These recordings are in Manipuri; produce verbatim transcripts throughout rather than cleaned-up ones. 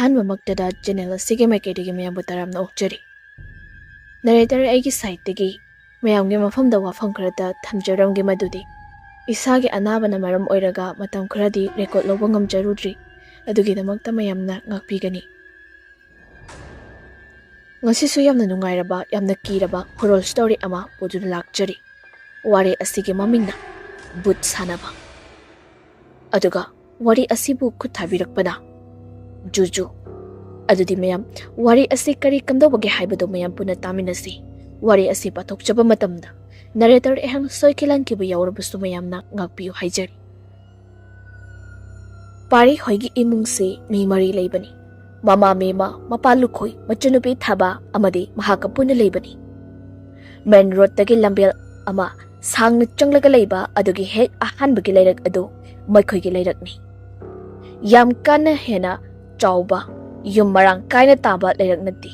ꯑꯍꯥꯟꯕꯃꯛꯇꯗ ꯆꯦꯅꯦꯜ ꯑꯁꯤꯒꯤ ꯃꯥꯏꯀꯩꯗꯒꯤ ꯃꯌꯥꯝꯕꯨ ꯇꯔꯥꯝꯅ ꯑꯣꯛꯆꯔꯤ꯫ ꯅꯔꯦꯇꯔ ꯑꯩꯒꯤ ꯁꯥꯏꯠꯇꯒꯤ ꯃꯌꯥꯝꯒꯤ ꯃꯐꯝꯗ ꯋꯥꯐꯝ ꯈꯔꯇ ꯊꯝꯖꯔꯝꯒꯦ, ꯃꯗꯨꯗꯤ ꯏꯁꯥꯒꯤ ꯑꯅꯥꯕꯅ ꯃꯔꯝ ꯑꯣꯏꯔꯒ ꯃꯇꯝ ꯈꯔꯗꯤ ꯔꯦꯀꯣꯔꯗ ꯂꯧꯕ ꯉꯝꯖꯔꯨꯗ꯭ꯔꯤ꯫ ꯑꯗꯨꯒꯤꯗꯃꯛꯇ ꯃꯌꯥꯝꯅ ꯉꯥꯛꯄꯤꯒꯅꯤ꯫ ꯉꯁꯤꯁꯨ ꯌꯥꯝꯅ ꯅꯨꯡꯉꯥꯏꯔꯕ, ꯌꯥꯝꯅ ꯀꯤꯔꯕ ꯍꯣꯔꯣꯔ ꯁ꯭ꯇꯣꯔꯤ ꯑꯃ ꯄꯨꯗꯨꯅ ꯂꯥꯛꯆꯔꯤ꯫ ꯋꯥꯔꯤ ꯑꯁꯤꯒꯤ ꯃꯃꯤꯡꯅ ꯚꯨꯠ ꯁꯥꯟꯅꯕ꯫ ꯑꯗꯨꯒ ꯋꯥꯔꯤ ꯑꯁꯤꯕꯨ ꯈꯨꯠ ꯊꯥꯕꯤꯔꯛꯄꯅ ꯖꯨꯖꯨ꯫ ꯑꯗꯨꯗꯤ ꯃꯌꯥꯝ, ꯋꯥꯔꯤ ꯑꯁꯤ ꯀꯔꯤ ꯀꯝꯗꯧꯕꯒꯦ ꯍꯥꯏꯕꯗꯨ ꯃꯌꯥꯝ ꯄꯨꯟꯅ ꯇꯥꯃꯤꯟꯅꯁꯤ꯫ ꯋꯥꯔꯤ ꯑꯁꯤ ꯄꯥꯊꯣꯛꯆꯕ ꯃꯇꯝꯗ ꯅꯔꯦꯇꯔ ꯑꯩꯍꯥꯛꯅ ꯁꯣꯏꯈꯤꯂꯥꯟꯈꯤꯕ ꯌꯥꯎꯔꯕꯁꯨ ꯃꯌꯥꯝꯅ ꯉꯥꯛꯄꯤꯌꯨ ꯍꯥꯏꯖꯔꯤ꯫ ꯄꯥꯔꯤ ꯍꯣꯏꯒꯤ ꯏꯃꯨꯡꯁꯤ ꯃꯤ ꯃꯔꯤ ꯂꯩꯕꯅꯤ꯫ ꯃꯃꯥ ꯃꯦꯃ, ꯃꯄꯥ ꯂꯨꯈꯣꯏ, ꯃꯆꯟꯅꯨꯄꯤ ꯊꯥꯕ ꯑꯃꯗꯤ ꯃꯍꯥꯛꯀ ꯄꯨꯟꯅ ꯂꯩꯕꯅꯤ꯫ ꯃꯦꯟ ꯔꯣꯗꯇꯒꯤ ꯂꯝꯕꯦꯜ ꯑꯃ ꯁꯥꯡꯅ ꯆꯪꯂꯒ ꯂꯩꯕ ꯑꯗꯨꯒꯤ ꯍꯦꯛ ꯑꯍꯥꯟꯕꯒꯤ ꯂꯩꯔꯛ ꯑꯗꯨ ꯃꯈꯣꯏꯒꯤ ꯂꯩꯔꯛꯅꯤ꯫ ꯌꯥꯝ ꯀꯟꯅ ꯍꯦꯟꯅ ꯆꯥꯎꯕ, ꯌꯨꯝ ꯃꯔꯥꯡ ꯀꯥꯏꯅ ꯇꯥꯕ ꯂꯩꯔꯛ ꯅꯠꯇꯦ꯫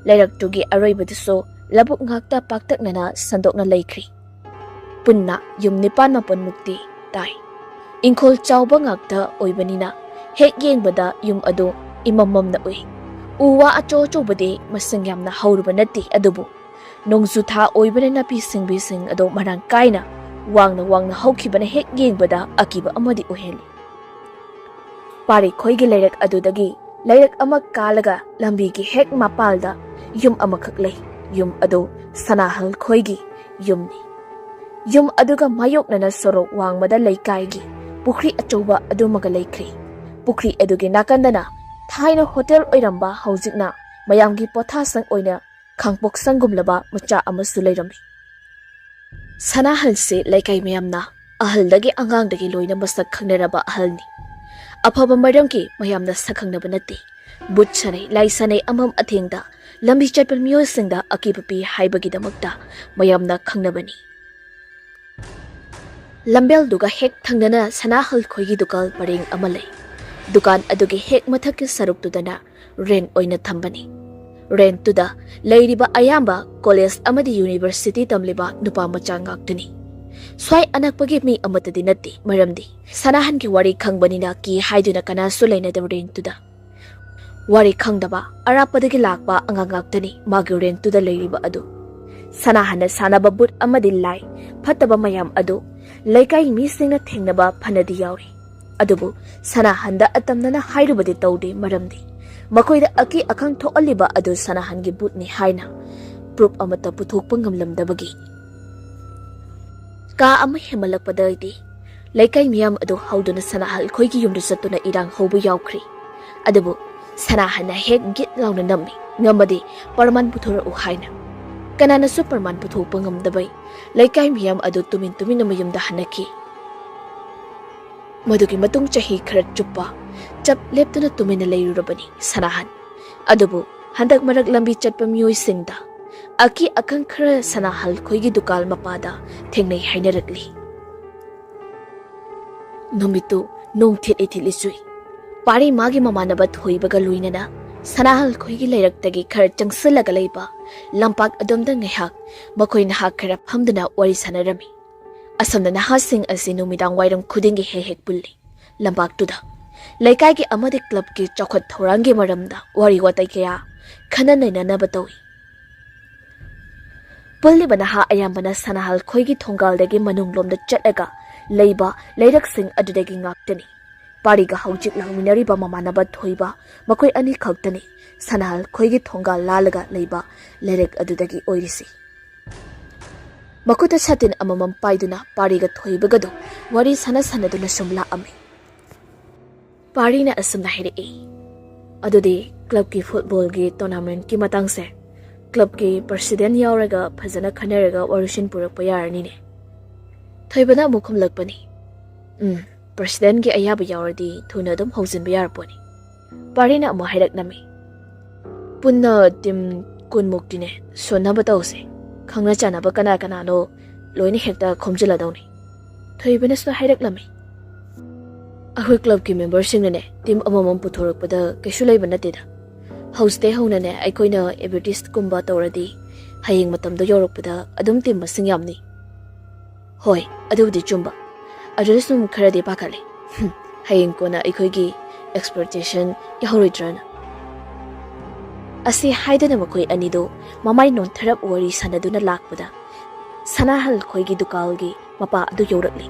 ꯂꯩꯔꯛꯇꯨꯒꯤ ꯑꯔꯣꯏꯕꯗꯁꯨ ꯂꯧꯕꯨꯛ ꯉꯥꯛꯇ ꯄꯥꯛꯇꯛꯅꯅ ꯁꯟꯗꯣꯛꯅ ꯂꯩꯈ꯭ꯔꯤ꯫ ꯄꯨꯟꯅ ꯌꯨꯝ ꯅꯤꯄꯥꯟ ꯃꯥꯄꯟꯃꯨꯛꯇꯤ ꯇꯥꯏ꯫ ꯏꯪꯈꯣꯜ ꯆꯥꯎꯕ ꯉꯥꯛꯇ ꯑꯣꯏꯕꯅꯤꯅ ꯍꯦꯛ ꯌꯦꯡꯕꯗ ꯌꯨꯝ ꯑꯗꯨ ꯏꯃꯝ ꯃꯝꯅ ꯎꯏ꯫ ꯎ ꯋꯥ ꯑꯆꯧ ꯑꯆꯧꯕꯗꯤ ꯃꯁꯤꯡ ꯌꯥꯝꯅ ꯍꯧꯔꯨꯕ ꯅꯠꯇꯦ, ꯑꯗꯨꯕꯨ ꯅꯣꯡꯖꯨ ꯊꯥ ꯑꯣꯏꯕꯅ ꯅꯥꯄꯤ ꯁꯤꯡꯕꯤꯁꯤꯡ ꯑꯗꯨ ꯃꯔꯥꯡ ꯀꯥꯏꯅ ꯋꯥꯡꯅ ꯋꯥꯡꯅ ꯍꯧꯈꯤꯕꯅ ꯍꯦꯛ ꯌꯦꯡꯕꯗ ꯑꯀꯤꯕ ꯑꯃꯗꯤ ꯑꯣꯏꯍꯜꯂꯤ꯫ ꯄꯥꯔꯤꯈꯣꯏꯒꯤ ꯂꯩꯔꯛ ꯑꯗꯨꯗꯒꯤ ꯂꯩꯔꯛ ꯑꯃ ꯀꯥꯜꯂꯒ ꯂꯝꯕꯤꯒꯤ ꯍꯦꯛ ꯃꯄꯥꯜꯗ ꯌꯨꯝ ꯑꯃꯈꯛ ꯂꯩ꯫ ꯌꯨꯝ ꯑꯗꯨ ꯁꯅꯥꯍꯜ ꯈꯣꯏꯒꯤ ꯌꯨꯝꯅꯤ꯫ ꯌꯨꯝ ꯑꯗꯨꯒ ꯃꯥꯌꯣꯛꯅꯅ ꯁꯣꯔꯣꯛ ꯋꯥꯡꯃꯗ ꯂꯩꯀꯥꯏꯒꯤ ꯄꯨꯈ꯭ꯔꯤ ꯑꯆꯧꯕ ꯑꯗꯨꯃꯒ ꯂꯩꯈ꯭ꯔꯤ꯫ ꯄꯨꯈ꯭ꯔꯤ ꯑꯗꯨꯒꯤ ꯅꯥꯀꯟꯗꯅ ꯊꯥꯏꯅ ꯍꯣꯇꯦꯜ ꯑꯣꯏꯔꯝꯕ, ꯍꯧꯖꯤꯛꯅ ꯃꯌꯥꯝꯒꯤ ꯄꯣꯊꯥꯁꯪ ꯑꯣꯏꯅ ꯈꯥꯡꯄꯣꯛ ꯁꯪꯒꯨꯝꯂꯕ ꯃꯆꯥ ꯑꯃꯁꯨ ꯂꯩꯔꯝꯃꯤ꯫ ꯁꯅꯥꯍꯜꯁꯤ ꯂꯩꯀꯥꯏ ꯃꯌꯥꯝꯅ, ꯑꯍꯜꯗꯒꯤ ꯑꯉꯥꯡꯗꯒꯤ ꯂꯣꯏꯅ ꯃꯁꯛ ꯈꯪꯅꯔꯕ ꯑꯍꯜꯅꯤ꯫ ꯑꯐꯕ ꯃꯔꯝꯒꯤ ꯃꯌꯥꯝꯅ ꯁꯛ ꯈꯪꯅꯕ ꯅꯠꯇꯦ꯫ ꯚꯨꯠ ꯁꯥꯟꯅꯩ, ꯂꯥꯏ ꯁꯥꯟꯅꯩ, ꯑꯃꯝ ꯑꯊꯦꯡꯗ ꯂꯝꯕꯤ ꯆꯠꯄ ꯃꯤꯑꯣꯏꯁꯤꯡꯗ ꯑꯀꯤꯕ ꯄꯤ ꯍꯥꯏꯕꯒꯤꯗꯃꯛꯇ ꯃꯌꯥꯝꯅ ꯈꯪꯅꯕꯅꯤ꯫ ꯂꯝꯕꯦꯜꯗꯨꯒ ꯍꯦꯛ ꯊꯪꯅꯅ ꯁꯅꯥꯍꯜ ꯈꯣꯏꯒꯤ ꯗꯨꯀꯥꯟ ꯄꯔꯦꯡ ꯑꯃ ꯂꯩ꯫ ꯗꯨꯀꯥꯟ ꯑꯗꯨꯒꯤ ꯍꯦꯛ ꯃꯊꯛꯀꯤ ꯁꯔꯨꯛꯇꯨꯗꯅ ꯔꯦꯟ ꯑꯣꯏꯅ ꯊꯝꯕꯅꯤ꯫ ꯔꯦꯟꯇꯨꯗ ꯂꯩꯔꯤꯕ ꯑꯌꯥꯝꯕ ꯀꯣꯂꯦꯖ ꯑꯃꯗꯤ ꯌꯨꯅꯤꯚꯔꯁꯤꯇꯤ ꯇꯝꯂꯤꯕ ꯅꯨꯄꯥ ꯃꯆꯥ ꯉꯥꯛꯇꯅꯤ꯫ ꯁ꯭ꯋꯥꯏ ꯑꯅꯛꯄꯒꯤ ꯃꯤ ꯑꯃꯠꯇꯗꯤ ꯅꯠꯇꯦ, ꯃꯔꯝꯗꯤ ꯁꯅꯥꯍꯟꯒꯤ ꯋꯥꯔꯤ ꯈꯪꯕꯅꯤꯅ ꯀꯤ ꯍꯥꯏꯗꯨꯅ ꯀꯅꯥꯁꯨ ꯂꯩꯅꯗꯕ ꯔꯦꯟꯇꯨꯗ꯫ ꯋꯥꯔꯤ ꯈꯪꯗꯕ ꯑꯔꯥꯞꯄꯗꯒꯤ ꯂꯥꯛꯄ ꯑꯉꯥꯡ ꯉꯥꯛꯇꯅꯤ ꯃꯥꯒꯤ ꯔꯦꯟꯇꯨꯗ ꯂꯩꯔꯤꯕ ꯑꯗꯨ꯫ ꯁꯅꯥꯍꯟꯅ ꯁꯥꯟꯅꯕ ꯕꯨꯠ ꯑꯃꯗꯤ ꯂꯥꯏ ꯐꯠꯇꯕ ꯃꯌꯥꯝ ꯑꯗꯨ ꯂꯩꯀꯥꯏ ꯃꯤꯁꯤꯡꯅ ꯊꯦꯡꯅꯕ ꯐꯅꯗꯤ ꯌꯥꯎꯔꯤ꯫ ꯑꯗꯨꯕꯨ ꯁꯅꯥꯍꯟꯗ ꯑꯇꯝꯅꯅ ꯍꯥꯏꯔꯨꯕꯗꯤ ꯇꯧꯗꯦ, ꯃꯔꯝꯗꯤ ꯃꯈꯣꯏꯗ ꯑꯀꯤ ꯑꯈꯪ ꯊꯣꯛꯍꯜꯂꯤꯕ ꯑꯗꯨ ꯁꯅꯥꯍꯟꯒꯤ ꯕꯨꯠꯅꯤ ꯍꯥꯏꯅ ꯄ꯭ꯔꯨꯐ ꯑꯃꯠꯇ ꯄꯨꯊꯣꯛꯄ ꯉꯝꯂꯝꯗꯕꯒꯤ꯫ ꯀꯥ ꯑꯃ ꯍꯦꯟꯃꯜꯂꯛꯄꯗꯩꯗꯤ ꯂꯩꯀꯥꯏ ꯃꯤꯌꯥꯝ ꯑꯗꯨ ꯍꯧꯗꯨꯅ ꯁꯅꯥꯍꯜ ꯈꯣꯏꯒꯤ ꯌꯨꯝꯗ ꯆꯠꯇꯨꯅ ꯏꯔꯥꯡ ꯍꯧꯕ ꯌꯥꯎꯈ꯭ꯔꯤ꯫ ꯑꯗꯨꯕꯨ ꯁꯅꯥꯍꯟꯅ ꯍꯦꯛ ꯒꯤꯠ ꯂꯥꯎꯅ ꯅꯝꯃꯤ, ꯉꯝꯃꯗꯤ ꯄ꯭ꯔꯃꯥꯟ ꯄꯨꯊꯣꯔꯛꯎ ꯍꯥꯏꯅ꯫ ꯀꯅꯥꯅꯁꯨ ꯄ꯭ꯔꯃꯥꯟ ꯄꯨꯊꯣꯛꯄ ꯉꯝꯗꯕꯩ ꯂꯩꯀꯥꯏ ꯃꯤꯌꯥꯝ ꯑꯗꯨ ꯇꯨꯃꯤꯟ ꯇꯨꯃꯤꯟꯅ ꯃꯌꯨꯝꯗ ꯍꯟꯅꯈꯤ꯫ ꯃꯗꯨꯒꯤ ꯃꯇꯨꯡ ꯆꯍꯤ ꯈꯔ ꯆꯨꯞꯄ ꯆꯞ ꯂꯦꯞꯇꯅ ꯇꯨꯃꯤꯟꯅ ꯂꯩꯔꯨꯔꯕꯅꯤ ꯁꯅꯥꯍꯟ꯫ ꯑꯗꯨꯕꯨ ꯍꯟꯗꯛ ꯃꯔꯛ ꯂꯝꯕꯤ ꯆꯠꯄ ꯃꯤꯑꯣꯏꯁꯤꯡꯗ ꯑꯀꯤ ꯑꯈꯪ ꯈꯔ ꯁꯅꯥꯍꯜ ꯈꯣꯏꯒꯤ ꯗꯨꯀꯥꯟ ꯃꯄꯥꯗ ꯊꯦꯡꯅꯩ ꯍꯥꯏꯅꯔꯛꯂꯤ꯫ ꯅꯨꯃꯤꯠꯇꯨ ꯅꯣꯡ ꯊꯤꯠꯂꯤ ꯊꯤꯠꯂꯤ ꯆꯨꯏ꯫ ꯄꯥꯔꯤ ꯃꯥꯒꯤ ꯃꯃꯥꯟꯅꯕ ꯊꯣꯏꯕꯒ ꯂꯣꯏꯅꯅ ꯁꯅꯥꯍꯜ ꯈꯣꯏꯒꯤ ꯂꯩꯔꯛꯇꯒꯤ ꯈꯔ ꯆꯪꯁꯤꯜꯂꯒ ꯂꯩꯕ ꯂꯝꯄꯥꯛ ꯑꯗꯣꯝꯗ ꯉꯥꯏꯍꯥꯛ ꯃꯈꯣꯏ ꯅꯍꯥꯛ ꯈꯔ ꯐꯝꯗꯨꯅ ꯋꯥꯔꯤ ꯁꯥꯟꯅꯔꯝꯃꯤ꯫ ꯑꯁꯣꯝꯗ ꯅꯍꯥꯁꯤꯡ ꯑꯁꯤ ꯅꯨꯃꯤꯗꯥꯡ ꯋꯥꯏꯔꯝ ꯈꯨꯗꯤꯡꯒꯤ ꯍꯦꯛ ꯍꯦꯛ ꯄꯨꯜꯂꯤ꯫ ꯂꯝꯄꯥꯛꯇꯨꯗ ꯂꯩꯀꯥꯏꯒꯤ ꯑꯃꯗꯤ ꯀ꯭ꯂꯕꯀꯤ ꯆꯥꯎꯈꯠ ꯊꯧꯔꯥꯡꯒꯤ ꯃꯔꯝꯗ ꯋꯥꯔꯤ ꯋꯥꯇꯥꯏ ꯀꯌꯥ ꯈꯟꯅ ꯅꯩꯅꯅꯕ ꯇꯧꯏ꯫ ꯄꯨꯜꯂꯤꯕ ꯅꯍꯥ ꯑꯌꯥꯝꯕꯅ ꯁꯅꯥꯍꯜ ꯈꯣꯏꯒꯤ ꯊꯣꯡꯒꯥꯜꯗꯒꯤ ꯃꯅꯨꯡꯂꯣꯝꯗ ꯆꯠꯂꯒ ꯂꯩꯕ ꯂꯩꯔꯛꯁꯤꯡ ꯑꯗꯨꯗꯒꯤ ꯉꯥꯛꯇꯅꯤ꯫ ꯄꯥꯔꯤꯒ ꯍꯧꯖꯤꯛ ꯂꯥꯛꯃꯤꯟꯅꯔꯤꯕ ꯃꯃꯥꯟꯅꯕ ꯊꯣꯏꯕ, ꯃꯈꯣꯏ ꯑꯅꯤ ꯈꯛꯇꯅꯤ ꯁꯅꯥꯍꯜ ꯈꯣꯏꯒꯤ ꯊꯣꯡꯒꯥꯜ ꯂꯥꯜꯂꯒ ꯂꯩꯕ ꯂꯩꯔꯛ ꯑꯗꯨꯗꯒꯤ ꯑꯣꯏꯔꯤꯁꯤ꯫ ꯃꯈꯨꯠꯇ ꯁꯥꯇꯤꯟ ꯑꯃꯃꯝ ꯄꯥꯏꯗꯨꯅ ꯄꯥꯔꯤꯒ ꯊꯣꯏꯕꯒꯗꯨ ꯋꯥꯔꯤ ꯁꯥꯟꯅ ꯁꯥꯟꯅꯗꯨꯅ ꯁꯨꯝ ꯂꯥꯛꯑꯝꯃꯤ꯫ ꯄꯥꯔꯤꯅ ꯑꯁꯨꯝꯅ ꯍꯥꯏꯔꯛꯏ, "ꯑꯗꯨꯗꯤ ꯀ꯭ꯂꯕꯀꯤ ꯐꯨꯠꯕꯣꯜꯒꯤ ꯇꯣꯔꯅꯥꯃꯦꯟꯠꯀꯤ ꯃꯇꯥꯡꯁꯦ ꯀ꯭ꯂꯕꯀꯤ ꯄ꯭ꯔꯁꯤꯗꯦꯟꯠ ꯌꯥꯎꯔꯒ ꯐꯖꯅ ꯈꯟꯅꯔꯒ ꯋꯥꯔꯣꯏꯁꯤꯟ ꯄꯨꯔꯛꯄ ꯌꯥꯔꯅꯤꯅꯦ?" ꯊꯣꯏꯕꯅ ꯑꯃꯨꯛ ꯈꯨꯝꯂꯛꯄꯅꯤ, "ꯎꯝ, ꯄ꯭ꯔꯁꯤꯗꯦꯟꯠꯀꯤ ꯑꯌꯥꯕ ꯌꯥꯎꯔꯗꯤ ꯊꯨꯅ ꯑꯗꯨꯝ ꯍꯧꯖꯤꯟꯕ ꯌꯥꯔꯄꯣꯠꯅꯤ꯫" ꯄꯥꯔꯤꯅ ꯑꯃꯨꯛ ꯍꯥꯏꯔꯛꯂꯝꯃꯤ, "ꯄꯨꯟꯅ ꯇꯤꯝ ꯀꯨꯟꯃꯨꯛꯇꯤꯅꯦ ꯁꯣꯟꯅꯕ ꯇꯧꯁꯦ꯫ ꯈꯪꯅ ꯆꯥꯟꯅꯕ ꯀꯅꯥ ꯀꯅꯥꯅꯣ ꯂꯣꯏꯅ ꯍꯦꯛꯇ ꯈꯣꯝꯖꯤꯜꯂꯗꯧꯅꯤ꯫" ꯊꯣꯏꯕꯅꯁꯨ ꯍꯥꯏꯔꯛꯂꯝꯃꯤ, "ꯑꯩꯈꯣꯏ ꯀ꯭ꯂꯕꯀꯤ ꯃꯦꯝꯕꯔꯁꯤꯡꯅꯅꯦ ꯇꯤꯝ ꯑꯃꯃꯝ ꯄꯨꯊꯣꯔꯛꯄꯗ ꯀꯩꯁꯨ ꯂꯩꯕ ꯅꯠꯇꯦꯗ꯫ ꯍꯧꯖꯤꯛꯇꯩ ꯍꯧꯅꯅꯦ ꯑꯩꯈꯣꯏꯅ ꯑꯦꯗꯚꯔꯇꯤꯁꯀꯨꯝꯕ ꯇꯧꯔꯗꯤ ꯍꯌꯦꯡ ꯃꯇꯝꯗꯣ ꯌꯧꯔꯛꯄꯗ ꯑꯗꯨꯝ ꯇꯤꯝ ꯃꯁꯤꯡ ꯌꯥꯝꯅꯤ꯫" "ꯍꯣꯏ, ꯑꯗꯨꯕꯨꯗꯤ ꯆꯨꯝꯕ꯫ ꯑꯗꯨꯗ ꯁꯨꯝ ꯈꯔꯗꯤ ꯄꯥꯈꯠꯂꯦ꯫ ꯍꯝ, ꯍꯌꯦꯡ ꯀꯣꯟꯅ ꯑꯩꯈꯣꯏꯒꯤ ꯑꯦꯛꯁꯄꯦꯛꯇꯦꯁꯟ ꯌꯧꯍꯧꯔꯣꯏꯗ꯭ꯔꯅ?" ꯑꯁꯤ ꯍꯥꯏꯗꯨꯅ ꯃꯈꯣꯏ ꯑꯅꯤꯗꯨ ꯃꯃꯥꯏ ꯅꯣꯟꯊꯔꯞ ꯋꯥꯔꯤ ꯁꯥꯟꯅꯗꯨꯅ ꯂꯥꯛꯄꯗ, ꯁꯅꯥꯍꯜ ꯈꯣꯏꯒꯤ ꯗꯨꯀꯥꯟꯒꯤ ꯃꯄꯥ ꯑꯗꯨ ꯌꯧꯔꯛꯂꯤ꯫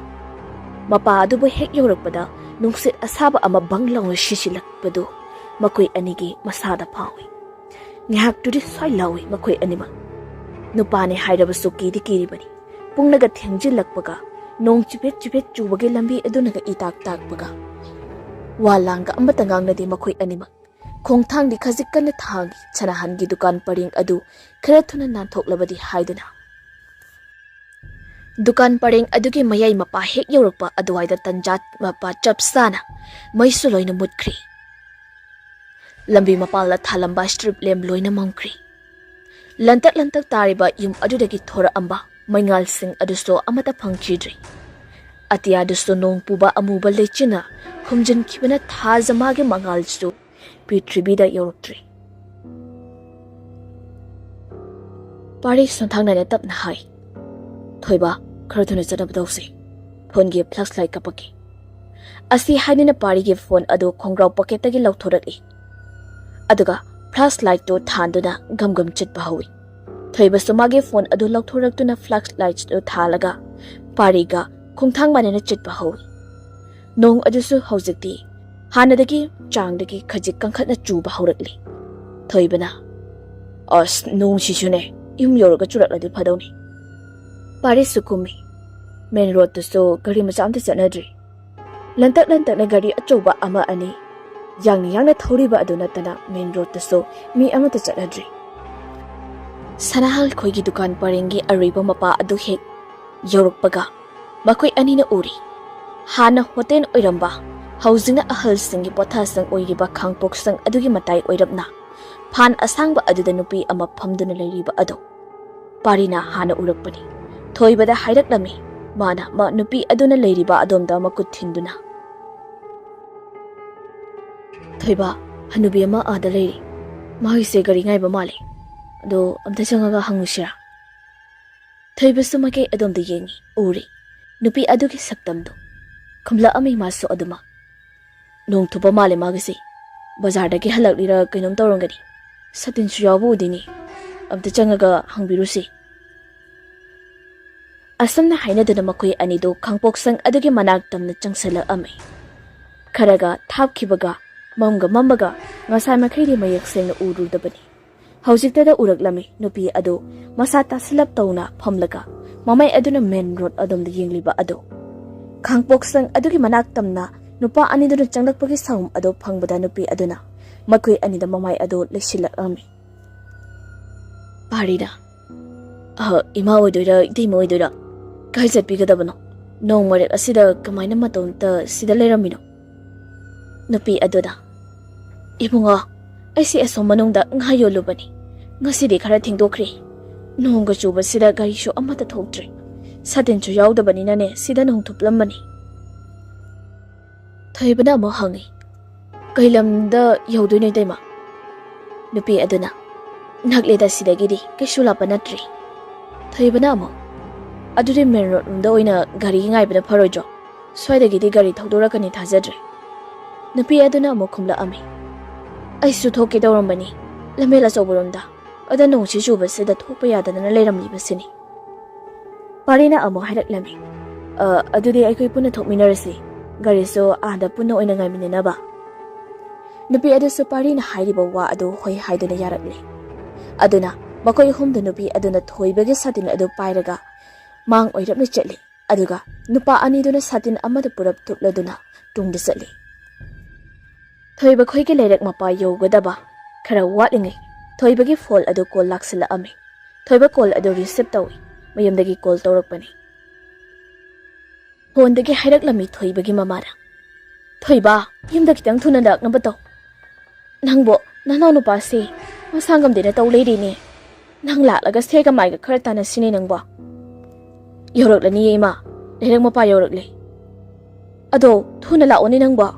ꯃꯄꯥ ꯑꯗꯨꯕꯨ ꯍꯦꯛ ꯌꯧꯔꯛꯄꯗ, ꯅꯨꯡꯁꯤꯠ ꯑꯁꯥꯕ ꯑꯃ ꯕꯪ ꯂꯥꯎꯅ ꯁꯤꯠꯆꯤꯜꯂꯛꯄꯗꯨ ꯃꯈꯣꯏ ꯑꯅꯤꯒꯤ ꯃꯁꯥꯗ ꯐꯥꯎꯏ꯫ ꯉꯥꯏꯍꯥꯛꯇꯨꯗꯤ ꯁ꯭ꯋꯥꯏ ꯂꯥꯎꯏ ꯃꯈꯣꯏ ꯑꯅꯤꯃꯛ꯫ ꯅꯨꯄꯥꯅꯤ ꯍꯥꯏꯔꯕꯁꯨ ꯀꯤꯗꯤ ꯀꯤꯔꯤꯕꯅꯤ꯫ ꯄꯨꯡꯅꯒ ꯊꯦꯡꯖꯤꯜꯂꯛꯄꯒ, ꯅꯣꯡ ꯆꯤꯐꯦꯠ ꯆꯤꯐꯦꯠ ꯆꯨꯕꯒꯤ ꯂꯝꯕꯤ ꯑꯗꯨꯅꯒ ꯏꯇꯥꯛ ꯇꯥꯛꯄꯒ, ꯋꯥ ꯂꯥꯡꯒ ꯑꯃꯠꯇ ꯉꯥꯡꯅꯗꯦ ꯃꯈꯣꯏ ꯑꯅꯤꯃꯛ꯫ ꯈꯣꯡꯊꯥꯡꯗꯤ ꯈꯖꯤꯛ ꯀꯟꯅ ꯊꯥꯡꯏ, ꯁꯅꯥꯍꯟꯒꯤ ꯗꯨꯀꯥꯟ ꯄꯔꯦꯡ ꯑꯗꯨ ꯈꯔ ꯊꯨꯅ ꯅꯥꯟꯊꯣꯛꯂꯕꯗꯤ ꯍꯥꯏꯗꯨꯅ꯫ ꯗꯨꯀꯥꯟ ꯄꯔꯦꯡ ꯑꯗꯨꯒꯤ ꯃꯌꯥꯏ ꯃꯄꯥ ꯍꯦꯛ ꯌꯧꯔꯛꯄ ꯑꯗꯨꯋꯥꯏꯗ ꯇꯟꯖꯥ ꯃꯄꯥ ꯆꯞ ꯆꯥꯅ ꯃꯩꯁꯨ ꯂꯣꯏꯅ ꯃꯨꯠꯈ꯭ꯔꯤ꯫ ꯂꯝꯕꯤ ꯃꯄꯥꯜꯗ ꯊꯥꯜꯂꯝꯕ ꯁ꯭ꯇ꯭ꯔꯤꯞ ꯂꯦꯝꯞ ꯂꯣꯏꯅ ꯃꯝꯈ꯭ꯔꯤ꯫ ꯂꯟꯇꯛ ꯂꯟꯇꯛ ꯇꯥꯔꯤꯕ ꯌꯨꯝ ꯑꯗꯨꯗꯒꯤ ꯊꯣꯔꯛꯑꯝꯕ ꯃꯩꯉꯥꯜꯁꯤꯡ ꯑꯗꯨꯁꯨ ꯑꯃꯠꯇ ꯐꯪꯈꯤꯗ꯭ꯔꯤ꯫ ꯑꯇꯤꯌꯥꯗꯨꯁꯨ ꯅꯣꯡ ꯄꯨꯕ ꯑꯃꯨꯕ ꯂꯩꯆꯤꯟꯅ ꯈꯨꯝꯖꯤꯟꯈꯤꯕꯅ ꯊꯥꯖ ꯃꯥꯒꯤ ꯃꯉꯥꯜꯁꯨ ꯄ꯭ꯔꯤꯊꯤꯕꯤꯗ ꯌꯧꯔꯛꯇ꯭ꯔꯤ꯫ ꯄꯥꯔꯤ ꯁꯣꯟꯊꯥꯡꯅꯅ ꯇꯞꯅ ꯍꯥꯏ, "ꯊꯣꯏꯕ, ꯈꯔ ꯊꯨꯅ ꯆꯠꯅꯕ ꯇꯧꯁꯤ꯫ ꯐꯣꯟꯒꯤ ꯐ꯭ꯂꯥꯁ ꯂꯥꯏꯠ ꯀꯥꯞꯄꯛꯀꯦ꯫" ꯑꯁꯤ ꯍꯥꯏꯗꯨꯅ ꯄꯥꯔꯤꯒꯤ ꯐꯣꯟ ꯑꯗꯨ ꯈꯣꯡꯒ꯭ꯔꯥꯎ ꯄꯣꯀꯦꯠꯇꯒꯤ ꯂꯧꯊꯣꯔꯛꯏ꯫ ꯑꯗꯨꯒ ꯐ꯭ꯂꯥꯁ ꯂꯥꯏꯠꯇꯨ ꯊꯥꯟꯗꯨꯅ ꯒꯝ ꯒꯝ ꯆꯠꯄ ꯍꯧꯏ꯫ ꯊꯣꯏꯕꯁꯨ ꯃꯥꯒꯤ ꯐꯣꯟ ꯑꯗꯨ ꯂꯧꯊꯣꯔꯛꯇꯨꯅ ꯐ꯭ꯂꯥꯁ ꯂꯥꯏꯠꯇꯨ ꯊꯥꯜꯂꯒ ꯄꯥꯔꯤꯒ ꯈꯣꯡꯊꯥꯡ ꯃꯥꯟꯅꯅ ꯆꯠꯄ ꯍꯧꯏ꯫ ꯅꯣꯡ ꯑꯗꯨꯁꯨ ꯍꯧꯖꯤꯛꯇꯤ ꯍꯥꯟꯅꯗꯒꯤ ꯆꯥꯡꯗꯒꯤ ꯈꯖꯤꯛ ꯀꯟꯈꯠꯅ ꯆꯨꯕ ꯍꯧꯔꯛꯂꯤ꯫ ꯊꯣꯏꯕꯅ, "ꯑꯁ, ꯅꯣꯡꯁꯤꯁꯨꯅꯦ, ꯌꯨꯝ ꯌꯧꯔꯒ ꯆꯨꯔꯛꯂꯗꯤ ꯐꯗꯧꯅꯤ꯫" ꯄꯥꯔꯤꯁꯨ ꯀꯨꯝꯃꯤ꯫ ꯃꯦꯟ ꯔꯣꯗꯇꯨꯁꯨ ꯒꯥꯔꯤ ꯃꯆꯥ ꯑꯝꯇ ꯆꯠꯅꯗ꯭ꯔꯤ꯫ ꯂꯟꯇꯛ ꯂꯟꯇꯛꯅ ꯒꯥꯔꯤ ꯑꯆꯧꯕ ꯑꯃ ꯑꯅꯤ ꯌꯥꯡꯅ ꯌꯥꯡꯅ ꯊꯧꯔꯤꯕ ꯑꯗꯨ ꯅꯠꯇꯅ ꯃꯦꯟ ꯔꯣꯗꯇꯁꯨ ꯃꯤ ꯑꯃꯠꯇ ꯆꯠꯅꯗ꯭ꯔꯤ꯫ ꯁꯅꯥꯍꯜ ꯈꯣꯏꯒꯤ ꯗꯨꯀꯥꯟ ꯄꯔꯦꯡꯒꯤ ꯑꯔꯣꯏꯕ ꯃꯄꯥ ꯑꯗꯨ ꯍꯦꯛ ꯌꯧꯔꯛꯄꯒ ꯃꯈꯣꯏ ꯑꯅꯤꯅ ꯎꯔꯤ꯫ ꯍꯥꯟꯅ ꯍꯣꯇꯦꯜ ꯑꯣꯏꯔꯝꯕ, ꯍꯧꯖꯤꯛꯅ ꯑꯍꯜꯁꯤꯡꯒꯤ ꯄꯣꯊꯥꯁꯪ ꯑꯣꯏꯔꯤꯕ ꯈꯥꯡꯄꯣꯛꯁꯪ ꯑꯗꯨꯒꯤ ꯃꯇꯥꯏ ꯑꯣꯏꯔꯞꯅ ꯐꯥꯟ ꯑꯁꯥꯡꯕ ꯑꯗꯨꯗ ꯅꯨꯄꯤ ꯑꯃ ꯐꯝꯗꯨꯅ ꯂꯩꯔꯤꯕ ꯑꯗꯨ ꯄꯥꯔꯤꯅ ꯍꯥꯟꯅ ꯎꯔꯛꯄꯅꯤ꯫ ꯊꯣꯏꯕꯗ ꯍꯥꯏꯔꯛꯂꯝꯃꯤ꯫ ꯃꯥꯅ ꯃ-, ꯅꯨꯄꯤ ꯑꯗꯨꯅ ꯂꯩꯔꯤꯕ ꯑꯗꯣꯝꯗ ꯃꯈꯨꯠ ꯊꯤꯟꯗꯨꯅ, "ꯊꯣꯏꯕ, ꯍꯅꯨꯕꯤ ꯑꯃ ꯑꯥꯗ ꯂꯩꯔꯤ꯫ ꯃꯥꯒꯤꯁꯦ ꯒꯥꯔꯤ ꯉꯥꯏꯕ ꯃꯥꯜꯂꯤ꯫ ꯑꯗꯣ ꯑꯝꯇ ꯆꯪꯉꯒ ꯍꯪꯉꯨꯁꯤꯔꯥ?" ꯊꯣꯏꯕꯁꯨ ꯃꯥꯏꯀꯩ ꯑꯗꯣꯝꯗ ꯌꯦꯡꯉꯤ, ꯎꯔꯤ꯫ ꯅꯨꯄꯤ ꯑꯗꯨꯒꯤ ꯁꯛꯇꯝꯗꯨ꯫ ꯈꯨꯝꯂꯛꯑꯝꯃꯤ ꯃꯥꯁꯨ ꯑꯗꯨꯃꯛ꯫ "ꯅꯣꯡ ꯊꯨꯞꯄ ꯃꯥꯜꯂꯦ ꯃꯥꯒꯤꯁꯦ꯫ ꯕꯖꯥꯔꯗꯒꯤ ꯍꯜꯂꯛꯂꯤꯔ ꯀꯩꯅꯣꯝ ꯇꯧꯔꯝꯒꯅꯤ꯫ ꯁꯇꯤꯟꯁꯨ ꯌꯥꯎꯕ ꯎꯗꯦꯅꯦ꯫ ꯑꯝꯇ ꯆꯪꯉꯒ ꯍꯪꯕꯤꯔꯨꯁꯤ꯫ ꯑꯁꯨꯝꯅ ꯍꯥꯏꯅꯗꯨꯅ ꯃꯈꯣꯏ ꯑꯅꯤꯗꯨ ꯈꯥꯡꯄꯣꯛꯁꯪ ꯑꯗꯨꯒꯤ ꯃꯅꯥꯛ ꯇꯝꯅ ꯆꯪꯁꯤꯜꯂꯛꯑꯝꯃꯤ꯫ ꯈꯔꯒ ꯊꯥꯞꯈꯤꯕꯒ ꯃꯝꯒ ꯃꯝꯃꯒ ꯉꯁꯥꯏ ꯃꯈꯩꯗꯤ ꯃꯌꯦꯛ ꯁꯦꯡꯅ ꯎꯔꯨꯗꯕꯅꯤ꯫ ꯍꯧꯖꯤꯛꯇꯗ ꯎꯔꯛꯂꯝꯃꯤ ꯅꯨꯄꯤ ꯑꯗꯨ ꯃꯁꯥ ꯇꯥꯁꯤꯜꯂꯞ ꯇꯧꯅ ꯐꯝꯂꯒ ꯃꯃꯥꯏ ꯑꯗꯨꯅ ꯃꯦꯟ ꯔꯣꯗ ꯑꯗꯣꯝꯗ ꯌꯦꯡꯂꯤꯕ ꯑꯗꯨ꯫ ꯈꯥꯡꯄꯣꯛꯁꯪ ꯑꯗꯨꯒꯤ ꯃꯅꯥꯛ ꯇꯝꯅ ꯅꯨꯄꯥ ꯑꯅꯤꯗꯨꯅ ꯆꯪꯂꯛꯄꯒꯤ ꯁꯥꯎꯝ ꯑꯗꯨ ꯐꯪꯕꯗ ꯅꯨꯄꯤ ꯑꯗꯨꯅ ꯃꯈꯣꯏ ꯑꯅꯤꯗ ꯃꯃꯥꯏ ꯑꯗꯨ ꯂꯩꯁꯤꯜꯂꯛꯂꯝꯃꯤ꯫ ꯄꯥꯔꯤꯅ, "ꯑꯍ, ꯏꯃꯥ ꯑꯣꯏꯗꯣꯏꯔꯥ, ꯏꯇꯩꯃ ꯑꯣꯏꯗꯣꯏꯔꯥ? ꯀꯥꯏ ꯆꯠꯄꯤꯒꯗꯕꯅꯣ? ꯅꯣꯡ ꯃꯔꯛ ꯑꯁꯤꯗ ꯀꯃꯥꯏꯅ ꯃꯇꯣꯝꯇ ꯁꯤꯗ ꯂꯩꯔꯝꯃꯤꯅꯣ?" ꯅꯨꯄꯤ ꯑꯗꯨꯅ, "ꯏꯕꯨꯡꯉꯣ, ꯑꯩꯁꯤ ꯑꯁꯣꯝ ꯃꯅꯨꯡꯗ ꯉꯥ ꯌꯣꯜꯂꯨꯕꯅꯤ꯫ ꯉꯁꯤꯗꯤ ꯈꯔ ꯊꯦꯡꯗꯣꯛꯈ꯭ꯔꯦ꯫ ꯅꯣꯡꯒ ꯆꯨꯕꯁꯤꯗ ꯒꯥꯔꯤꯁꯨ ꯑꯃꯠꯇ ꯊꯣꯛꯇ꯭ꯔꯦ꯫ ꯁꯥꯇꯤꯟꯁꯨ ꯌꯥꯎꯗꯕꯅꯤꯅꯅꯦ, ꯁꯤꯗ ꯅꯣꯡ ꯊꯨꯞꯂꯝꯕꯅꯤ꯫" ꯊꯣꯏꯕꯅ ꯑꯃꯨꯛ ꯍꯪꯉꯤ, "ꯀꯩ ꯂꯝꯗ ꯌꯧꯗꯣꯏꯅꯣ, ꯏꯇꯩꯃ?" ꯅꯨꯄꯤ ꯑꯗꯨꯅ, "ꯅꯛꯂꯦꯗ ꯁꯤꯗꯒꯤꯗꯤ, ꯀꯩꯁꯨ ꯂꯥꯞꯄ ꯅꯠꯇ꯭ꯔꯦ꯫" ꯊꯣꯏꯕꯅ ꯑꯃꯨꯛ, "ꯑꯗꯨꯗꯤ ꯃꯦꯟ ꯔꯣꯗ ꯔꯣꯝꯗ ꯑꯣꯏꯅ ꯒꯥꯔꯤ ꯉꯥꯏꯕꯅ ꯐꯔꯣꯏꯗ꯭ꯔꯣ? ꯁ꯭ꯋꯥꯏꯗꯒꯤꯗꯤ ꯒꯥꯔꯤ ꯊꯧꯗꯣꯔꯛꯀꯅꯤ ꯊꯥꯖꯗ꯭ꯔꯦ꯫" ꯅꯨꯄꯤ ꯑꯗꯨꯅ ꯑꯃꯨꯛ ꯈꯨꯝꯂꯛꯑꯝꯃꯤ, "ꯑꯩꯁꯨ ꯊꯣꯛꯀꯦ ꯇꯧꯔꯝꯕꯅꯤ, ꯂꯝꯕꯦꯜ ꯑꯆꯧꯕꯔꯣꯝꯗ꯫ ꯑꯗ ꯅꯣꯡꯁꯤ ꯆꯨꯕꯁꯤꯗ ꯊꯣꯛꯄ ꯌꯥꯗꯗꯅ ꯂꯩꯔꯝꯂꯤꯕꯁꯤꯅꯤ꯫" ꯄꯥꯔꯤꯅ ꯑꯃꯨꯛ ꯍꯥꯏꯔꯛꯂꯝꯃꯤ, "ꯑ, ꯑꯗꯨꯗꯤ ꯑꯩꯈꯣꯏ ꯄꯨꯟꯅ ꯊꯣꯛꯃꯤꯟꯅꯔꯁꯤ꯫ ꯒꯥꯔꯤꯁꯨ ꯑꯥꯗ ꯄꯨꯟꯅ ꯑꯣꯏꯅ ꯉꯥꯏꯃꯤꯟꯅꯅꯕ꯫" ꯅꯨꯄꯤ ꯑꯗꯨꯁꯨ ꯄꯥꯔꯤꯅ ꯍꯥꯏꯔꯤꯕ ꯋꯥ ꯑꯗꯨ ꯍꯣꯏ ꯍꯥꯏꯗꯨꯅ ꯌꯥꯔꯛꯂꯦ꯫ ꯑꯗꯨꯅ ꯃꯈꯣꯏ ꯑꯍꯨꯝꯗꯨ ꯅꯨꯄꯤ ꯑꯗꯨꯅ ꯊꯣꯏꯕꯒꯤ ꯁꯥꯇꯤꯟ ꯑꯗꯨ ꯄꯥꯏꯔꯒ ꯃꯥꯡ ꯑꯣꯏꯔꯞꯅ ꯆꯠꯂꯤ꯫ ꯑꯗꯨꯒ ꯅꯨꯄꯥ ꯑꯅꯤꯗꯨꯅ ꯁꯥꯇꯤꯟ ꯑꯃꯗ ꯄꯨꯔꯞ ꯊꯨꯞꯂꯗꯨꯅ ꯇꯨꯡꯗ ꯆꯠꯂꯤ꯫ ꯊꯣꯏꯕ ꯈꯣꯏꯒꯤ ꯂꯩꯔꯛ ꯃꯄꯥ ꯌꯧꯒꯗꯕ ꯈꯔ ꯋꯥꯠꯂꯤꯉꯩ ꯊꯣꯏꯕꯒꯤ ꯐꯣꯟ ꯑꯗꯨ ꯀꯣꯜ ꯂꯥꯛꯁꯤꯜꯂꯛꯑꯝꯃꯤ꯫ ꯊꯣꯏꯕ ꯀꯣꯜ ꯑꯗꯨ ꯔꯤꯁꯤꯞ ꯇꯧꯏ꯫ ꯃꯌꯨꯝꯗꯒꯤ ꯀꯣꯜ ꯇꯧꯔꯛꯄꯅꯤ꯫ ꯐꯣꯟꯗꯒꯤ ꯍꯥꯏꯔꯛꯂꯝꯃꯤ ꯊꯣꯏꯕꯒꯤ ꯃꯃꯥꯅ, "ꯊꯣꯏꯕ, ꯌꯨꯝꯗ ꯈꯤꯇꯪ ꯊꯨꯅ ꯂꯥꯛꯅꯕ ꯇꯧ꯫ ꯅꯪꯕꯨ ꯅꯅꯥꯎ ꯅꯨꯄꯥꯁꯦ ꯃꯁꯥ ꯉꯝꯗꯦꯅ ꯇꯧ ꯂꯩꯔꯤꯅꯦ꯫ ꯅꯪ ꯂꯥꯛꯂꯒ ꯁꯦꯒ ꯃꯥꯏꯒ ꯈꯔ ꯇꯥꯟꯅꯁꯤꯅꯦ ꯅꯪꯕꯣ꯫" "ꯌꯧꯔꯛꯂꯅꯤꯌꯦ ꯏꯃꯥ, ꯂꯩꯔꯛ ꯃꯄꯥ ꯌꯧꯔꯛꯂꯦ꯫ ꯑꯗꯣ ꯊꯨꯅ ꯂꯥꯛꯑꯣꯅꯦ ꯅꯪꯕꯣ꯫"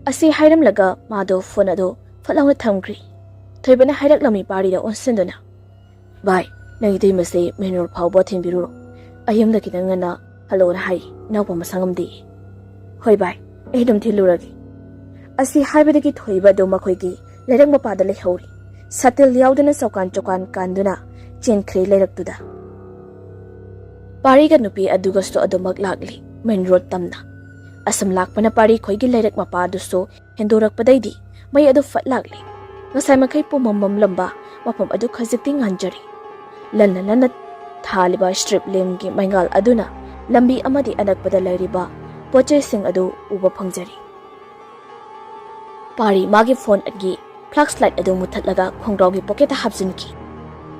ꯑꯁꯤ ꯍꯥꯏꯔꯝꯂꯒ ꯃꯥꯗꯣ ꯐꯣꯟ ꯑꯗꯨ ꯐꯠ ꯂꯥꯎꯅ ꯊꯝꯈ꯭ꯔꯤ꯫ ꯊꯣꯏꯕꯅ ꯍꯥꯏꯔꯛꯂꯝꯃꯤ ꯄꯥꯔꯤꯗ ꯑꯣꯟꯁꯤꯟꯗꯨꯅ, "ꯚꯥꯏ, ꯅꯪ ꯏꯇꯩꯃꯁꯦ ꯃꯦꯟ ꯔꯣꯗ ꯐꯥꯎꯕ ꯊꯤꯟꯕꯤꯔꯨꯔꯣ꯫ ꯑꯩ ꯌꯨꯝꯗ ꯈꯤꯇꯪ ꯉꯟꯅ ꯍꯜꯂꯛꯑꯣꯅ ꯍꯥꯏ, ꯏꯅꯥꯎꯄꯥ ꯃꯁꯥ ꯉꯝꯗꯦ꯫" "ꯍꯣꯏ ꯚꯥꯏ, ꯑꯩ ꯑꯗꯨꯝ ꯊꯤꯜꯂꯨꯔꯒꯦ꯫" ꯑꯁꯤ ꯍꯥꯏꯕꯗꯒꯤ ꯊꯣꯏꯕ ꯑꯗꯨ ꯃꯈꯣꯏꯒꯤ ꯂꯩꯔꯛ ꯃꯄꯥꯗ ꯂꯩꯍꯧꯔꯤ꯫ ꯁꯥꯇꯤꯜ ꯌꯥꯎꯗꯅ ꯆꯧꯀꯥꯟ ꯆꯧꯀꯥꯟ ꯀꯥꯟꯗꯨꯅ ꯆꯦꯟꯈ꯭ꯔꯦ ꯂꯩꯔꯛꯇꯨꯗ꯫ ꯄꯥꯔꯤꯒ ꯅꯨꯄꯤ ꯑꯗꯨꯒꯁꯨ ꯑꯗꯨꯃꯛ ꯂꯥꯛꯂꯤ, ꯃꯦꯟ ꯔꯣꯗ ꯇꯝꯅ꯫ ꯑꯁꯨꯝ ꯂꯥꯛꯄꯅ ꯄꯥꯔꯤ ꯈꯣꯏꯒꯤ ꯂꯩꯔꯛ ꯃꯄꯥꯗꯨꯁꯨ ꯍꯦꯟꯗꯣꯔꯛꯄꯗꯩꯗꯤ ꯃꯩ ꯑꯗꯨ ꯐꯠ ꯂꯥꯛꯂꯤ꯫ ꯉꯁꯥꯏ ꯃꯈꯩ ꯄꯨꯝꯃꯝ ꯃꯝꯂꯝꯕ ꯃꯐꯝ ꯑꯗꯨ ꯈꯖꯤꯛꯇꯤ ꯉꯥꯟꯖꯔꯤ꯫ ꯂꯟꯅ ꯂꯟꯅ ꯊꯥꯜꯂꯤꯕ ꯁ꯭ꯇ꯭ꯔꯤꯞ ꯂꯦꯝꯒꯤ ꯃꯩꯉꯥꯜ ꯑꯗꯨꯅ ꯂꯝꯕꯤ ꯑꯃꯗꯤ ꯑꯅꯛꯄꯗ ꯂꯩꯔꯤꯕ ꯄꯣꯠ ꯆꯩꯁꯤꯡ ꯑꯗꯨ ꯎꯕ ꯐꯪꯖꯔꯤ꯫ ꯄꯥꯔꯤ ꯃꯥꯒꯤ ꯐꯣꯟꯒꯤ ꯐ꯭ꯂꯥꯁ ꯂꯥꯏꯠ ꯑꯗꯨ ꯃꯨꯊꯠꯂꯒ ꯈꯣꯡꯒ꯭ꯔꯥꯎꯒꯤ ꯄꯣꯀꯦꯠꯇ ꯍꯥꯞꯆꯤꯟꯈꯤ꯫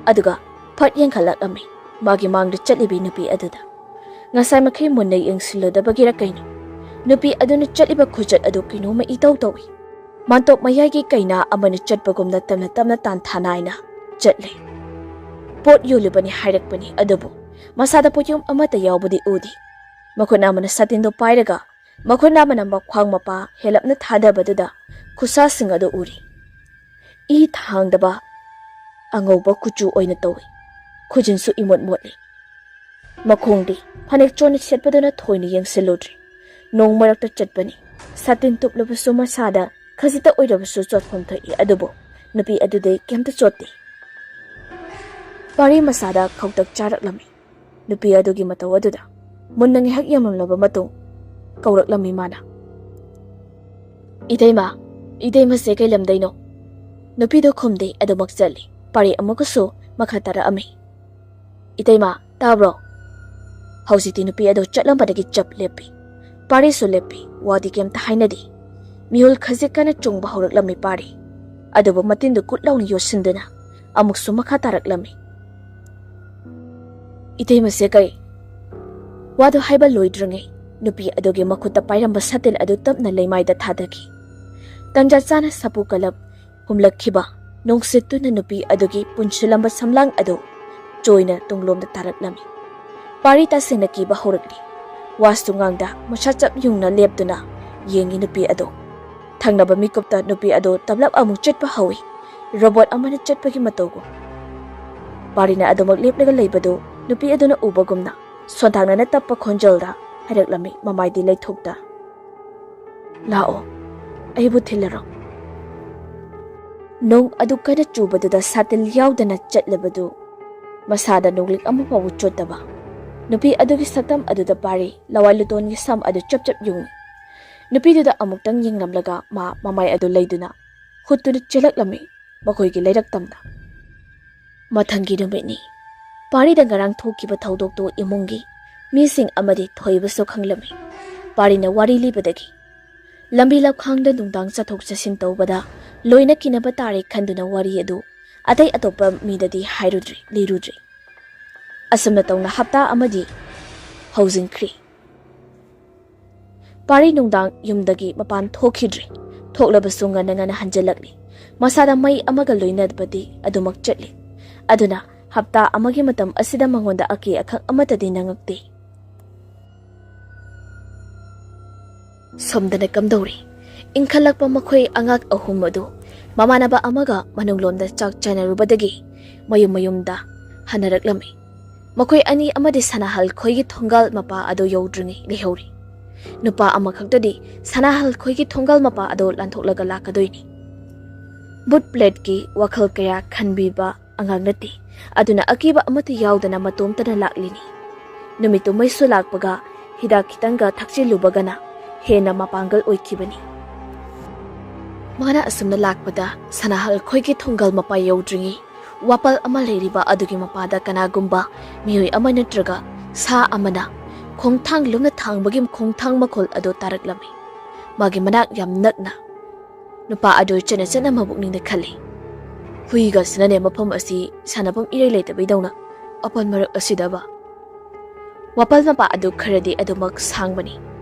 ꯑꯗꯨꯒ ꯐꯠ ꯌꯦꯡꯈꯠꯂꯛꯂꯝꯃꯤ ꯃꯥꯒꯤ ꯃꯥꯡꯗ ꯆꯠꯂꯤꯕꯤ ꯅꯨꯄꯤ ꯑꯗꯨꯗ꯫ ꯉꯁꯥꯏ ꯃꯈꯩ ꯃꯨꯟꯅ ꯌꯦꯡꯁꯤꯜꯂꯨꯗꯕꯒꯤꯔ ꯀꯩꯅꯣ, ꯅꯨꯄꯤ ꯑꯗꯨꯅ ꯆꯠꯂꯤꯕ ꯈꯨꯆꯠ ꯑꯗꯨ ꯀꯩꯅꯣꯝꯃ ꯏꯇꯧ ꯇꯧꯏ꯫ ꯃꯥꯟꯇꯣꯞ ꯃꯌꯥꯏꯒꯤ ꯀꯩꯅꯥ ꯑꯃꯅ ꯆꯠꯄꯒꯨꯝꯅ ꯇꯞꯅ ꯇꯞꯅ ꯇꯥꯟꯊꯥ ꯅꯥꯏꯅ ꯆꯠꯂꯤ꯫ ꯄꯣꯠ ꯌꯣꯜꯂꯤꯕꯅꯤ ꯍꯥꯏꯔꯛꯄꯅꯤ, ꯑꯗꯨꯕꯨ ꯃꯁꯥꯗ ꯄꯣꯠꯌꯣꯝ ꯑꯃꯠꯇ ꯌꯥꯎꯕꯗꯤ ꯎꯗꯦ꯫ ꯃꯈꯨꯠ ꯑꯃꯅ ꯁꯥꯇꯤꯟꯗꯨ ꯄꯥꯏꯔꯒ ꯃꯈꯨꯠ ꯑꯃꯅ ꯃꯈ꯭ꯋꯥꯡ ꯃꯄꯥ ꯍꯦꯜꯂꯞꯅ ꯊꯥꯗꯕꯗꯨꯗ ꯈꯨꯠꯁꯥꯁꯤꯡ ꯑꯗꯨ ꯎꯔꯤ꯫ ꯏ ꯊꯥꯡꯗꯕ ꯑꯉꯧꯕ ꯀꯨꯆꯨ ꯑꯣꯏꯅ ꯇꯧꯏ꯫ ꯈꯨꯖꯤꯟꯁꯨ ꯏꯃꯣꯠ ꯃꯣꯠꯂꯤ꯫ ꯃꯈꯣꯡꯗꯤ ꯐꯅꯦꯛ ꯆꯣꯟꯅ ꯁꯦꯠꯄꯗꯨꯅ ꯊꯣꯏꯅ ꯌꯦꯡꯁꯤꯜꯂꯨꯗ꯭ꯔꯤ꯫ ꯅꯣꯡ ꯃꯔꯛꯇ ꯆꯠꯄꯅꯤ꯫ ꯁꯥꯇꯤꯟ ꯇꯨꯞꯂꯕꯁꯨ ꯃꯁꯥꯗ ꯈꯖꯤꯛꯇ ꯑꯣꯏꯔꯕꯁꯨ ꯆꯣꯠꯐꯝ ꯊꯣꯛꯏ, ꯑꯗꯨꯕꯨ ꯅꯨꯄꯤ ꯑꯗꯨꯗꯤ ꯀꯩꯝꯇ ꯆꯣꯠꯇꯦ꯫ ꯄꯥꯔꯤ ꯃꯁꯥꯗ ꯈꯧꯇꯛ ꯆꯥꯔꯛꯂꯝꯃꯤ꯫ ꯅꯨꯄꯤ ꯑꯗꯨꯒꯤ ꯃꯇꯧ ꯑꯗꯨꯗ ꯃꯨꯟꯅ ꯉꯥꯏꯍꯥꯛ ꯌꯦꯡꯂꯝꯂꯕ ꯃꯇꯨꯡ ꯀꯧꯔꯛꯂꯝꯃꯤ ꯃꯥꯅ, "ꯏꯇꯩꯃ, ꯏꯇꯩꯃꯁꯦ ꯀꯩ ꯂꯝꯗꯩꯅꯣ?" ꯅꯨꯄꯤꯗꯨ ꯈꯨꯝꯗꯦ, ꯑꯗꯨꯃꯛ ꯆꯠꯂꯤ꯫ ꯄꯥꯔꯤ ꯑꯃꯨꯛꯀꯁꯨ ꯃꯈꯥ ꯇꯥꯔꯛꯑꯝꯃꯤ, "ꯏꯇꯩꯃ, ꯇꯥꯕ꯭ꯔꯣ?" ꯍꯧꯖꯤꯛꯇꯤ ꯅꯨꯄꯤ ꯑꯗꯨ ꯆꯠꯂꯝꯕꯗꯒꯤ ꯆꯞ ꯂꯦꯞꯄꯤ꯫ ꯄꯥꯔꯤꯁꯨ ꯂꯦꯞꯄꯤ, ꯋꯥꯗꯤ ꯀꯩꯝꯇ ꯍꯥꯏꯅꯗꯦ꯫ ꯃꯤꯍꯨꯜ ꯈꯖꯤꯛ ꯀꯟꯅ ꯆꯣꯡꯕ ꯍꯧꯔꯛꯂꯝꯃꯤ ꯄꯥꯔꯤ꯫ ꯑꯗꯨꯕꯨ ꯃꯇꯤꯟꯗꯨ ꯀꯨꯠ ꯂꯥꯎꯅ ꯌꯣꯠꯁꯤꯟꯗꯨꯅ ꯑꯃꯨꯛꯁꯨ ꯃꯈꯥ ꯇꯥꯔꯛꯂꯝꯃꯤ, "ꯏꯇꯩꯃꯁꯦ ꯀꯩ?" ꯋꯥꯗꯨ ꯍꯥꯏꯕ ꯂꯣꯏꯗ꯭ꯔꯤꯉꯩ ꯅꯨꯄꯤ ꯑꯗꯨꯒꯤ ꯃꯈꯨꯠꯇ ꯄꯥꯏꯔꯝꯕ ꯁꯥꯇꯤꯟ ꯑꯗꯨ ꯇꯞꯅ ꯂꯩꯃꯥꯏꯗ ꯊꯥꯗꯈꯤ꯫ ꯇꯟꯖꯥ ꯆꯥꯅ ꯁꯥꯄꯨ ꯀꯂꯞ ꯍꯨꯝꯂꯛꯈꯤꯕ ꯅꯨꯡꯁꯤꯠꯇꯨꯅ ꯅꯨꯄꯤ ꯑꯗꯨꯒꯤ ꯄꯨꯟꯁꯤꯜꯂꯝꯕ ꯁꯝꯂꯥꯡ ꯑꯗꯨ ꯆꯣꯏꯅ ꯇꯨꯡꯂꯣꯝꯗ ꯇꯥꯔꯛꯂꯝꯃꯤ꯫ ꯄꯥꯔꯤ ꯇꯁꯦꯡꯅ ꯀꯤꯕ ꯍꯧꯔꯛꯂꯤ꯫ ꯋꯥꯁꯨ ꯉꯥꯡꯗ ꯃꯁꯥ ꯆꯞ ꯌꯨꯡꯅ ꯂꯦꯞꯇꯨꯅ ꯌꯦꯡꯉꯤ ꯅꯨꯄꯤ ꯑꯗꯨ꯫ ꯊꯪꯅꯕ ꯃꯤꯀꯨꯞꯇ ꯅꯨꯄꯤ ꯑꯗꯨ ꯇꯞꯂꯞ ꯑꯃꯨꯛ ꯆꯠꯄ ꯍꯧꯏ, ꯔꯣꯕꯣꯠ ꯑꯃꯅ ꯆꯠꯄꯒꯤ ꯃꯇꯧꯒꯨꯝ꯫ ꯄꯥꯔꯤꯅ ꯑꯗꯨꯃꯛ ꯂꯦꯞꯂꯒ ꯂꯩꯕꯗꯨ ꯅꯨꯄꯤ ꯑꯗꯨꯅ ꯎꯕꯒꯨꯝꯅ ꯁꯣꯟꯊꯥꯡꯅꯅ ꯇꯞꯄ ꯈꯣꯟꯖꯦꯜꯗ ꯍꯥꯏꯔꯛꯂꯝꯃꯤ, ꯃꯃꯥꯏꯗꯤ ꯂꯩꯊꯣꯛꯇ꯫ "ꯂꯥꯛꯑꯣ, ꯑꯩꯕꯨ ꯊꯤꯜꯂꯔꯣ꯫" ꯅꯣꯡ ꯑꯗꯨ ꯀꯟꯅ ꯆꯨꯕꯗꯨꯗ ꯁꯥꯇꯤꯟ ꯌꯥꯎꯗꯅ ꯆꯠꯂꯕꯗꯨ ꯃꯁꯥꯗ ꯅꯣꯡꯂꯤꯛ ꯑꯃ ꯐꯥꯎꯕ ꯆꯣꯠꯇꯕ ꯅꯨꯄꯤ ꯑꯗꯨꯒꯤ ꯁꯛꯇꯝ ꯑꯗꯨꯗ ꯄꯥꯔꯤ ꯂꯋꯥꯏ ꯂꯨꯇꯣꯟꯒꯤ ꯁꯝ ꯑꯗꯨ ꯆꯞ ꯆꯞ ꯌꯨꯡꯏ꯫ ꯅꯨꯄꯤꯗꯨꯗ ꯑꯃꯨꯛꯇꯪ ꯌꯦꯡꯂꯝꯂꯒ ꯃꯥ ꯃꯃꯥꯏ ꯑꯗꯨ ꯂꯩꯗꯨꯅ ꯍꯨꯠꯇꯨꯅ ꯆꯦꯜꯂꯛꯂꯝꯃꯤ ꯃꯈꯣꯏꯒꯤ ꯂꯩꯔꯛ ꯇꯝꯅ꯫ ꯃꯊꯪꯒꯤ ꯅꯨꯃꯤꯠꯅꯤ꯫ ꯄꯥꯔꯤꯗ ꯉꯔꯥꯡ ꯊꯣꯛꯈꯤꯕ ꯊꯧꯗꯣꯛꯇꯨ ꯏꯃꯨꯡꯒꯤ ꯃꯤꯁꯤꯡ ꯑꯃꯗꯤ ꯊꯣꯏꯕꯁꯨ ꯈꯪꯂꯝꯃꯤ꯫ ꯄꯥꯔꯤꯅ ꯋꯥꯔꯤ ꯂꯤꯕꯗꯒꯤ ꯂꯝꯕꯤ ꯂꯝꯈꯥꯡꯗ ꯅꯨꯡꯗꯥꯡ ꯆꯠꯊꯣꯛ ꯆꯠꯁꯤꯟ ꯇꯧꯕꯗ ꯂꯣꯏꯅ ꯀꯤꯅꯕ ꯇꯥꯔꯦ ꯈꯟꯗꯨꯅ ꯋꯥꯔꯤ ꯑꯗꯨ ꯑꯇꯩ ꯑꯇꯣꯞꯄ ꯃꯤꯗꯗꯤ ꯍꯥꯏꯔꯨꯗ꯭ꯔꯤ, ꯂꯤꯔꯨꯗ꯭ꯔꯤ꯫ ꯑꯁꯨꯝꯅ ꯇꯧꯅ ꯍꯞꯇꯥ ꯑꯃꯗꯤ ꯍꯧꯖꯤꯟꯈ꯭ꯔꯤ꯫ ꯄꯥꯔꯤ ꯅꯨꯡꯗꯥꯡ ꯌꯨꯝꯗꯒꯤ ꯃꯄꯥꯟ ꯊꯣꯛꯈꯤꯗ꯭ꯔꯤ꯫ ꯊꯣꯛꯂꯕꯁꯨ ꯉꯟꯅ ꯉꯟꯅ ꯍꯟꯖꯤꯜꯂꯛꯂꯤ꯫ ꯃꯁꯥꯗ ꯃꯩ ꯑꯃꯒ ꯂꯣꯏꯅꯕꯗꯤ ꯑꯗꯨꯃꯛ ꯆꯠꯂꯤ꯫ ꯑꯗꯨꯅ ꯍꯞꯇꯥ ꯑꯃꯒꯤ ꯃꯇꯝ ꯑꯁꯤꯗ ꯃꯉꯣꯟꯗ ꯑꯀꯤ ꯑꯈꯪ ꯑꯃꯠꯇꯗꯤ ꯅꯪꯉꯛꯇꯦ꯫ ꯁꯣꯝꯗꯅ ꯀꯝꯗꯧꯔꯤ? ꯏꯟꯈꯠꯂꯛꯄ ꯃꯈꯣꯏ ꯑꯉꯥꯡ ꯑꯍꯨꯝ ꯑꯗꯨ ꯃꯃꯥꯟꯅꯕ ꯑꯃꯒ ꯃꯅꯨꯡꯂꯣꯝꯗ ꯆꯥꯛ ꯆꯥꯅꯔꯨꯕꯗꯒꯤ ꯃꯌꯨꯝ ꯃꯌꯨꯝꯗ ꯍꯟꯅꯔꯛꯂꯝꯃꯤ꯫ ꯃꯈꯣꯏ ꯑꯅꯤ ꯑꯃꯗꯤ ꯁꯅꯥꯍꯜ ꯈꯣꯏꯒꯤ ꯊꯣꯡꯒꯥꯜ ꯃꯄꯥ ꯑꯗꯨ ꯌꯧꯗ꯭ꯔꯤꯉꯩ ꯂꯩꯍꯧꯔꯤ꯫ ꯅꯨꯄꯥ ꯑꯃꯈꯛꯇꯗꯤ ꯁꯅꯥꯍꯜ ꯈꯣꯏꯒꯤ ꯊꯣꯡꯒꯥꯜ ꯃꯄꯥ ꯑꯗꯨ ꯂꯥꯟꯊꯣꯛꯂꯒ ꯂꯥꯛꯀꯗꯣꯏꯅꯤ꯫ ꯕꯨꯠ ꯄ꯭ꯂꯦꯠꯀꯤ ꯋꯥꯈꯜ ꯀꯌꯥ ꯈꯟꯕꯤꯕ ꯑꯉꯥꯡ ꯅꯠꯇꯦ꯫ ꯑꯗꯨꯅ ꯑꯀꯤꯕ ꯑꯃꯠꯇ ꯌꯥꯎꯗꯅ ꯃꯇꯣꯝꯇꯅ ꯂꯥꯛꯂꯤꯅꯤ꯫ ꯅꯨꯃꯤꯠꯇꯨ ꯃꯩꯁꯨ ꯂꯥꯛꯄꯒ ꯍꯤꯗꯥꯛ ꯈꯤꯇꯪꯒ ꯊꯛꯆꯤꯜꯂꯨꯕꯒꯅ ꯍꯦꯟꯅ ꯃꯄꯥꯡꯒꯜ ꯑꯣꯏꯈꯤꯕꯅꯤ꯫ ꯃꯥꯅ ꯑꯁꯨꯝꯅ ꯂꯥꯛꯄꯗ ꯁꯅꯥꯍꯜ ꯈꯣꯏꯒꯤ ꯊꯣꯡꯒꯜ ꯃꯄꯥ ꯌꯧꯗ꯭ꯔꯤꯉꯩ ꯋꯥꯄꯜ ꯑꯃ ꯂꯩꯔꯤꯕ ꯑꯗꯨꯒꯤ ꯃꯄꯥꯗ ꯀꯅꯥꯒꯨꯝꯕ ꯃꯤꯑꯣꯏ ꯑꯃ ꯅꯠꯇ꯭ꯔꯒ ꯁꯥ ꯑꯃꯅ ꯈꯣꯡꯊꯥꯡ ꯂꯨꯝꯅ ꯊꯥꯡꯕꯒꯤ ꯈꯣꯡꯊꯥꯡ ꯃꯈꯣꯜ ꯑꯗꯨ ꯇꯥꯔꯛꯂꯝꯃꯤ꯫ ꯃꯥꯒꯤ ꯃꯅꯥꯛ ꯌꯥꯝ ꯅꯛꯅ ꯅꯨꯄꯥ ꯑꯗꯨ ꯆꯠꯅ ꯆꯠꯅ ꯃꯕꯨꯛꯅꯤꯡꯗ ꯈꯜꯂꯤ, "ꯍꯨꯏꯒꯁꯤꯅꯅꯦ ꯃꯐꯝ ꯑꯁꯤ ꯁꯥꯟꯅꯐꯝ ꯏꯔꯩ ꯂꯩꯇꯕꯩꯗꯧꯅ ꯑꯄꯜ ꯃꯔꯛ ꯑꯁꯤꯗꯕ?" ꯋꯥꯄꯜ ꯃꯄꯥ ꯑꯗꯨ ꯈꯔꯗꯤ ꯑꯗꯨꯃꯛ ꯁꯥꯡꯕꯅꯤ꯫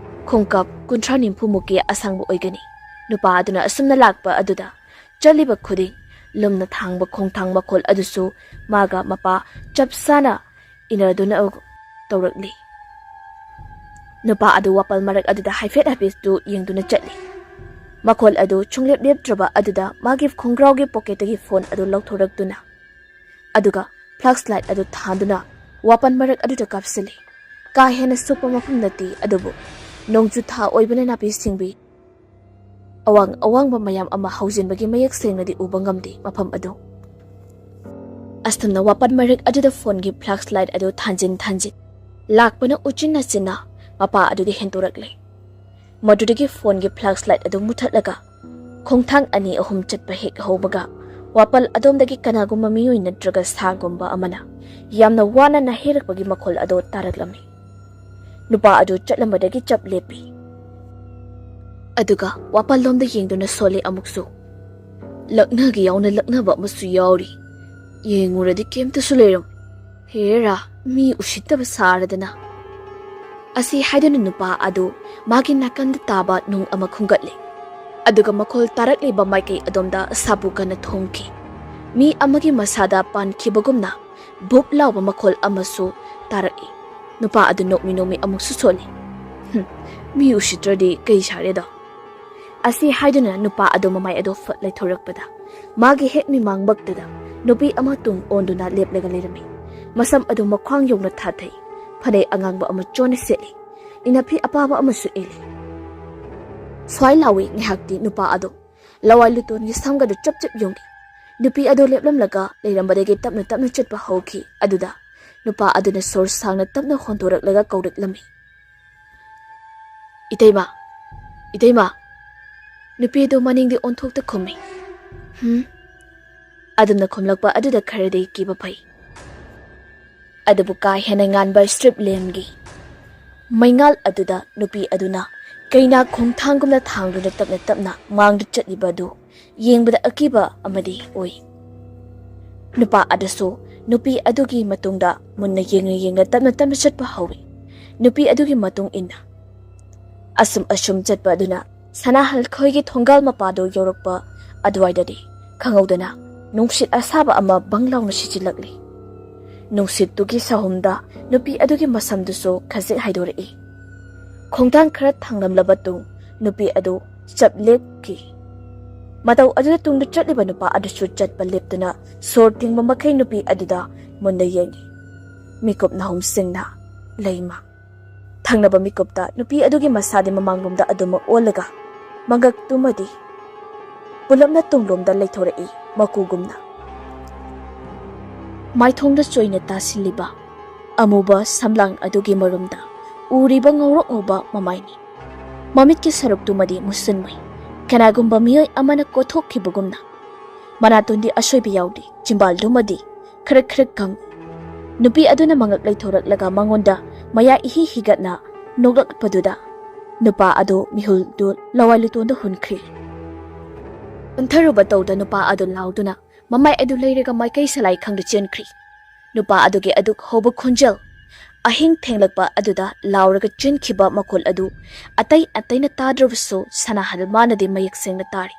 ꯈꯣꯡꯀꯥꯞ ꯀꯨꯟꯊ꯭ꯔꯥ ꯅꯤꯐꯨ ꯃꯨꯛꯀꯤ ꯑꯁꯥꯡꯕ ꯑꯣꯏꯒꯅꯤ꯫ ꯅꯨꯄꯥ ꯑꯗꯨꯅ ꯑꯁꯨꯝꯅ ꯂꯥꯛꯄ ꯑꯗꯨꯗ ꯆꯠꯂꯤꯕ ꯈꯨꯗꯤꯡ ꯂꯨꯝꯅ ꯊꯥꯡꯕ ꯈꯣꯡꯊꯥꯡ ꯃꯈꯣꯜ ꯑꯗꯨꯁꯨ ꯃꯥꯒ ꯃꯄꯥ ꯆꯞ ꯆꯥꯅ ꯏꯟꯅꯗꯨꯅ ꯇꯧꯔꯛꯂꯤ꯫ ꯅꯨꯄꯥ ꯑꯗꯨ ꯋꯥꯄꯜ ꯃꯔꯛ ꯑꯗꯨꯗ ꯍꯥꯏꯐꯦꯠ ꯍꯥꯏꯐꯦꯠꯇꯨ ꯌꯦꯡꯗꯨꯅ ꯆꯠꯂꯤ꯫ ꯃꯈꯣꯜ ꯑꯗꯨ ꯁꯨꯡꯂꯦꯞ ꯂꯦꯞꯇ꯭ꯔꯕ ꯑꯗꯨꯗ ꯃꯥꯒꯤ ꯈꯣꯡꯒ꯭ꯔꯥꯎꯒꯤ ꯄꯣꯀꯦꯠꯇꯒꯤ ꯐꯣꯟ ꯑꯗꯨ ꯂꯧꯊꯣꯔꯛꯇꯨꯅ ꯑꯗꯨꯒ ꯐ꯭ꯂꯥꯁ ꯂꯥꯏꯠ ꯑꯗꯨ ꯊꯥꯟꯗꯨꯅ ꯋꯥꯄꯜ ꯃꯔꯛ ꯑꯗꯨꯗ ꯀꯥꯞꯁꯤꯜꯂꯤ꯫ ꯀꯥ ꯍꯦꯟꯅ ꯁꯣꯛꯄ ꯃꯐꯝ ꯅꯠꯇꯦ, ꯑꯗꯨꯕꯨ ꯅꯣꯡꯖꯨ ꯊꯥ ꯑꯣꯏꯕꯅ ꯅꯥꯄꯤ ꯁꯤꯡꯕꯤ ꯑꯋꯥꯡ ꯑꯋꯥꯡꯕ ꯃꯌꯥꯝ ꯑꯃ ꯍꯧꯖꯤꯟꯕꯒꯤ ꯃꯌꯦꯛ ꯁꯦꯡꯅꯗꯤ ꯎꯕ ꯉꯝꯗꯦ ꯃꯐꯝ ꯑꯗꯨ꯫ ꯑꯁꯨꯝꯅ ꯋꯥꯄꯟ ꯃꯔꯛ ꯑꯗꯨꯗ ꯐꯣꯟꯒꯤ ꯐ꯭ꯂꯥꯁ ꯂꯥꯏꯠ ꯑꯗꯨ ꯊꯥꯟꯖꯤꯟ ꯊꯥꯟꯖꯤꯟ ꯂꯥꯛꯄꯅ ꯎꯆꯤꯟ ꯅꯥꯆꯤꯟꯅ ꯃꯄꯥ ꯑꯗꯨꯗ ꯍꯦꯟꯗꯣꯔꯛꯂꯦ꯫ ꯃꯗꯨꯗꯒꯤ ꯐꯣꯟꯒꯤ ꯐ꯭ꯂꯥꯁ ꯂꯥꯏꯠ ꯑꯗꯨ ꯃꯨꯊꯠꯂꯒ ꯈꯣꯡꯊꯥꯡ ꯑꯅꯤ ꯑꯍꯨꯝ ꯆꯠꯄ ꯍꯦꯛ ꯍꯧꯕꯒ ꯋꯥꯄꯜ ꯑꯗꯣꯝꯗꯒꯤ ꯀꯅꯥꯒꯨꯝꯕ ꯃꯤꯑꯣꯏ ꯅꯠꯇ꯭ꯔꯒ ꯁꯥꯒꯨꯝꯕ ꯑꯃꯅ ꯌꯥꯝꯅ ꯋꯥꯅ ꯅꯥꯍꯩꯔꯛꯄꯒꯤ ꯃꯈꯣꯜ ꯑꯗꯨ ꯇꯥꯔꯛꯂꯝꯃꯤ꯫ ꯅꯨꯄꯥ ꯑꯗꯨ ꯆꯠꯂꯝꯕꯗꯒꯤ ꯆꯞ ꯂꯦꯞꯄꯤ꯫ ꯑꯗꯨꯒ ꯋꯥꯄꯜꯂꯣꯝꯗ ꯌꯦꯡꯗꯨꯅ ꯁꯣꯜꯂꯤ ꯑꯃꯨꯛꯁꯨ꯫ ꯂꯛꯅꯒꯦ ꯌꯥꯎꯅ ꯂꯛꯅꯕ ꯑꯃꯁꯨ ꯌꯥꯎꯔꯤ꯫ ꯌꯦꯡꯉꯨꯔꯗꯤ ꯀꯩꯝꯇꯁꯨ ꯂꯩꯔꯝ꯫ ꯍꯦꯔꯥ, ꯃꯤ ꯎꯁꯤꯠꯇꯕ ꯁꯥꯔꯗꯅ꯫ ꯑꯁꯤ ꯍꯥꯏꯗꯨꯅ ꯅꯨꯄꯥ ꯑꯗꯨ ꯃꯥꯒꯤ ꯅꯥꯀꯟꯗ ꯇꯥꯕ ꯅꯨꯡ ꯑꯃ ꯈꯨꯝꯒꯠꯂꯤ꯫ ꯑꯗꯨꯒ ꯃꯈꯣꯜ ꯇꯥꯔꯛꯂꯤꯕ ꯃꯥꯏꯀꯩ ꯑꯗꯣꯝꯗ ꯁꯥꯕꯨ ꯀꯟꯅ ꯊꯣꯡꯈꯤ꯫ ꯃꯤ ꯑꯃꯒꯤ ꯃꯁꯥꯗ ꯄꯥꯟꯈꯤꯕꯒꯨꯝꯅ ꯚꯨꯞ ꯂꯥꯎꯕ ꯃꯈꯣꯜ ꯑꯃꯁꯨ ꯇꯥꯔꯛꯏ꯫ ꯅꯨꯄꯥ ꯑꯗꯨ ꯅꯣꯛꯃꯤ ꯅꯣꯛꯃꯤ ꯑꯃꯨꯛꯁꯨ ꯁꯣꯜꯂꯤ꯫ "ꯍꯨꯝ, ꯃꯤ ꯎꯁꯤꯠꯇ꯭ꯔꯗꯤ ꯀꯩ ꯁꯥꯔꯦꯗꯣ?" ꯑꯁꯤ ꯍꯥꯏꯗꯨꯅ ꯅꯨꯄꯥ ꯑꯗꯨ ꯃꯃꯥꯏ ꯑꯗꯨ ꯐꯠ ꯂꯩꯊꯣꯔꯛꯄꯗ ꯃꯥꯒꯤ ꯍꯦꯛ ꯃꯤꯃꯥꯡꯃꯛꯇꯗ ꯅꯨꯄꯤ ꯑꯃ ꯇꯨꯡ ꯑꯣꯟꯗꯨꯅ ꯂꯦꯞꯂꯒ ꯂꯩꯔꯝꯃꯤ꯫ ꯃꯁꯝ ꯑꯗꯨ ꯃꯈ꯭ꯋꯥꯡ ꯌꯧꯅ ꯊꯥꯊꯩ꯫ ꯐꯅꯦꯛ ꯑꯉꯥꯡꯕ ꯑꯃ ꯆꯣꯟꯅ ꯁꯦꯠꯂꯤ꯫ ꯏꯅꯐꯤ ꯑꯄꯥꯕ ꯑꯃꯁꯨ ꯏꯜꯂꯤ꯫ ꯁ꯭ꯋꯥꯏ ꯂꯥꯎꯏ ꯉꯥꯏꯍꯥꯛꯇꯤ ꯅꯨꯄꯥ ꯑꯗꯨ꯫ ꯂꯋꯥꯏ ꯂꯨꯇꯣꯟꯒꯤ ꯁꯝꯒꯗꯨ ꯆꯞ ꯆꯞ ꯌꯨꯡꯏ꯫ ꯅꯨꯄꯤ ꯑꯗꯨ ꯂꯦꯞꯂꯝꯂꯒ ꯂꯩꯔꯝꯕꯗꯒꯤ ꯇꯞꯅ ꯇꯞꯅ ꯆꯠꯄ ꯍꯧꯈꯤ꯫ ꯑꯗꯨꯗ ꯅꯨꯄꯥ ꯑꯗꯨꯅ ꯁꯣꯔ ꯁꯥꯡꯅ ꯇꯞꯅ ꯍꯣꯟꯗꯣꯔꯛꯂꯒ ꯀꯧꯔꯛꯂꯝꯃꯤ꯫ "ꯏꯇꯩꯃ, ꯏꯇꯩꯃ!" ꯅꯨꯄꯤ ꯑꯗꯨ ꯃꯅꯤꯡꯗꯤ ꯑꯣꯟꯊꯣꯛꯇ ꯈꯨꯝꯃꯤ꯫ "ꯍꯨꯝ?" ꯑꯗꯨꯝꯅ ꯈꯨꯝꯂꯛꯄ ꯑꯗꯨꯗ ꯈꯔꯗꯤ ꯀꯤꯕ ꯐꯩ꯫ ꯑꯗꯨꯕꯨ ꯀꯥ ꯍꯦꯟꯅ ꯉꯥꯟꯕ ꯁ꯭ꯇ꯭ꯔꯤꯞ ꯂꯦꯝꯒꯤ ꯃꯩꯉꯥꯜ ꯑꯗꯨꯗ ꯅꯨꯄꯤ ꯑꯗꯨꯅ ꯀꯩꯅꯥ ꯈꯣꯡꯊꯥꯡꯒꯨꯝꯅ ꯊꯥꯡꯗꯨꯅ ꯇꯞꯅ ꯇꯞꯅ ꯃꯥꯡꯗ ꯆꯠꯂꯤꯕ ꯑꯗꯨ ꯌꯦꯡꯕꯗ ꯑꯀꯤꯕ ꯑꯃꯗꯤ ꯑꯣꯏ꯫ ꯅꯨꯄꯥ ꯑꯗꯨꯁꯨ ꯅꯨꯄꯤ ꯑꯗꯨꯒꯤ ꯃꯇꯨꯡꯗ ꯃꯨꯟꯅ ꯌꯦꯡꯅ ꯌꯦꯡꯅ ꯇꯞꯅ ꯇꯞꯅ ꯆꯠꯄ ꯍꯧꯏ꯫ ꯅꯨꯄꯤ ꯑꯗꯨꯒꯤ ꯃꯇꯨꯡ ꯏꯟꯅ ꯑꯁꯨꯝ ꯑꯁꯨꯝ ꯆꯠꯄ ꯑꯗꯨꯅ ꯁꯅꯥꯍꯜꯈꯣꯏꯒꯤ ꯊꯣꯡꯒꯥꯜ ꯃꯄꯥꯗꯨ ꯌꯧꯔꯛꯄ ꯑꯗꯨꯋꯥꯏꯗꯗꯤ ꯈꯪꯍꯧꯗꯅ ꯅꯨꯡꯁꯤꯠ ꯑꯁꯥꯕ ꯑꯃ ꯕꯪ ꯂꯥꯎꯅ ꯁꯤꯠꯆꯤꯜꯂꯛꯂꯤ꯫ ꯅꯨꯡꯁꯤꯠꯇꯨꯒꯤ ꯁꯍꯨꯝꯗ ꯅꯨꯄꯤ ꯑꯗꯨꯒꯤ ꯃꯁꯝꯗꯨꯁꯨ ꯈꯖꯤꯛ ꯍꯥꯏꯗꯣꯔꯛꯏ꯫ ꯈꯣꯡꯊꯥꯡ ꯈꯔ ꯊꯥꯡꯂꯝꯂꯕ ꯇꯨꯡ ꯅꯨꯄꯤ ꯑꯗꯨ ꯆꯞ ꯂꯦꯞꯈꯤ꯫ ꯃꯇꯧ ꯑꯗꯨꯗ ꯇꯨꯡꯗ ꯆꯠꯂꯤꯕ ꯅꯨꯄꯥ ꯑꯗꯨꯁꯨ ꯆꯠꯄ ꯂꯦꯞꯇꯨꯅ ꯁꯣꯔ ꯊꯤꯡꯕ ꯃꯈꯩ ꯅꯨꯄꯤ ꯑꯗꯨꯗ ꯃꯨꯟꯅ ꯌꯦꯡꯏ꯫ ꯃꯤꯀꯨꯞ ꯅꯥꯍꯨꯝꯁꯤꯡꯅ ꯂꯩꯃ꯫ ꯊꯪꯅꯕ ꯃꯤꯀꯨꯞꯇ ꯅꯨꯄꯤ ꯑꯗꯨꯒꯤ ꯃꯁꯥꯗꯤ ꯃꯃꯥꯡꯂꯣꯝꯗ ꯑꯗꯨꯃꯛ ꯑꯣꯜꯂꯒ ꯃꯉꯛꯇꯨꯃꯗꯤ ꯄꯨꯂꯞꯅ ꯇꯨꯡꯂꯣꯝꯗ ꯂꯩꯊꯣꯔꯛꯏ, ꯃꯀꯨꯒꯨꯝꯅ꯫ ꯃꯥꯏꯊꯣꯡꯗ ꯆꯣꯏꯅ ꯇꯥꯁꯤꯜꯂꯤꯕ ꯑꯃꯨꯕ ꯁꯝꯂꯥꯡ ꯑꯗꯨꯒꯤ ꯃꯔꯨꯝꯗ ꯎꯔꯤꯕ ꯉꯧꯔꯣꯛ ꯉꯧꯕ ꯃꯃꯥꯏꯅꯤ꯫ ꯃꯃꯤꯠꯀꯤ ꯁꯔꯨꯛꯇꯨꯃꯗꯤ ꯃꯨꯁꯤꯟꯃꯨꯏ, ꯀꯅꯥꯒꯨꯝꯕ ꯃꯤꯑꯣꯏ ꯑꯃꯅ ꯀꯣꯊꯣꯛꯈꯤꯕꯒꯨꯝꯅ꯫ ꯃꯅꯥꯇꯣꯟꯗꯤ ꯑꯁꯣꯏꯕ ꯌꯥꯎꯗꯦ, ꯆꯤꯝꯕꯥꯜꯗꯨꯃꯗꯤ ꯈꯔꯛ ꯈꯔꯛ ꯀꯪ꯫ ꯅꯨꯄꯤ ꯑꯗꯨꯅ ꯃꯉꯛ ꯂꯩꯊꯣꯔꯛꯂꯒ ꯃꯉꯣꯟꯗ ꯃꯌꯥ ꯏꯍꯤ ꯍꯤꯒꯠꯅ ꯅꯣꯛꯂꯛꯄꯗꯨꯗ ꯅꯨꯄꯥ ꯑꯗꯨ ꯃꯤꯍꯨꯜꯗꯨ ꯂꯋꯥꯏ ꯂꯨꯇꯣꯟꯗ ꯍꯨꯟꯈ꯭ꯔꯤ꯫ ꯍꯟꯊꯔꯨꯕ ꯇꯧꯗ ꯅꯨꯄꯥ ꯑꯗꯨ ꯂꯥꯎꯗꯨꯅ ꯃꯃꯥꯏ ꯑꯗꯨ ꯂꯩꯔꯒ ꯃꯥꯏꯀꯩ ꯁꯂꯥꯏ ꯈꯪꯗ ꯆꯦꯟꯈ꯭ꯔꯤ꯫ ꯅꯨꯄꯥ ꯑꯗꯨꯒꯤ ꯑꯗꯨꯛ ꯍꯧꯕ ꯈꯣꯟꯖꯦꯜ, ꯑꯍꯤꯡ ꯊꯦꯡꯂꯛꯄ ꯑꯗꯨꯗ ꯂꯥꯎꯔꯒ ꯆꯦꯟꯈꯤꯕ ꯃꯈꯣꯜ ꯑꯗꯨ ꯑꯇꯩ ꯑꯇꯩꯅ ꯇꯥꯗ꯭ꯔꯕꯁꯨ ꯁꯅꯥꯍꯜ ꯃꯥꯅꯗꯤ ꯃꯌꯦꯛ ꯁꯦꯡꯅ ꯇꯥꯔꯤ꯫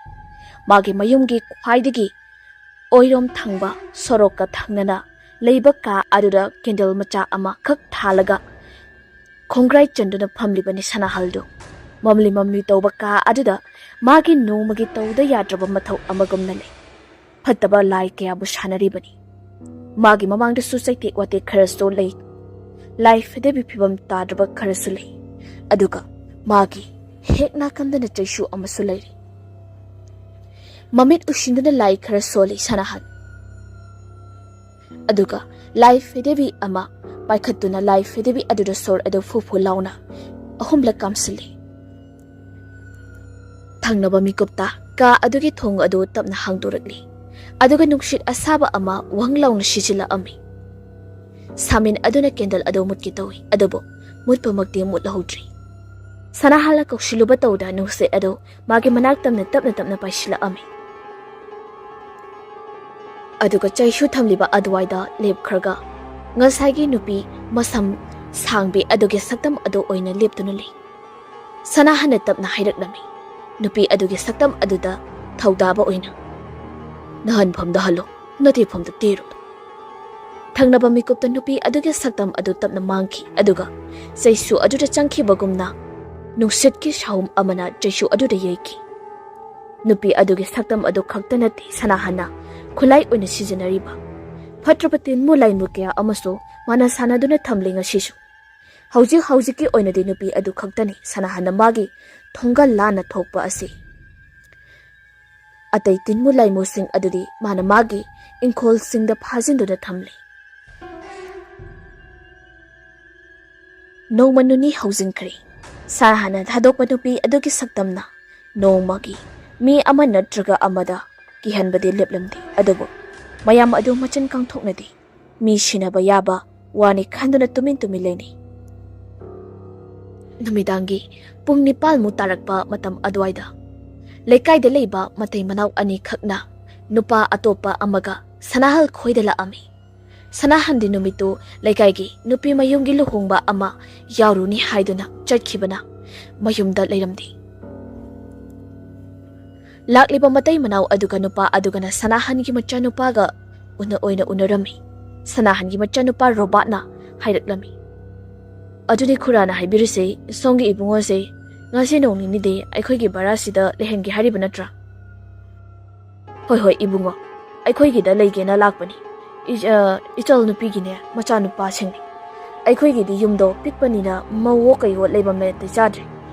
ꯃꯥꯒꯤ ꯃꯌꯨꯝꯒꯤ ꯈ꯭ꯋꯥꯏꯗꯒꯤ ꯑꯣꯏꯔꯣꯝ ꯊꯪꯕ ꯁꯣꯔꯣꯛꯀ ꯊꯪꯅꯅ ꯂꯩꯕ ꯀꯥ ꯑꯗꯨꯗ ꯀꯦꯟꯗꯜ ꯃꯆꯥ ꯑꯃꯈꯛ ꯊꯥꯜꯂꯒ ꯈꯣꯡꯒ꯭ꯔꯥꯏ ꯆꯟꯗꯨꯅ ꯐꯝꯂꯤꯕꯅꯤ ꯁꯅꯥꯍꯜꯗꯨ꯫ ꯃꯝꯂꯤ ꯃꯝꯂꯤ ꯇꯧꯕ ꯀꯥ ꯑꯗꯨꯗ ꯃꯥꯒꯤ ꯅꯣꯡꯃꯒꯤ ꯇꯧꯗ ꯌꯥꯗ꯭ꯔꯕ ꯃꯊꯧ ꯑꯃꯒꯨꯝꯅ ꯂꯩ꯫ ꯐꯠꯇꯕ ꯂꯥꯏ ꯀꯌꯥꯕꯨ ꯁꯥꯟꯅꯔꯤꯕꯅꯤ꯫ ꯃꯥꯒꯤ ꯃꯃꯥꯡꯗꯁꯨ ꯆꯩꯇꯦꯛ ꯋꯥꯇꯦꯛ ꯈꯔꯁꯨ ꯂꯩ꯫ ꯂꯥꯏ ꯐꯗꯕꯤ ꯐꯤꯕꯝ ꯇꯥꯗ꯭ꯔꯕ ꯈꯔꯁꯨ ꯂꯩ꯫ ꯑꯗꯨꯒ ꯃꯥꯒꯤ ꯍꯦꯛ ꯅꯥꯀꯟꯗꯅ ꯆꯩꯁꯨ ꯑꯃꯁꯨ ꯂꯩꯔꯤ꯫ ꯃꯃꯤꯠ ꯎꯁꯤꯟꯗꯨꯅ ꯂꯥꯏ ꯈꯔ ꯁꯣꯜꯂꯤ ꯁꯅꯥꯍꯜ꯫ ꯑꯗꯨꯒ ꯂꯥꯏ ꯐꯗꯕꯤ ꯑꯃ ꯄꯥꯏꯈꯠꯇꯨꯅ ꯂꯥꯏ ꯐꯗꯕꯤ ꯑꯗꯨꯗ ꯁꯣꯔ ꯑꯗꯨ ꯐꯨ ꯐꯨ ꯂꯥꯎꯅ ꯑꯍꯨꯝꯂꯛ ꯀꯥꯝꯁꯤꯜꯂꯤ꯫ ꯊꯪꯅꯕ ꯃꯤꯀꯨꯞꯇ ꯀꯥ ꯑꯗꯨꯒꯤ ꯊꯣꯡ ꯑꯗꯨ ꯇꯞꯅ ꯍꯥꯡꯗꯣꯔꯛꯂꯤ꯫ ꯑꯗꯨꯒ ꯅꯨꯡꯁꯤꯠ ꯑꯁꯥꯕ ꯑꯃ ꯋꯪ ꯂꯥꯎꯅ ꯁꯤꯖꯤꯜꯂꯛꯑꯝꯃꯤ꯫ ꯁꯥꯃꯤꯟ ꯑꯗꯨꯅ ꯀꯦꯟꯗꯜ ꯑꯗꯨ ꯃꯨꯠꯀꯦ ꯇꯧꯏ, ꯑꯗꯨꯕꯨ ꯃꯨꯠꯄꯃꯛꯇꯤ ꯃꯨꯠꯍꯧꯗ꯭ꯔꯤ꯫ ꯁꯅꯥꯍꯜꯅ ꯀꯧꯁꯤꯜꯂꯨꯕ ꯇꯧꯗ ꯅꯨꯡꯁꯤꯠ ꯑꯗꯨ ꯃꯥꯒꯤ ꯃꯅꯥꯛ ꯇꯝꯅ ꯇꯞꯅ ꯇꯞꯅ ꯄꯥꯏꯁꯤꯜꯂꯛꯑꯝꯃꯤ꯫ ꯑꯗꯨꯒ ꯆꯩꯁꯨ ꯊꯝꯂꯤꯕ ꯑꯗꯨꯋꯥꯏꯗ ꯂꯦꯞꯈ꯭ꯔꯒ ꯉꯁꯥꯏꯒꯤ ꯅꯨꯄꯤ ꯃꯁꯝ ꯁꯥꯡꯕꯤ ꯑꯗꯨꯒꯤ ꯁꯛꯇꯝ ꯑꯗꯨ ꯑꯣꯏꯅ ꯂꯦꯞꯇꯨꯅ ꯂꯩ꯫ ꯁꯅꯥꯍꯟꯅ ꯇꯞꯅ ꯍꯥꯏꯔꯛꯂꯝꯃꯤ, ꯅꯨꯄꯤ ꯑꯗꯨꯒꯤ ꯁꯛꯇꯝ ꯑꯗꯨꯗ ꯊꯧꯗꯥꯕ ꯑꯣꯏꯅ, "ꯅꯍꯟꯐꯝꯗ ꯍꯜꯂꯣ, ꯅꯇꯦꯐꯝꯗ ꯇꯦꯔꯨ"꯫ ꯊꯪꯅꯕ ꯃꯤꯀꯨꯞꯇ ꯅꯨꯄꯤ ꯑꯗꯨꯒꯤ ꯁꯛꯇꯝ ꯑꯗꯨ ꯇꯞꯅ ꯃꯥꯡꯈꯤ, ꯑꯗꯨꯒ ꯆꯩꯁꯨ ꯑꯗꯨꯗ ꯆꯪꯈꯤꯕꯒꯨꯝꯅ ꯅꯨꯡꯁꯤꯠꯀꯤ ꯁꯥꯍꯨꯝ ꯑꯃꯅ ꯆꯩꯁꯨ ꯑꯗꯨꯗ ꯌꯩꯈꯤ꯫ ꯅꯨꯄꯤ ꯑꯗꯨꯒꯤ ꯁꯛꯇꯝ ꯑꯗꯨ ꯈꯛꯇ ꯅꯠꯇꯦ ꯁꯅꯥꯍꯟꯅ ꯈꯨꯠꯂꯥꯏ ꯑꯣꯏꯅ ꯁꯤꯖꯤꯟꯅꯔꯤꯕ꯫ ꯐꯠꯇ꯭ꯔꯕ ꯇꯤꯟꯃꯨ ꯂꯥꯏꯃꯨ ꯀꯌꯥ ꯑꯃꯁꯨ ꯃꯥꯅ ꯁꯥꯟꯅꯗꯨꯅ ꯊꯝꯂꯤ ꯉꯁꯤꯁꯨ꯫ ꯍꯧꯖꯤꯛ ꯍꯧꯖꯤꯛꯀꯤ ꯑꯣꯏꯅꯗꯤ ꯅꯨꯄꯤ ꯑꯗꯨ ꯈꯛꯇꯅꯤ ꯁꯅꯥꯍꯟꯅ ꯃꯥꯒꯤ ꯊꯣꯡꯒꯜ ꯂꯥꯟꯅ ꯊꯣꯛꯄ ꯑꯁꯤ꯫ ꯑꯇꯩ ꯇꯤꯟꯃꯨ ꯂꯥꯏꯃꯨꯁꯤꯡ ꯑꯗꯨꯗꯤ ꯃꯥꯅ ꯃꯥꯒꯤ ꯏꯪꯈꯣꯜꯁꯤꯡꯗ ꯐꯥꯖꯤꯟꯗꯨꯅ ꯊꯝꯂꯤ꯫ ꯅꯣꯡꯃ ꯅꯨꯅꯤ ꯍꯧꯖꯤꯟꯈ꯭ꯔꯦ꯫ ꯁꯥ ꯍꯥꯟꯅ ꯊꯥꯗꯣꯛꯄ ꯅꯨꯄꯤ ꯑꯗꯨꯒꯤ ꯁꯛꯇꯝꯅ ꯅꯣꯡꯃꯒꯤ ꯃꯤ ꯑꯃ ꯅꯠꯇ꯭ꯔꯒ ꯑꯃꯗ ꯀꯤꯍꯟꯕꯗꯤ ꯂꯦꯞꯂꯝꯗꯦ, ꯑꯗꯨꯕꯨ ꯃꯌꯥꯝ ꯑꯗꯨ ꯃꯆꯤꯟ ꯀꯥꯡꯊꯣꯛꯅꯗꯦ꯫ ꯃꯤ ꯁꯤꯅꯕ ꯌꯥꯕ ꯋꯥꯅꯤ ꯈꯟꯗꯨꯅ ꯇꯨꯃꯤꯟ ꯇꯨꯃꯤꯟ ꯂꯩꯅꯩ꯫ ꯅꯨꯃꯤꯗꯥꯡꯒꯤ ꯄꯨꯡ ꯅꯤꯄꯥꯜꯃꯨꯛ ꯇꯥꯔꯛꯄ ꯃꯇꯝ ꯑꯗꯨꯋꯥꯏꯗ ꯂꯩꯀꯥꯏꯗ ꯂꯩꯕ ꯃꯇꯩ ꯃꯅꯥꯎ ꯑꯅꯤꯈꯛꯅ ꯅꯨꯄꯥ ꯑꯇꯣꯞꯄ ꯑꯃꯒ ꯁꯅꯥꯍꯜ ꯈꯣꯏꯗ ꯂꯥꯛꯑꯝꯃꯤ꯫ ꯁꯅꯥꯍꯟꯗꯤ ꯅꯨꯃꯤꯠꯇꯨ ꯂꯩꯀꯥꯏꯒꯤ ꯅꯨꯄꯤ ꯃꯌꯨꯝꯒꯤ ꯂꯨꯍꯣꯡꯕ ꯑꯃ ꯌꯥꯎꯔꯨꯅꯤ ꯍꯥꯏꯗꯨꯅ ꯆꯠꯈꯤꯕꯅ ꯃꯌꯨꯝꯗ ꯂꯩꯔꯝꯗꯦ꯫ ꯂꯥꯛꯂꯤꯕ ꯃꯇꯩ ꯃꯅꯥꯎ ꯑꯗꯨꯒ ꯅꯨꯄꯥ ꯑꯗꯨꯒꯅ ꯁꯅꯥꯍꯟꯒꯤ ꯃꯆꯥꯅꯨꯄꯥꯒ ꯎꯅ ꯑꯣꯏꯅ ꯎꯅꯔꯝꯃꯤ꯫ ꯁꯅꯥꯍꯟꯒꯤ ꯃꯆꯥꯅꯨꯄꯥ ꯔꯣꯕꯥꯔꯠꯅ ꯍꯥꯏꯔꯛꯂꯝꯃꯤ꯫ "ꯑꯗꯨꯅꯤ ꯈꯨꯔꯥꯅ ꯍꯥꯏꯕꯤꯔꯤꯁꯦ, ꯁꯣꯝꯒꯤ ꯏꯕꯨꯡꯉꯣꯁꯦ ꯉꯁꯤ ꯅꯣꯡ ꯅꯤꯅꯤꯗꯤ ꯑꯩꯈꯣꯏꯒꯤ ꯚꯔꯥꯁꯤꯗ ꯂꯩꯍꯟꯒꯦ ꯍꯥꯏꯔꯤꯕ ꯅꯠꯇ꯭ꯔꯥ?" "ꯍꯣꯏ, ꯍꯣꯏ, ꯏꯕꯨꯡꯉꯣ, ꯑꯩꯈꯣꯏꯒꯤꯗ ꯂꯩꯒꯦꯅ ꯂꯥꯛꯄꯅꯤ꯫ ꯏ-, ꯑ, ꯏꯆꯜ ꯅꯨꯄꯤꯒꯤꯅꯦ ꯃꯆꯥꯅꯨꯄꯥꯁꯤꯡꯅꯤ꯫ ꯑꯩꯈꯣꯏꯒꯤꯗꯤ ꯌꯨꯝꯗꯣ ꯄꯤꯛꯄꯅꯤꯅ ꯃꯧꯋꯣ ꯀꯩꯋꯣ ꯂꯩꯐꯝ ꯅꯥꯇꯩ ꯆꯥꯗ꯭ꯔꯦ꯫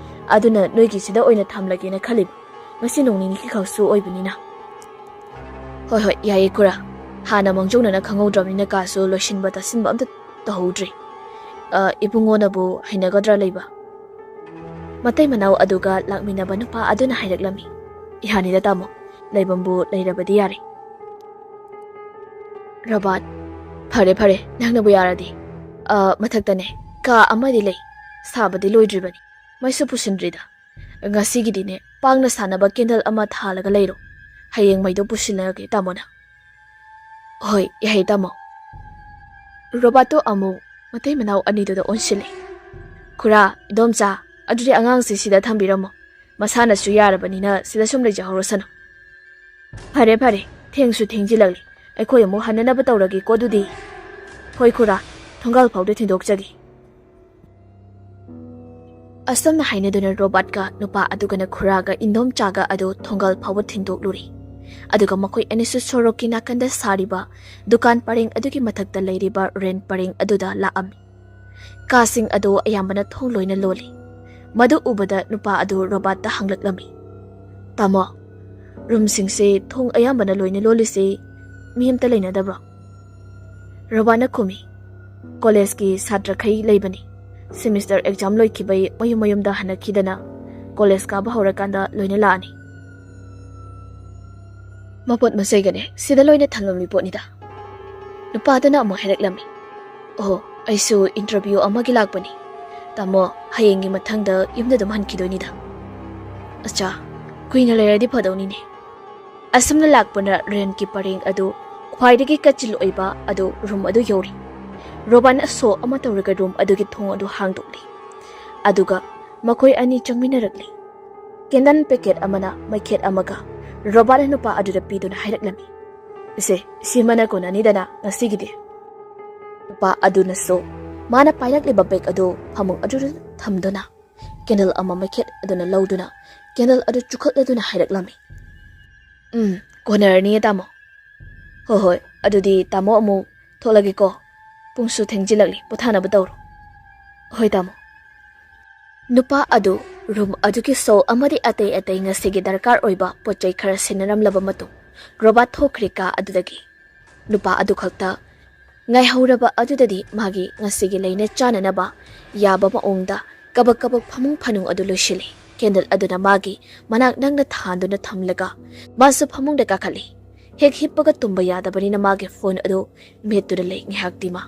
ꯑꯗꯨꯅ ꯅꯣꯏꯒꯤꯁꯤꯗ ꯑꯣꯏꯅ ꯊꯝꯂꯒꯦꯅ ꯈꯜꯂꯤꯕ꯫ ꯉꯁꯤ ꯅꯣꯡ ꯅꯤꯅꯤ ꯈꯛꯁꯨ ꯑꯣꯏꯕꯅꯤꯅ꯫" "ꯍꯣꯏ, ꯍꯣꯏ, ꯌꯥꯏꯌꯦ ꯈꯨꯔꯥ꯫ ꯍꯥꯟꯅ ꯃꯥꯡꯖꯧꯅꯅ ꯈꯪꯍꯧꯗ꯭ꯔꯕꯅꯤꯅ ꯀꯥꯁꯨ ꯂꯣꯏꯁꯤꯟꯕ ꯇꯥꯁꯤꯟꯕ ꯑꯝꯇ ꯇꯧꯍꯧꯗ꯭ꯔꯤ꯫ ꯑ, ꯏꯕꯨꯡꯉꯣꯅꯕꯨ ꯍꯩꯅꯒꯗ꯭ꯔꯥ ꯂꯩꯕ?" ꯃꯇꯩ ꯃꯅꯥꯎ ꯑꯗꯨꯒ ꯂꯥꯛꯃꯤꯟꯅꯕ ꯅꯨꯄꯥ ꯑꯗꯨꯅ ꯍꯥꯏꯔꯛꯂꯝꯃꯤ꯫ "ꯌꯥꯅꯤꯗ ꯇꯥꯃꯣ, ꯂꯩꯐꯝꯕꯨ ꯂꯩꯔꯕꯗꯤ ꯌꯥꯔꯦ꯫" "ꯔꯣꯕꯥꯔꯠ, ꯐꯔꯦ, ꯐꯔꯦ, ꯅꯪꯅꯕꯨ ꯌꯥꯔꯗꯤ꯫ ꯑ, ꯃꯊꯛꯇꯅꯦ, ꯀꯥ ꯑꯃꯗꯤ ꯂꯩ, ꯁꯥꯕꯗꯤ ꯂꯣꯏꯗ꯭ꯔꯤꯕꯅꯤ, ꯃꯩꯁꯨ ꯄꯨꯁꯤꯟꯗ꯭ꯔꯤꯗ꯫ ꯉꯁꯤꯒꯤꯗꯤꯅꯦ, ꯄꯥꯡꯅ ꯁꯥꯟꯅꯕ ꯀꯦꯟꯗꯜ ꯑꯃ ꯊꯥꯜꯂꯒ ꯂꯩꯔꯣ꯫ ꯍꯌꯦꯡ ꯃꯩꯗꯣ ꯄꯨꯁꯤꯜꯂꯒꯦ ꯇꯥꯃꯣꯅ꯫" "ꯍꯣꯏ, ꯌꯥꯏꯌꯦ ꯇꯥꯃꯣ꯫" ꯔꯣꯕꯥꯔꯠꯇꯣ ꯑꯃꯨꯛ ꯃꯇꯩ ꯃꯅꯥꯎ ꯑꯅꯤꯗꯨꯗ ꯑꯣꯟꯁꯤꯜꯂꯦ꯫ "ꯈꯨꯔꯥ, ꯏꯗꯣꯝꯆꯥ, ꯑꯗꯨꯗꯤ ꯑꯉꯥꯡꯁꯦ ꯁꯤꯗ ꯊꯝꯕꯤꯔꯝꯃꯣ꯫ ꯃꯁꯥꯅꯁꯨ ꯌꯥꯔꯕꯅꯤꯅ ꯁꯤꯗ ꯁꯨꯝ ꯂꯩꯖꯍꯧꯔꯁꯅꯨ꯫" "ꯐꯔꯦ, ꯐꯔꯦ, ꯊꯦꯡꯁꯨ ꯊꯦꯡꯖꯤꯜꯂꯛꯂꯦ, ꯑꯩꯈꯣꯏ ꯑꯃꯨꯛ ꯍꯟꯅꯅꯕ ꯇꯧꯔꯒꯦꯀꯣ ꯑꯗꯨꯗꯤ꯫" "ꯍꯣꯏ ꯈꯨꯔꯥ, ꯊꯣꯡꯒꯥꯜ ꯐꯥꯎꯗ ꯊꯤꯟꯗꯣꯛꯆꯒꯦ꯫" ꯑꯁꯨꯝꯅ ꯍꯥꯏꯅꯗꯨꯅ ꯔꯣꯕꯥꯔꯠꯀ ꯅꯨꯄꯥ ꯑꯗꯨꯒꯅ ꯈꯨꯔꯥꯒ ꯏꯟꯗꯣꯝꯆꯥꯒ ꯑꯗꯨ ꯊꯣꯡꯒꯥꯜ ꯐꯥꯎꯕ ꯊꯤꯟꯗꯣꯛꯂꯨꯔꯦ꯫ ꯑꯗꯨꯒ ꯃꯈꯣꯏ ꯑꯅꯤꯁꯨ ꯁꯣꯔꯣꯛꯀꯤ ꯅꯥꯀꯟꯗ ꯁꯥꯔꯤꯕ ꯗꯨꯀꯥꯟ ꯄꯔꯦꯡ ꯑꯗꯨꯒꯤ ꯃꯊꯛꯇ ꯂꯩꯔꯤꯕ ꯔꯦꯟ ꯄꯔꯦꯡ ꯑꯗꯨꯗ ꯂꯥꯛꯑꯝꯃꯤ꯫ ꯀꯥꯁꯤꯡ ꯑꯗꯨ ꯑꯌꯥꯝꯕꯅ ꯊꯣꯡ ꯂꯣꯏꯅ ꯂꯣꯜꯂꯤ꯫ ꯃꯗꯨ ꯎꯕꯗ ꯅꯨꯄꯥ ꯑꯗꯨ ꯔꯣꯕꯥꯔꯠꯇ ꯍꯪꯂꯛꯂꯝꯃꯤ, "ꯇꯥꯃꯣ, ꯔꯨꯝꯁꯤꯡꯁꯤ ꯊꯣꯡ ꯑꯌꯥꯝꯕꯅ ꯂꯣꯏꯅ ꯂꯣꯜꯂꯤꯁꯤ ꯃꯤ ꯑꯃꯇ ꯂꯩꯅꯗꯕ꯭ꯔꯣ?" ꯔꯣꯕꯥꯔꯠꯅ ꯈꯨꯝꯃꯤ, "ꯀꯣꯂꯦꯖꯀꯤ ꯁꯥꯇ꯭ꯔꯈꯩ ꯂꯩꯕꯅꯤ꯫ ꯁꯦꯃꯤꯁꯇꯔ ꯑꯦꯛꯖꯥꯝ ꯂꯣꯏꯈꯤꯕꯩ ꯃꯌꯨꯝ ꯃꯌꯨꯝꯗ ꯍꯟꯅꯈꯤꯗꯅ ꯀꯣꯂꯦꯖ ꯀꯥꯕ ꯍꯧꯔꯀꯥꯟꯗ ꯂꯣꯏꯅ ꯂꯥꯛꯑꯅꯤ꯫" "ꯃꯄꯣꯠ ꯃꯆꯩꯒꯅꯦ ꯁꯤꯗ ꯂꯣꯏꯅ ꯊꯝꯂꯝꯃꯤ ꯄꯣꯠꯅꯤꯗ꯫" ꯅꯨꯄꯥꯗꯨꯅ ꯑꯃꯨꯛ ꯍꯥꯏꯔꯛꯂꯝꯃꯤ, "ꯑꯣꯍꯣ, ꯑꯩꯁꯨ ꯏꯟꯇꯔꯚꯤꯌꯨ ꯑꯃꯒꯤ ꯂꯥꯛꯄꯅꯤ꯫ ꯇꯥꯃꯣ, ꯍꯌꯦꯡꯒꯤ ꯃꯊꯪꯗ ꯌꯨꯝꯗ ꯑꯗꯨꯝ ꯍꯟꯈꯤꯗꯣꯏꯅꯤꯗ꯫" "ꯑꯆꯥ, ꯀꯨꯏꯅ ꯂꯩꯔꯗꯤ ꯐꯗꯧꯅꯤꯅꯦ꯫" ꯑꯁꯨꯝꯅ ꯂꯥꯛꯄꯅ ꯔꯦꯟꯀꯤ ꯄꯔꯦꯡ ꯑꯗꯨ ꯈ꯭ꯋꯥꯏꯗꯒꯤ ꯀꯆꯤꯜ ꯑꯣꯏꯕ ꯑꯗꯨ ꯔꯨꯝ ꯑꯗꯨ ꯌꯧꯔꯤ꯫ ꯔꯣꯕꯥꯔꯠꯅ ꯁꯣ ꯑꯃ ꯇꯧꯔꯒ ꯔꯨꯝ ꯑꯗꯨꯒꯤ ꯊꯣꯡ ꯑꯗꯨ ꯍꯥꯡꯗꯣꯛꯂꯤ꯫ ꯑꯗꯨꯒ ꯃꯈꯣꯏ ꯑꯅꯤ ꯆꯪꯃꯤꯟꯅꯔꯛꯂꯤ꯫ ꯀꯦꯟꯗꯜ ꯄꯦꯀꯦꯠ ꯑꯃꯅ ꯃꯩꯈꯦꯠ ꯑꯃꯒ ꯔꯣꯕꯥꯔꯠꯅ ꯅꯨꯄꯥ ꯑꯗꯨꯗ ꯄꯤꯗꯨꯅ ꯍꯥꯏꯔꯛꯂꯝꯃꯤ, "ꯏꯁꯦ, ꯁꯤꯃꯅ ꯀꯣꯟꯅꯅꯤꯗꯅ ꯉꯁꯤꯒꯤꯗꯤ꯫" ꯅꯨꯄꯥ ꯑꯗꯨꯅꯁꯨ ꯃꯥꯅ ꯄꯥꯏꯔꯛꯂꯤꯕ ꯕꯦꯒ ꯑꯗꯨ ꯐꯃꯨꯡ ꯑꯗꯨꯗ ꯊꯝꯗꯨꯅ ꯀꯦꯟꯗꯜ ꯑꯃ ꯃꯩꯈꯦꯠ ꯑꯗꯨꯅ ꯂꯧꯗꯨꯅ ꯀꯦꯟꯗꯜ ꯑꯗꯨ ꯆꯨꯈꯠꯂꯗꯨꯅ ꯍꯥꯏꯔꯛꯂꯝꯃꯤ, "ꯎꯝ, ꯀꯣꯟꯅꯔꯅꯤꯌꯦ ꯇꯥꯃꯣ꯫ ꯍꯣꯏ ꯍꯣꯏ, ꯑꯗꯨꯗꯤ ꯇꯥꯃꯣ ꯑꯃꯨꯛ ꯊꯣꯛꯂꯒꯦꯀꯣ꯫ ꯄꯨꯡꯁꯨ ꯊꯦꯡꯖꯤꯜꯂꯛꯂꯤ, ꯄꯣꯊꯥꯅꯕ ꯇꯧꯔꯣ꯫" "ꯍꯣꯏ ꯇꯥꯃꯣ꯫" ꯅꯨꯄꯥ ꯑꯗꯨ ꯔꯨꯝ ꯑꯗꯨꯒꯤ ꯁꯣ ꯑꯃꯗꯤ ꯑꯇꯩ ꯑꯇꯩ ꯉꯁꯤꯒꯤ ꯗꯔꯀꯥꯔ ꯑꯣꯏꯕ ꯄꯣꯠ ꯆꯩ ꯈꯔ ꯁꯤꯟꯅꯔꯝꯂꯕ ꯃꯇꯨꯡ ꯔꯣꯕꯥꯔꯠ ꯊꯣꯛꯈ꯭ꯔꯦ ꯀꯥ ꯑꯗꯨꯗꯒꯤ꯫ ꯅꯨꯄꯥ ꯑꯗꯨ ꯈꯛꯇ ꯉꯥꯏꯍꯧꯔꯕ ꯑꯗꯨꯗꯗꯤ ꯃꯥꯒꯤ ꯉꯁꯤꯒꯤ ꯂꯩꯅ ꯆꯥꯅꯅꯕ ꯌꯥꯕ ꯃꯑꯣꯡꯗ ꯀꯕꯛ ꯀꯕꯛ ꯐꯃꯨꯡ ꯐꯥꯅꯨꯡ ꯑꯗꯨ ꯂꯣꯏꯁꯤꯜꯂꯤ꯫ ꯀꯦꯟꯗꯜ ꯑꯗꯨꯅ ꯃꯥꯒꯤ ꯃꯅꯥꯛ ꯅꯪꯅ ꯊꯥꯟꯗꯨꯅ ꯊꯝꯂꯒ ꯃꯥꯁꯨ ꯐꯃꯨꯡꯗ ꯀꯥꯈꯠꯂꯤ꯫ ꯍꯦꯛ ꯍꯤꯞꯄꯒ ꯇꯨꯝꯕ ꯌꯥꯗꯕꯅꯤꯅ ꯃꯥꯒꯤ ꯐꯣꯟ ꯑꯗꯨ ꯃꯦꯠꯇꯨꯅ ꯂꯩ ꯉꯥꯏꯍꯥꯛꯇꯤ ꯃꯥ꯫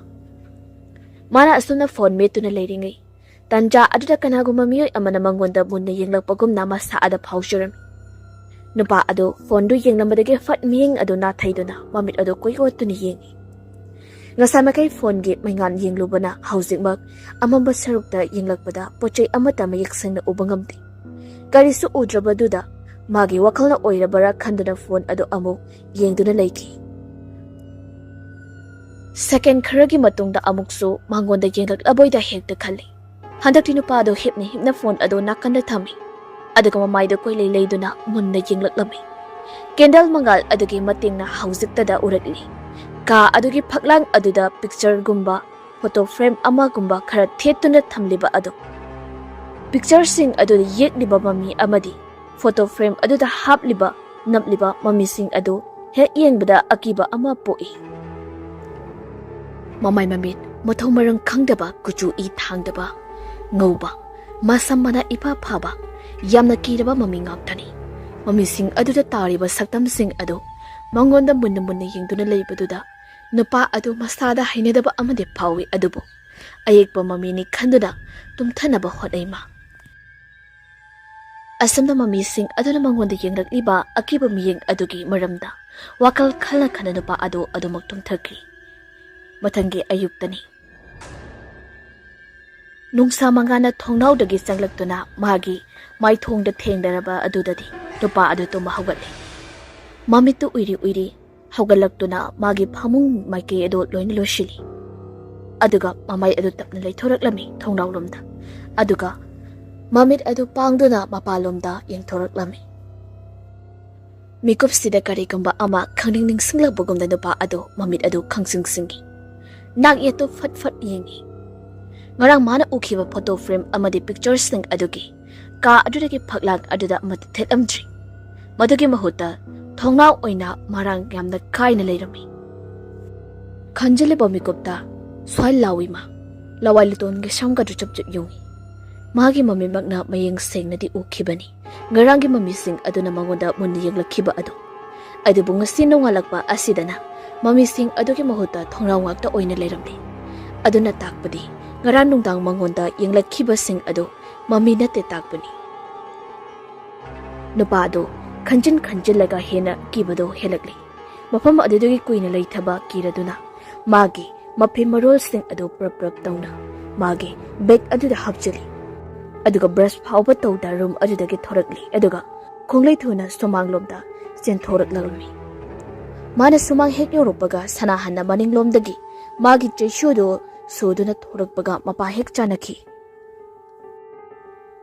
ꯃꯥꯅ ꯑꯁꯨꯝꯅ ꯐꯣꯟ ꯃꯦꯠꯇꯨꯅ ꯂꯩꯔꯤꯉꯩ ꯇꯟꯖꯥ ꯑꯗꯨꯗ ꯀꯅꯥꯒꯨꯝꯕ ꯃꯤꯑꯣꯏ ꯑꯃꯅ ꯃꯉꯣꯟꯗ ꯃꯨꯟꯅ ꯌꯦꯡꯂꯛꯄꯒꯨꯝꯅ ꯃꯁꯥ ꯑꯗ ꯐꯥꯎꯖꯔꯝꯃꯤ꯫ ꯅꯨꯄꯥ ꯑꯗꯨ ꯐꯣꯟꯗꯨ ꯌꯦꯡꯂꯝꯕꯗꯒꯤ ꯐꯠ ꯃꯤꯠꯌꯦꯡ ꯑꯗꯨ ꯅꯥꯊꯩꯗꯨꯅ ꯃꯃꯤꯠ ꯑꯗꯨ ꯀꯣꯏ ꯑꯣꯠꯇꯨꯅ ꯌꯦꯡꯉꯤ꯫ ꯉꯁꯥꯏ ꯃꯈꯩ ꯐꯣꯟꯒꯤ ꯃꯩꯉꯥꯜ ꯌꯦꯡꯂꯨꯕꯅ ꯍꯧꯖꯤꯛꯃꯛ ꯑꯃꯝꯕ ꯁꯔꯨꯛꯇ ꯌꯦꯡꯂꯛꯄꯗ ꯄꯣꯠ ꯆꯩ ꯑꯃꯠꯇ ꯃꯌꯦꯛ ꯁꯦꯡꯅ ꯎꯕ ꯉꯝꯗꯦ꯫ ꯀꯔꯤꯁꯨ ꯎꯗ꯭ꯔꯕꯗꯨꯗ ꯃꯥꯒꯤ ꯋꯥꯈꯜꯅ ꯑꯣꯏꯔꯕꯔꯥ ꯈꯟꯗꯨꯅ ꯐꯣꯟ ꯑꯗꯨ ꯑꯃꯨꯛ ꯌꯦꯡꯗꯨꯅ ꯂꯩꯈꯤ꯫ ꯁꯦꯀꯦꯟ ꯈꯔꯒꯤ ꯃꯇꯨꯡꯗ ꯑꯃꯨꯛꯁꯨ ꯃꯉꯣꯟꯗ ꯌꯦꯡꯂꯛꯂꯕꯣꯏꯗ ꯍꯦꯛꯇ ꯈꯜꯂꯤ꯫ ꯍꯟꯗꯛꯇꯤ ꯅꯨꯄꯥꯗꯣ ꯍꯤꯞꯅ ꯍꯤꯞꯅ ꯐꯣꯟ ꯑꯗꯨ ꯅꯥꯀꯟꯗ ꯊꯝꯃꯤ, ꯑꯗꯨꯒ ꯃꯃꯥꯏꯗꯨ ꯀꯣꯏꯂꯩ ꯂꯩꯗꯨꯅ ꯃꯨꯟꯅ ꯌꯦꯡꯂꯛꯂꯝꯃꯤ꯫ ꯀꯦꯟꯗꯜ ꯃꯉꯥꯜ ꯑꯗꯨꯒꯤ ꯃꯇꯦꯡꯅ ꯍꯧꯖꯤꯛꯇꯗ ꯎꯔꯛꯂꯤ꯫ ꯀꯥ ꯑꯗꯨꯒꯤ ꯐꯛꯂꯥꯡ ꯑꯗꯨꯗ ꯄꯤꯛꯆꯔꯒꯨꯝꯕ, ꯐꯣꯇꯣ ꯐ꯭ꯔꯦꯝ ꯑꯃꯒꯨꯝꯕ ꯈꯔ ꯊꯦꯠꯇꯨꯅ ꯊꯝꯂꯤꯕ ꯑꯗꯨ꯫ ꯄꯤꯛꯆꯔꯁꯤꯡ ꯑꯗꯨꯗ ꯌꯦꯛꯂꯤꯕ ꯃꯃꯤ ꯑꯃꯗꯤ ꯐꯣꯇꯣ ꯐ꯭ꯔꯦꯝ ꯑꯗꯨꯗ ꯍꯥꯞꯂꯤꯕ, ꯅꯞꯂꯤꯕ ꯃꯃꯤꯁꯤꯡ ꯑꯗꯨ ꯍꯦꯛ ꯌꯦꯡꯕꯗ ꯑꯀꯤꯕ ꯑꯃ ꯄꯣꯛꯏ꯫ ꯃꯃꯥꯏ ꯃꯃꯤꯠ ꯃꯊꯧ ꯃꯔꯝ ꯈꯪꯗꯕ, ꯀꯨꯆꯨ ꯏ ꯊꯥꯡꯗꯕ, ꯉꯧꯕ, ꯃꯁꯝ ꯃꯅꯥ ꯏꯐꯥ ꯐꯥꯕ, ꯌꯥꯝꯅ ꯀꯤꯔꯕ ꯃꯃꯤ ꯉꯥꯛꯇꯅꯤ꯫ ꯃꯃꯤꯁꯤꯡ ꯑꯗꯨꯗ ꯇꯥꯔꯤꯕ ꯁꯛꯇꯝꯁꯤꯡ ꯑꯗꯨ ꯃꯉꯣꯟꯗ ꯃꯨꯟꯅ ꯃꯨꯟꯅ ꯌꯦꯡꯗꯨꯅ ꯂꯩꯕꯗꯨꯗ ꯅꯨꯄꯥ ꯑꯗꯨ ꯃꯁꯥꯗ ꯍꯩꯅꯗꯕ ꯑꯃꯗꯤ ꯐꯥꯎꯏ, ꯑꯗꯨꯕꯨ ꯑꯌꯦꯛꯄ ꯃꯃꯤꯅꯤ ꯈꯟꯗꯨꯅ ꯇꯨꯝꯊꯅꯕ ꯍꯣꯠꯅꯩ ꯃꯥ꯫ ꯑꯁꯨꯝꯅ ꯃꯃꯤꯁꯤꯡ ꯑꯗꯨꯅ ꯃꯉꯣꯟꯗ ꯌꯦꯡꯂꯛꯂꯤꯕ ꯑꯀꯤꯕ ꯃꯤꯠꯌꯦꯡ ꯑꯗꯨꯒꯤ ꯃꯔꯝꯗ ꯋꯥꯈꯜ ꯈꯜꯅ ꯈꯟꯅ ꯅꯨꯄꯥ ꯑꯗꯨ ꯑꯗꯨꯃꯛ ꯇꯨꯝꯊꯈꯤ꯫ ꯃꯊꯪꯒꯤ ꯑꯌꯨꯛꯇꯅꯤ꯫ ꯅꯨꯡꯁꯥ ꯃꯉꯥꯜꯅ ꯊꯣꯡꯅꯥꯎꯗꯒꯤ ꯆꯪꯂꯛꯇꯨꯅ ꯃꯥꯒꯤ ꯃꯥꯏꯊꯣꯡꯗ ꯊꯦꯡꯅꯔꯕ ꯑꯗꯨꯗꯗꯤ ꯅꯨꯄꯥ ꯑꯗꯨ ꯇꯨꯝꯕ ꯍꯧꯒꯠꯂꯦ꯫ ꯃꯃꯤꯠꯇꯨ ꯎꯏꯔꯤ ꯎꯏꯔꯤ ꯍꯧꯒꯠꯂꯛꯇꯨꯅ ꯃꯥꯒꯤ ꯐꯃꯨꯡ ꯃꯥꯏꯀꯩ ꯑꯗꯨ ꯂꯣꯏꯅ ꯂꯣꯏꯁꯤꯜꯂꯤ꯫ ꯑꯗꯨꯒ ꯃꯃꯥꯏ ꯑꯗꯨ ꯇꯞꯅ ꯂꯩꯊꯣꯔꯛꯂꯝꯃꯤ ꯊꯣꯡꯅꯥꯎꯂꯣꯝꯗ꯫ ꯑꯗꯨꯒ ꯃꯃꯤꯠ ꯑꯗꯨ ꯄꯥꯡꯗꯨꯅ ꯃꯄꯥꯟꯂꯣꯝꯗ ꯌꯦꯡꯊꯣꯔꯛꯂꯝꯃꯤ꯫ ꯃꯤꯀꯨꯞꯁꯤꯗ ꯀꯔꯤꯒꯨꯝꯕ ꯑꯃ ꯈꯪꯅꯤꯡ ꯅꯤꯡꯁꯤꯡꯂꯛꯄꯒꯨꯝꯅ ꯅꯨꯄꯥ ꯑꯗꯨ ꯃꯃꯤꯠ ꯑꯗꯨ ꯈꯪꯁꯤꯡ ꯁꯤꯡꯏ꯫ ꯅꯥꯛ ꯌꯦꯠꯇꯨ ꯐꯠ ꯐꯠ ꯌꯦꯡꯏ꯫ ꯉꯔꯥꯡ ꯃꯥꯅ ꯎꯈꯤꯕ ꯐꯣꯇꯣ ꯐ꯭ꯔꯦꯝ ꯑꯃꯗꯤ ꯄꯤꯛꯆꯔꯁꯤꯡ ꯑꯗꯨꯒꯤ ꯀꯥ ꯑꯗꯨꯗꯒꯤ ꯐꯛꯂꯥꯡ ꯑꯗꯨꯗ ꯑꯃꯠꯇ ꯊꯦꯠꯂꯝꯗ꯭ꯔꯤ꯫ ꯃꯗꯨꯒꯤ ꯃꯍꯨꯠꯇ ꯊꯣꯡꯅꯥꯎ ꯑꯣꯏꯅ ꯃꯔꯥꯡ ꯌꯥꯝꯅ ꯀꯥꯏꯅ ꯂꯩꯔꯝꯃꯤ꯫ ꯈꯟꯖꯤꯜꯂꯤꯕ ꯃꯤꯀꯨꯞꯇ ꯁ꯭ꯋꯥꯏ ꯂꯥꯎꯏ ꯃꯥ꯫ ꯂꯋꯥꯏ ꯂꯨꯇꯣꯟꯒꯤ ꯁꯝꯒꯗꯨ ꯆꯞ ꯆꯞ ꯌꯨꯡꯏ꯫ ꯃꯥꯒꯤ ꯃꯃꯤꯠꯃꯛꯅ ꯃꯌꯦꯛ ꯁꯦꯡꯅꯗꯤ ꯎꯈꯤꯕꯅꯤ ꯉꯔꯥꯡꯒꯤ ꯃꯃꯤꯁꯤꯡ ꯑꯗꯨꯅ ꯃꯉꯣꯟꯗ ꯃꯨꯟꯅ ꯌꯦꯡꯂꯛꯈꯤꯕ ꯑꯗꯨ꯫ ꯑꯗꯨꯕꯨ ꯉꯁꯤ ꯅꯣꯡꯉꯥꯜꯂꯛꯄ ꯑꯁꯤꯗꯅ ꯃꯃꯤꯁꯤꯡ ꯑꯗꯨꯒꯤ ꯃꯍꯨꯠꯇ ꯊꯣꯡꯅꯥꯎ ꯉꯥꯛꯇ ꯑꯣꯏꯅ ꯂꯩꯔꯝꯂꯦ꯫ ꯑꯗꯨꯅ ꯇꯥꯛꯄꯗꯤ ꯉꯔꯥꯡ ꯅꯨꯡꯗꯥꯡ ꯃꯉꯣꯟꯗ ꯌꯦꯡꯂꯛꯈꯤꯕꯁꯤꯡ ꯑꯗꯨ ꯃꯃꯤ ꯅꯠꯇꯦ ꯇꯥꯛꯄꯅꯤ꯫ ꯅꯨꯄꯥ ꯑꯗꯨ ꯈꯟꯖꯤꯟ ꯈꯟꯖꯤꯜꯂꯒ ꯍꯦꯟꯅ ꯀꯤꯕꯗꯨ ꯍꯦꯜꯂꯛꯂꯤ꯫ ꯃꯐꯝ ꯑꯗꯨꯗꯒꯤ ꯀꯨꯏꯅ ꯂꯩꯊꯕ ꯀꯤꯔꯗꯨꯅ ꯃꯥꯒꯤ ꯃꯐꯤ ꯃꯔꯣꯜꯁꯤꯡ ꯑꯗꯨ ꯄ꯭ꯔꯞ ꯄ꯭ꯔꯞ ꯇꯧꯅ ꯃꯥꯒꯤ ꯕꯦꯒ ꯑꯗꯨꯗ ꯍꯥꯞꯆꯤꯜꯂꯤ꯫ ꯑꯗꯨꯒ ꯕ꯭ꯔꯁ ꯐꯥꯎꯕ ꯇꯧꯗ ꯔꯨꯝ ꯑꯗꯨꯗꯒꯤ ꯊꯣꯔꯛꯂꯤ꯫ ꯑꯗꯨꯒ ꯈꯣꯡꯂꯩ ꯊꯨꯅ ꯁꯨꯃꯥꯡꯂꯣꯝꯗ ꯆꯦꯟꯊꯣꯔꯛꯂꯝꯃꯤ꯫ ꯃꯥꯅ ꯁꯨꯃꯥꯡ ꯍꯦꯛ ꯌꯧꯔꯛꯄꯒ ꯁꯅꯥꯍꯟꯅ ꯃꯅꯤꯡꯂꯣꯝꯗꯒꯤ ꯃꯥꯒꯤ ꯆꯩꯁꯨꯗꯨ ꯁꯨꯗꯨꯅ ꯊꯣꯔꯛꯄꯒ ꯃꯄꯥ ꯍꯦꯛ ꯆꯥꯅꯈꯤ꯫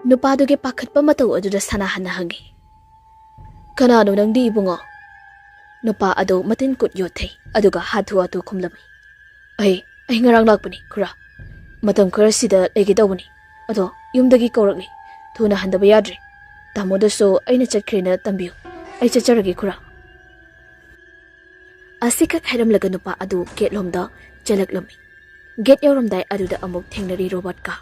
ꯅꯨꯄꯥꯗꯨꯒꯤ ꯄꯥꯈꯠꯄ ꯃꯇꯧ ꯑꯗꯨꯗ ꯁꯅꯥꯍꯟꯅ ꯍꯪꯉꯤ, "ꯀꯅꯥꯅꯣ ꯅꯪꯗꯤ, ꯏꯕꯨꯡꯉꯣ?" ꯅꯨꯄꯥ ꯑꯗꯨ ꯃꯇꯤꯟ ꯀꯨꯠ ꯌꯣꯠꯊꯩ, ꯑꯗꯨꯒ ꯍꯥꯊꯨ ꯍꯥꯊꯨ ꯈꯨꯝꯂꯝꯃꯤ, "ꯑꯩ, ꯑꯩ ꯉꯔꯥꯡ ꯂꯥꯛꯄꯅꯤ ꯈꯨꯔꯥ꯫ ꯃꯇꯝ ꯈꯔ ꯁꯤꯗ ꯂꯩꯒꯦ ꯇꯧꯕꯅꯤ, ꯑꯗꯣ ꯌꯨꯝꯗꯒꯤ ꯀꯧꯔꯛꯂꯤ꯫ ꯊꯨꯅ ꯍꯟꯗꯕ ꯌꯥꯗ꯭ꯔꯦ꯫ ꯇꯥꯃꯣꯗꯁꯨ ꯑꯩꯅ ꯆꯠꯈ꯭ꯔꯦꯅ ꯇꯝꯕꯤꯌꯨ꯫ ꯑꯩ ꯆꯠꯆꯔꯒꯦ, ꯈꯨꯔꯥ꯫ ꯑꯁꯤꯈꯛ ꯍꯥꯏꯔꯝꯂꯒ ꯅꯨꯄꯥ ꯑꯗꯨ ꯒꯦꯠꯂꯣꯝꯗ ꯆꯦꯜꯂꯛꯂꯝꯃꯤ꯫ ꯒꯦꯠ ꯌꯧꯔꯝꯗꯥꯏ ꯑꯗꯨꯗ ꯑꯃꯨꯛ ꯊꯦꯡꯅꯔꯤ ꯔꯣꯕꯥꯔꯠꯀ꯫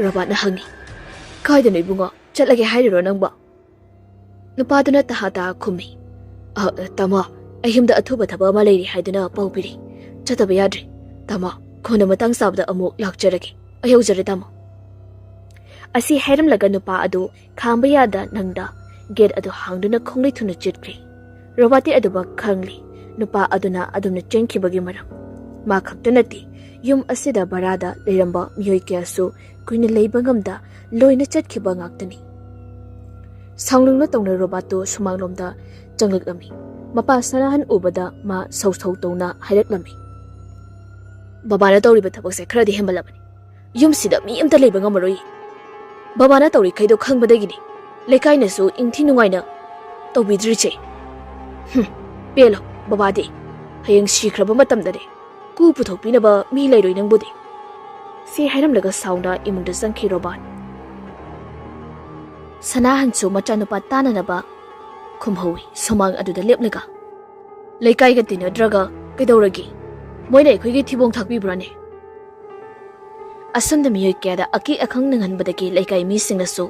ꯔꯣꯕꯥꯔꯠꯅ ꯍꯪꯉꯤ, "ꯀꯥꯏꯗꯅꯣ ꯏꯕꯨꯡꯉꯣ? ꯆꯠꯂꯒꯦ ꯍꯥꯏꯔꯤꯔꯣ ꯅꯪꯕꯣ?" ꯅꯨꯄꯥꯗꯨꯅ ꯇꯍꯥ ꯇꯍꯥ ꯈꯨꯝꯃꯤ, "ꯑ, ꯇꯥꯃꯣ, ꯑꯩ ꯌꯨꯝꯗ ꯑꯊꯨꯕ ꯊꯕꯛ ꯑꯃ ꯂꯩꯔꯤ ꯍꯥꯏꯗꯨꯅ ꯄꯥꯎ ꯄꯤꯔꯤ꯫ ꯆꯠꯇꯕ ꯌꯥꯗ꯭ꯔꯦ꯫ ꯇꯥꯃꯣ, ꯀꯣꯟꯅ ꯃꯇꯥꯡ ꯆꯥꯕꯗ ꯑꯃꯨꯛ ꯂꯥꯛꯆꯔꯒꯦ꯫ ꯑꯩ ꯌꯧꯖꯔꯦ, ꯇꯥꯃꯣ꯫" ꯑꯁꯤ ꯍꯥꯏꯔꯝꯂꯒ ꯅꯨꯄꯥ ꯑꯗꯨ ꯈꯥꯝꯕ ꯌꯥꯗ ꯅꯪꯗ ꯒꯦꯠ ꯑꯗꯨ ꯍꯥꯡꯗꯨꯅ ꯈꯣꯡꯂꯩ ꯊꯨꯅ ꯆꯠꯈ꯭ꯔꯦ꯫ ꯔꯣꯕꯥꯔꯠꯇꯤ ꯑꯗꯨꯃꯛ ꯈꯪꯂꯤ꯫ ꯅꯨꯄꯥ ꯑꯗꯨꯅ ꯑꯗꯨꯝꯅ ꯆꯦꯟꯈꯤꯕꯒꯤ ꯃꯔꯝ꯫ ꯃꯥ ꯈꯛꯇ ꯅꯠꯇꯦ, ꯌꯨꯝ ꯑꯁꯤꯗ ꯚꯔꯥꯗ ꯂꯩꯔꯝꯕ ꯃꯤꯑꯣꯏ ꯀꯌꯥꯁꯨ ꯀꯨꯏꯅ ꯂꯩꯕ ꯉꯝꯗ ꯂꯣꯏꯅ ꯆꯠꯈꯤꯕ ꯉꯥꯛꯇꯅꯤ꯫ ꯁꯥꯎꯅꯤꯡꯅ ꯇꯧꯅ ꯔꯣꯕꯥꯔꯠꯇꯨ ꯁꯨꯃꯥꯡꯂꯣꯝꯗ ꯆꯪꯂꯛꯂꯝꯃꯤ꯫ ꯃꯄꯥ ꯁꯅꯥꯍꯟ ꯎꯕꯗ ꯃꯥ ꯁꯧ ꯁꯧ ꯇꯧꯅ ꯍꯥꯏꯔꯛꯂꯝꯃꯤ, "ꯕꯕꯥꯅ ꯇꯧꯔꯤꯕ ꯊꯕꯛꯁꯦ ꯈꯔꯗꯤ ꯍꯦꯟꯃꯜꯂꯕꯅꯤ꯫ ꯌꯨꯝꯁꯤꯗ ꯃꯤ ꯑꯝꯇ ꯂꯩꯕ ꯉꯝꯃꯔꯣꯏ꯫ ꯕꯕꯥꯅ ꯇꯧꯔꯤꯈꯩꯗꯣ ꯈꯪꯕꯗꯒꯤꯅꯤ ꯂꯩꯀꯥꯏꯅꯁꯨ ꯏꯪꯊꯤ ꯅꯨꯡꯉꯥꯏꯅ ꯇꯧꯕꯤꯗ꯭ꯔꯤꯁꯦ꯫ ꯍꯨꯝ, ꯄꯦꯜꯂꯣ ꯕꯕꯥꯗꯤ꯫ ꯍꯌꯦꯡ ꯁꯤꯈ꯭ꯔꯕ ꯃꯇꯝꯗꯅꯦ ꯀꯨ ꯄꯨꯊꯣꯛꯄꯤꯅꯕ ꯃꯤ ꯂꯩꯔꯣꯏ ꯅꯪꯕꯨꯗꯤ꯫" ꯁꯤ ꯍꯥꯏꯔꯝꯂꯒ ꯁꯥꯎꯅ ꯏꯃꯨꯡꯗ ꯆꯪꯈꯤ ꯔꯣꯕꯥꯔꯠ꯫ ꯁꯅꯥꯍꯟꯁꯨ ꯃꯆꯥꯅꯨꯄꯥ ꯇꯥꯅꯅꯕ ꯈꯨꯝꯍꯧꯏ ꯁꯨꯃꯥꯡ ꯑꯗꯨꯗ ꯂꯦꯞꯂꯒ꯫ "ꯂꯩꯀꯥꯏꯒ ꯇꯤꯟꯅꯗ꯭ꯔꯒ ꯀꯩꯗꯧꯔꯒꯦ? ꯃꯣꯏꯅ ꯑꯩꯈꯣꯏꯒꯤ ꯊꯤꯕꯣꯡ ꯊꯥꯛꯄꯤꯕ꯭ꯔꯥꯅꯦ?" ꯑꯁꯨꯝꯅ ꯃꯤꯑꯣꯏ ꯀꯌꯥꯗ ꯑꯀꯤ ꯑꯈꯪ ꯅꯪꯍꯟꯕꯗꯒꯤ ꯂꯩꯀꯥꯏ ꯃꯤꯁꯤꯡꯅꯁꯨ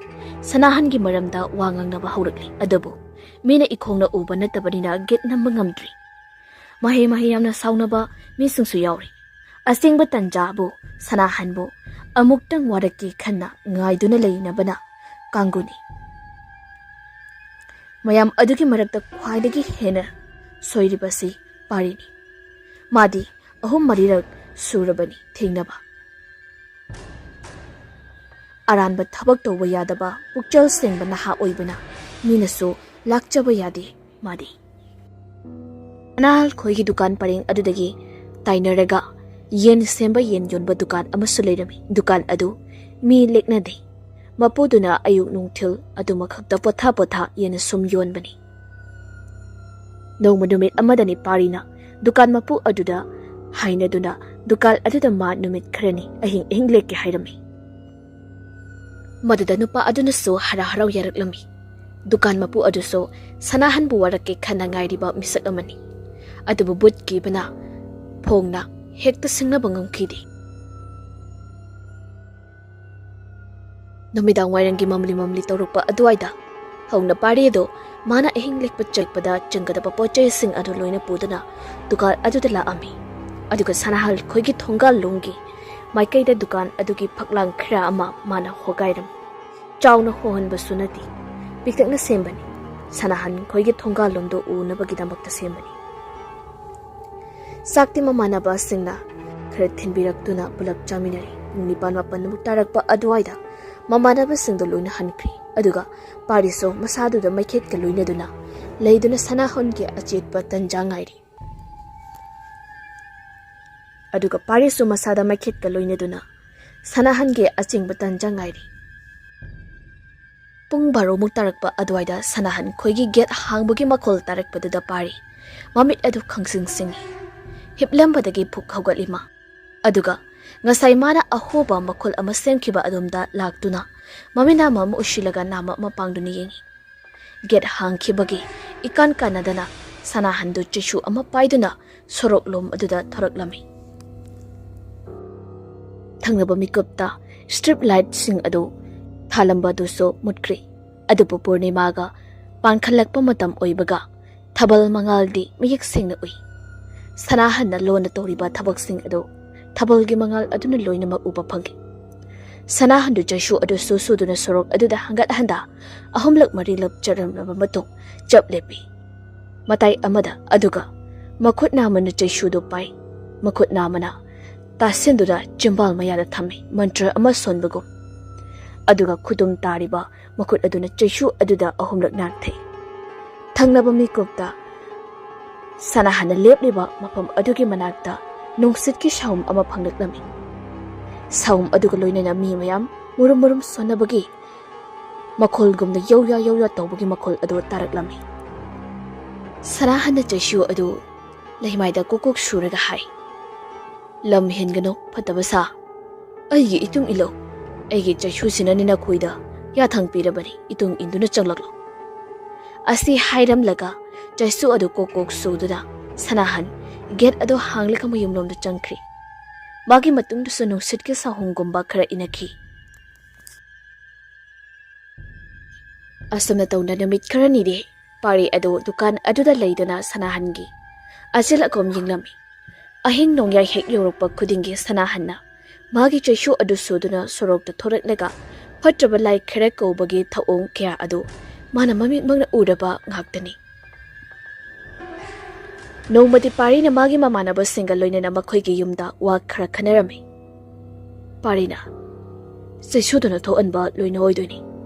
ꯁꯅꯥꯍꯟꯒꯤ ꯃꯔꯝꯗ ꯋꯥ ꯉꯥꯡꯅꯕ ꯍꯧꯔꯛꯂꯤ꯫ ꯑꯗꯨꯕꯨ ꯃꯤꯅ ꯏꯈꯣꯡꯅ ꯎꯕ ꯅꯠꯇꯕꯅꯤꯅ ꯒꯦꯠ ꯅꯝꯕ ꯉꯝꯗ꯭ꯔꯤ꯫ ꯃꯍꯩ ꯃꯍꯩ ꯌꯥꯝꯅ ꯁꯥꯎꯅꯕ ꯃꯤꯁꯤꯡꯁꯨ ꯌꯥꯎꯔꯤ꯫ ꯑꯁꯦꯡꯕ ꯇꯟꯖꯥꯕꯨ ꯁꯅꯥꯍꯟꯕꯨ ꯑꯃꯨꯛꯇꯪ ꯋꯥꯔꯛꯀꯦ ꯈꯟꯅ ꯉꯥꯏꯗꯨꯅ ꯂꯩꯅꯕꯅ ꯀꯥꯡꯒꯨꯅꯤ꯫ ꯃꯌꯥꯝ ꯑꯗꯨꯒꯤ ꯃꯔꯛꯇ ꯈ꯭ꯋꯥꯏꯗꯒꯤ ꯍꯦꯟꯅ ꯁꯣꯏꯔꯤꯕꯁꯤ ꯄꯥꯔꯤꯅꯤ꯫ ꯃꯥꯗꯤ ꯑꯍꯨꯝ ꯃꯔꯤꯔꯛ ꯁꯨꯔꯕꯅꯤ ꯊꯦꯡꯅꯕ꯫ ꯑꯔꯥꯟꯕ ꯊꯕꯛ ꯇꯧꯕ ꯌꯥꯗꯕ ꯄꯨꯛꯆꯦꯜ ꯁꯦꯡꯕ ꯅꯍꯥ ꯑꯣꯏꯕꯅ ꯃꯤꯅꯁꯨ ꯂꯥꯛꯆꯕ ꯌꯥꯗꯦ ꯃꯥꯗꯤ꯫ ꯑꯅꯥꯜ ꯈꯣꯏꯒꯤ ꯗꯨꯀꯥꯟ ꯄꯔꯦꯡ ꯑꯗꯨꯗꯒꯤ ꯇꯥꯏꯅꯔꯒ ꯌꯦꯟ ꯁꯦꯝꯕ ꯌꯦꯟ ꯌꯣꯟꯕ ꯗꯨꯀꯥꯟ ꯑꯃꯁꯨ ꯂꯩꯔꯝꯃꯤ꯫ ꯗꯨꯀꯥꯟ ꯑꯗꯨ ꯃꯤ ꯂꯦꯛꯅꯗꯦ꯫ ꯃꯄꯨꯗꯨꯅ ꯑꯌꯨꯛ ꯅꯨꯡꯊꯤꯜ ꯑꯗꯨꯃꯈꯛꯇ ꯄꯣꯊꯥ ꯄꯣꯊꯥ ꯌꯦꯟ ꯁꯨꯝ ꯌꯣꯟꯕꯅꯤ꯫ ꯅꯣꯡꯃ ꯅꯨꯃꯤꯠ ꯑꯃꯗꯅꯤ ꯄꯥꯔꯤꯅ ꯗꯨꯀꯥꯟ ꯃꯄꯨ ꯑꯗꯨꯗ ꯍꯥꯏꯅꯗꯨꯅ ꯗꯨꯀꯥꯟ ꯑꯗꯨꯗ ꯃꯥ ꯅꯨꯃꯤꯠ ꯈꯔꯅꯤ ꯑꯍꯤꯡ ꯑꯍꯤꯡ ꯂꯦꯛꯀꯦ ꯍꯥꯏꯔꯝꯃꯤ꯫ ꯃꯗꯨꯗ ꯅꯨꯄꯥ ꯑꯗꯨꯅꯁꯨ ꯍꯔꯥꯎ ꯍꯔꯥꯎ ꯌꯥꯔꯛꯂꯝꯃꯤ꯫ ꯗꯨꯀꯥꯟ ꯃꯄꯨ ꯑꯗꯨꯁꯨ ꯁꯅꯥꯍꯟꯕꯨ ꯋꯥꯔꯛꯀꯦ ꯈꯟꯅ ꯉꯥꯏꯔꯤꯕ ꯃꯤꯁꯛ ꯑꯃꯅꯤ꯫ ꯑꯗꯨꯕꯨ ꯕꯨꯠ ꯀꯤꯕꯅ ꯐꯣꯡꯅ ꯍꯦꯛꯇ ꯁꯤꯡꯅꯕ ꯉꯝꯈꯤꯗꯦ꯫ ꯅꯨꯃꯤꯗꯥꯡ ꯋꯥꯏꯔꯝꯒꯤ ꯃꯝꯂꯤ ꯃꯝꯂꯤ ꯇꯧꯔꯛꯄ ꯑꯗꯨꯋꯥꯏꯗ ꯍꯧꯅ ꯄꯥꯔꯤ ꯑꯗꯨ ꯃꯥꯅ ꯑꯍꯤꯡ ꯂꯦꯛꯄ ꯆꯠꯄꯗ ꯆꯪꯒꯗꯕ ꯄꯣꯠ ꯆꯩꯁꯤꯡ ꯑꯗꯨ ꯂꯣꯏꯅ ꯄꯨꯗꯨꯅ ꯗꯨꯀꯥꯟ ꯑꯗꯨꯗ ꯂꯥꯛꯑꯝꯃꯤ꯫ ꯑꯗꯨꯒ ꯁꯅꯥꯍꯟ ꯈꯣꯏꯒꯤ ꯊꯣꯡꯒꯥꯜ ꯂꯣꯝꯒꯤ ꯃꯥꯏꯀꯩꯗ ꯗꯨꯀꯥꯟ ꯑꯗꯨꯒꯤ ꯐꯛꯂꯥꯡ ꯈꯔ ꯑꯃ ꯃꯥꯅ ꯍꯣꯒꯥꯏꯔꯝꯃꯤ꯫ ꯆꯥꯎꯅ ꯍꯣꯍꯟꯕꯁꯨ ꯅꯠꯇꯦ, ꯄꯤꯛꯇꯛꯅ ꯁꯦꯝꯕꯅꯤ꯫ ꯁꯅꯥꯍꯟ ꯈꯣꯏꯒꯤ ꯊꯣꯡꯒꯥꯜ ꯂꯣꯝꯗꯣ ꯎꯅꯕꯒꯤꯗꯃꯛꯇ ꯁꯦꯝꯕꯅꯤ꯫ ꯆꯥꯛꯇꯤ ꯃꯃꯥꯟꯅꯕꯁꯤꯡꯅ ꯈꯔ ꯊꯤꯟꯕꯤꯔꯛꯇꯨꯅ ꯄꯨꯂꯞ ꯆꯥꯃꯤꯟꯅꯔꯤ꯫ ꯄꯨꯡ ꯅꯤꯄꯥꯟ ꯃꯥꯄꯟꯃꯨꯛ ꯇꯥꯔꯛꯄ ꯑꯗꯨꯋꯥꯏꯗ ꯃꯃꯥꯟꯅꯕꯁꯤꯡꯗꯣ ꯂꯣꯏꯅ ꯍꯟꯈ꯭ꯔꯦ꯫ ꯑꯗꯨꯒ ꯄꯥꯔꯤꯁꯨ ꯃꯁꯥꯗꯨꯗ ꯃꯩꯈꯦꯠꯀ ꯂꯣꯏꯅꯗꯨꯅ ꯂꯩꯗꯨꯅ ꯁꯅꯥꯍꯟꯒꯤ ꯑꯆꯦꯠꯄ ꯇꯟꯖꯥ ꯉꯥꯏꯔꯤ꯫ ꯑꯗꯨꯒ ꯄꯥꯔꯤꯁꯨ ꯃꯁꯥꯗ ꯃꯩꯈꯦꯠꯀ ꯂꯣꯏꯅꯗꯨꯅ ꯁꯅꯥꯍꯟꯒꯤ ꯑꯆꯦꯡꯕ ꯇꯟꯖꯥ ꯉꯥꯏꯔꯤ꯫ ꯄꯨꯡ ꯕꯥꯔꯣꯃꯨꯛ ꯇꯥꯔꯛꯄ ꯑꯗꯨꯋꯥꯏꯗ ꯁꯅꯥꯍꯟ ꯈꯣꯏꯒꯤ ꯒꯦꯠ ꯍꯥꯡꯕꯒꯤ ꯃꯈꯣꯜ ꯇꯥꯔꯛꯄꯗꯨꯗ ꯄꯥꯔꯤ ꯃꯃꯤꯠ ꯑꯗꯨ ꯈꯪꯁꯤꯡ ꯁꯤꯡꯏ꯫ ꯍꯤꯞꯂꯝꯕꯗꯒꯤ ꯐꯨꯛ ꯍꯧꯒꯠꯂꯤ ꯃꯥ꯫ ꯑꯗꯨꯒ ꯉꯁꯥꯏ ꯃꯥꯅ ꯑꯍꯣꯕ ꯃꯈꯣꯜ ꯑꯃ ꯁꯦꯝꯈꯤꯕ ꯑꯗꯣꯝꯗ ꯂꯥꯛꯇꯨꯅ ꯃꯃꯤꯠ ꯅꯥꯝꯃ ꯑꯃ ꯎꯁꯤꯜꯂꯒ ꯅꯥꯝꯃ ꯑꯃ ꯄꯥꯡꯗꯨꯅ ꯌꯦꯡꯏ꯫ ꯒꯦꯠ ꯍꯥꯡꯈꯤꯕꯒꯤ ꯏꯀꯥꯟ ꯀꯥꯟꯅꯗꯅ ꯁꯅꯥꯍꯟꯗꯨ ꯆꯩꯁꯨ ꯑꯃ ꯄꯥꯏꯗꯨꯅ ꯁꯣꯔꯣꯛꯂꯣꯝ ꯑꯗꯨꯗ ꯊꯣꯔꯛꯂꯝꯃꯤ꯫ ꯊꯪꯅꯕ ꯃꯤꯀꯨꯞꯇ ꯁ꯭ꯇꯔꯤꯞ ꯂꯥꯏꯠꯁꯤꯡ ꯑꯗꯨ ꯊꯥꯜꯂꯝꯕ ꯑꯗꯨꯁꯨ ꯃꯨꯠꯈ꯭ꯔꯦ꯫ ꯑꯗꯨꯕꯨ ꯄꯨꯔꯅꯤꯃꯥꯒ ꯄꯥꯟꯈꯠꯂꯛꯄ ꯃꯇꯝ ꯑꯣꯏꯕꯒ ꯊꯥꯕꯜ ꯃꯉꯥꯜꯗꯤ ꯃꯌꯦꯛ ꯁꯦꯡꯅ ꯎꯏ꯫ ꯁꯅꯥꯍꯟꯅ ꯂꯣꯟꯅ ꯇꯧꯔꯤꯕ ꯊꯕꯛꯁꯤꯡ ꯑꯗꯨ ꯊꯥꯕꯜꯒꯤ ꯃꯉꯥꯜ ꯑꯗꯨꯅ ꯂꯣꯏꯅꯃꯛ ꯎꯕ ꯐꯪꯏ꯫ ꯁꯅꯥꯍꯟꯗꯨ ꯆꯩꯁꯨ ꯑꯗꯨ ꯁꯨ ꯁꯨꯗꯨꯅ ꯁꯣꯔꯣꯛ ꯑꯗꯨꯗ ꯍꯪꯒꯠ ꯍꯟꯗ ꯑꯍꯨꯝꯂꯛ ꯃꯔꯤꯂꯛ ꯆꯠꯂꯝꯂꯕ ꯃꯇꯨꯡ ꯆꯞ ꯂꯦꯞꯄꯤ꯫ ꯃꯇꯥꯏ ꯑꯃꯗ ꯑꯗꯨꯒ ꯃꯈꯨꯠ ꯅꯥꯝꯃꯅ ꯆꯩꯁꯨꯗꯨ ꯄꯥꯏ꯫ ꯃꯈꯨꯠ ꯅꯥꯝꯃꯅ ꯇꯥꯁꯤꯟꯗꯨꯅ ꯆꯤꯝꯕꯥꯜ ꯃꯌꯥꯗ ꯊꯝꯃꯤ, ꯃꯟꯇ꯭ꯔ ꯑꯃ ꯁꯣꯟꯕꯒꯨꯝ꯫ ꯑꯗꯨꯒ ꯈꯨꯗꯨꯝ ꯇꯥꯔꯤꯕ ꯃꯈꯨꯠ ꯑꯗꯨꯅ ꯆꯩꯁꯨ ꯑꯗꯨꯗ ꯑꯍꯨꯝꯂꯛ ꯅꯥꯟꯊꯩ꯫ ꯊꯪꯅꯕ ꯃꯤꯀꯨꯞꯇ ꯁꯅꯥꯍꯟꯅ ꯂꯦꯞꯂꯤꯕ ꯃꯐꯝ ꯑꯗꯨꯒꯤ ꯃꯅꯥꯛꯇ ꯅꯨꯡꯁꯤꯠꯀꯤ ꯁꯥꯎꯝ ꯑꯃ ꯐꯪꯂꯛꯂꯝꯃꯤ꯫ ꯁꯥꯎꯝ ꯑꯗꯨꯒ ꯂꯣꯏꯅꯅ ꯃꯤ ꯃꯌꯥꯝ ꯃꯨꯔꯨꯝ ꯃꯨꯔꯨꯝ ꯁꯣꯟꯅꯕꯒꯤ ꯃꯈꯣꯜꯒꯨꯝꯅ ꯌꯧꯌꯥ ꯌꯧꯌꯥ ꯇꯧꯕꯒꯤ ꯃꯈꯣꯜ ꯑꯗꯨ ꯇꯥꯔꯛꯂꯝꯃꯤ꯫ ꯁꯅꯥꯍꯟꯅ ꯆꯩꯁꯨ ꯑꯗꯨ ꯂꯩꯃꯥꯏꯗ ꯀꯨꯛ ꯀꯨꯛ ꯁꯨꯔꯒ ꯍꯥꯏ, "ꯂꯝ ꯍꯦꯟꯒꯅꯨ, ꯐꯠꯇꯕ ꯁꯥ꯫ ꯑꯩꯒꯤ ꯏꯇꯨꯡ ꯏꯜꯂꯨ꯫ ꯑꯩꯒꯤ ꯆꯩꯁꯨꯁꯤꯅꯅꯤ ꯅꯈꯣꯏꯗ ꯌꯥꯊꯪ ꯄꯤꯔꯕꯅꯤ, ꯏꯇꯨꯡ ꯏꯟꯗꯨꯅ ꯆꯪꯂꯛꯂꯣ"꯫ ꯑꯁꯤ ꯍꯥꯏꯔꯝꯂꯒ ꯆꯩꯁꯨ ꯑꯗꯨ ꯀꯣꯛ ꯀꯣꯛ ꯁꯨꯗꯨꯅ ꯁꯅꯥꯍꯟ ꯒꯦꯠ ꯑꯗꯨ ꯍꯥꯡꯂꯒ ꯃꯌꯨꯝꯂꯣꯝꯗ ꯆꯪꯈ꯭ꯔꯤ꯫ ꯃꯥꯒꯤ ꯃꯇꯨꯡꯗꯁꯨ ꯅꯨꯡꯁꯤꯠꯀꯤ ꯁꯥꯍꯨꯝꯒꯨꯝꯕ ꯈꯔ ꯏꯅꯈꯤ꯫ ꯑꯁꯨꯝꯅ ꯇꯧꯅ ꯅꯨꯃꯤꯠ ꯈꯔꯅꯤꯗꯤ ꯄꯥꯔꯤ ꯑꯗꯨ ꯗꯨꯀꯥꯟ ꯑꯗꯨꯗ ꯂꯩꯗꯨꯅ ꯁꯅꯥꯍꯟꯒꯤ ꯑꯆꯤꯜ ꯑꯀꯣꯝ ꯌꯦꯡꯂꯝꯃꯤ꯫ ꯑꯍꯤꯡ ꯅꯣꯡꯌꯥꯏ ꯍꯦꯛ ꯌꯧꯔꯛꯄ ꯈꯨꯗꯤꯡꯒꯤ ꯁꯅꯥꯍꯟꯅ ꯃꯥꯒꯤ ꯆꯩꯁꯨ ꯑꯗꯨ ꯁꯨꯗꯨꯅ ꯁꯣꯔꯣꯛꯇ ꯊꯣꯔꯛꯂꯒ ꯐꯠꯇ꯭ꯔꯕ ꯂꯥꯏ ꯈꯔ ꯀꯧꯕꯒꯤ ꯊꯧꯑꯣꯡ ꯀꯌꯥ ꯑꯗꯨ ꯃꯥꯅ ꯃꯃꯤꯠꯃꯛꯅ ꯎꯔꯕ ꯉꯥꯛꯇꯅꯤ꯫ ꯅꯣꯡꯃꯗꯤ ꯄꯥꯔꯤꯅ ꯃꯥꯒꯤ ꯃꯃꯥꯟꯅꯕꯁꯤꯡꯒ ꯂꯣꯏꯅꯅ ꯃꯈꯣꯏꯒꯤ ꯌꯨꯝꯗ ꯋꯥ ꯈꯔ ꯈꯟꯅꯔꯝꯃꯤ꯫ ꯄꯥꯔꯤꯅ, "ꯆꯩꯁꯨꯗꯨꯅ ꯊꯣꯛꯍꯟꯕ ꯂꯣꯏꯅ ꯑꯣꯏꯗꯣꯏꯅꯤ꯫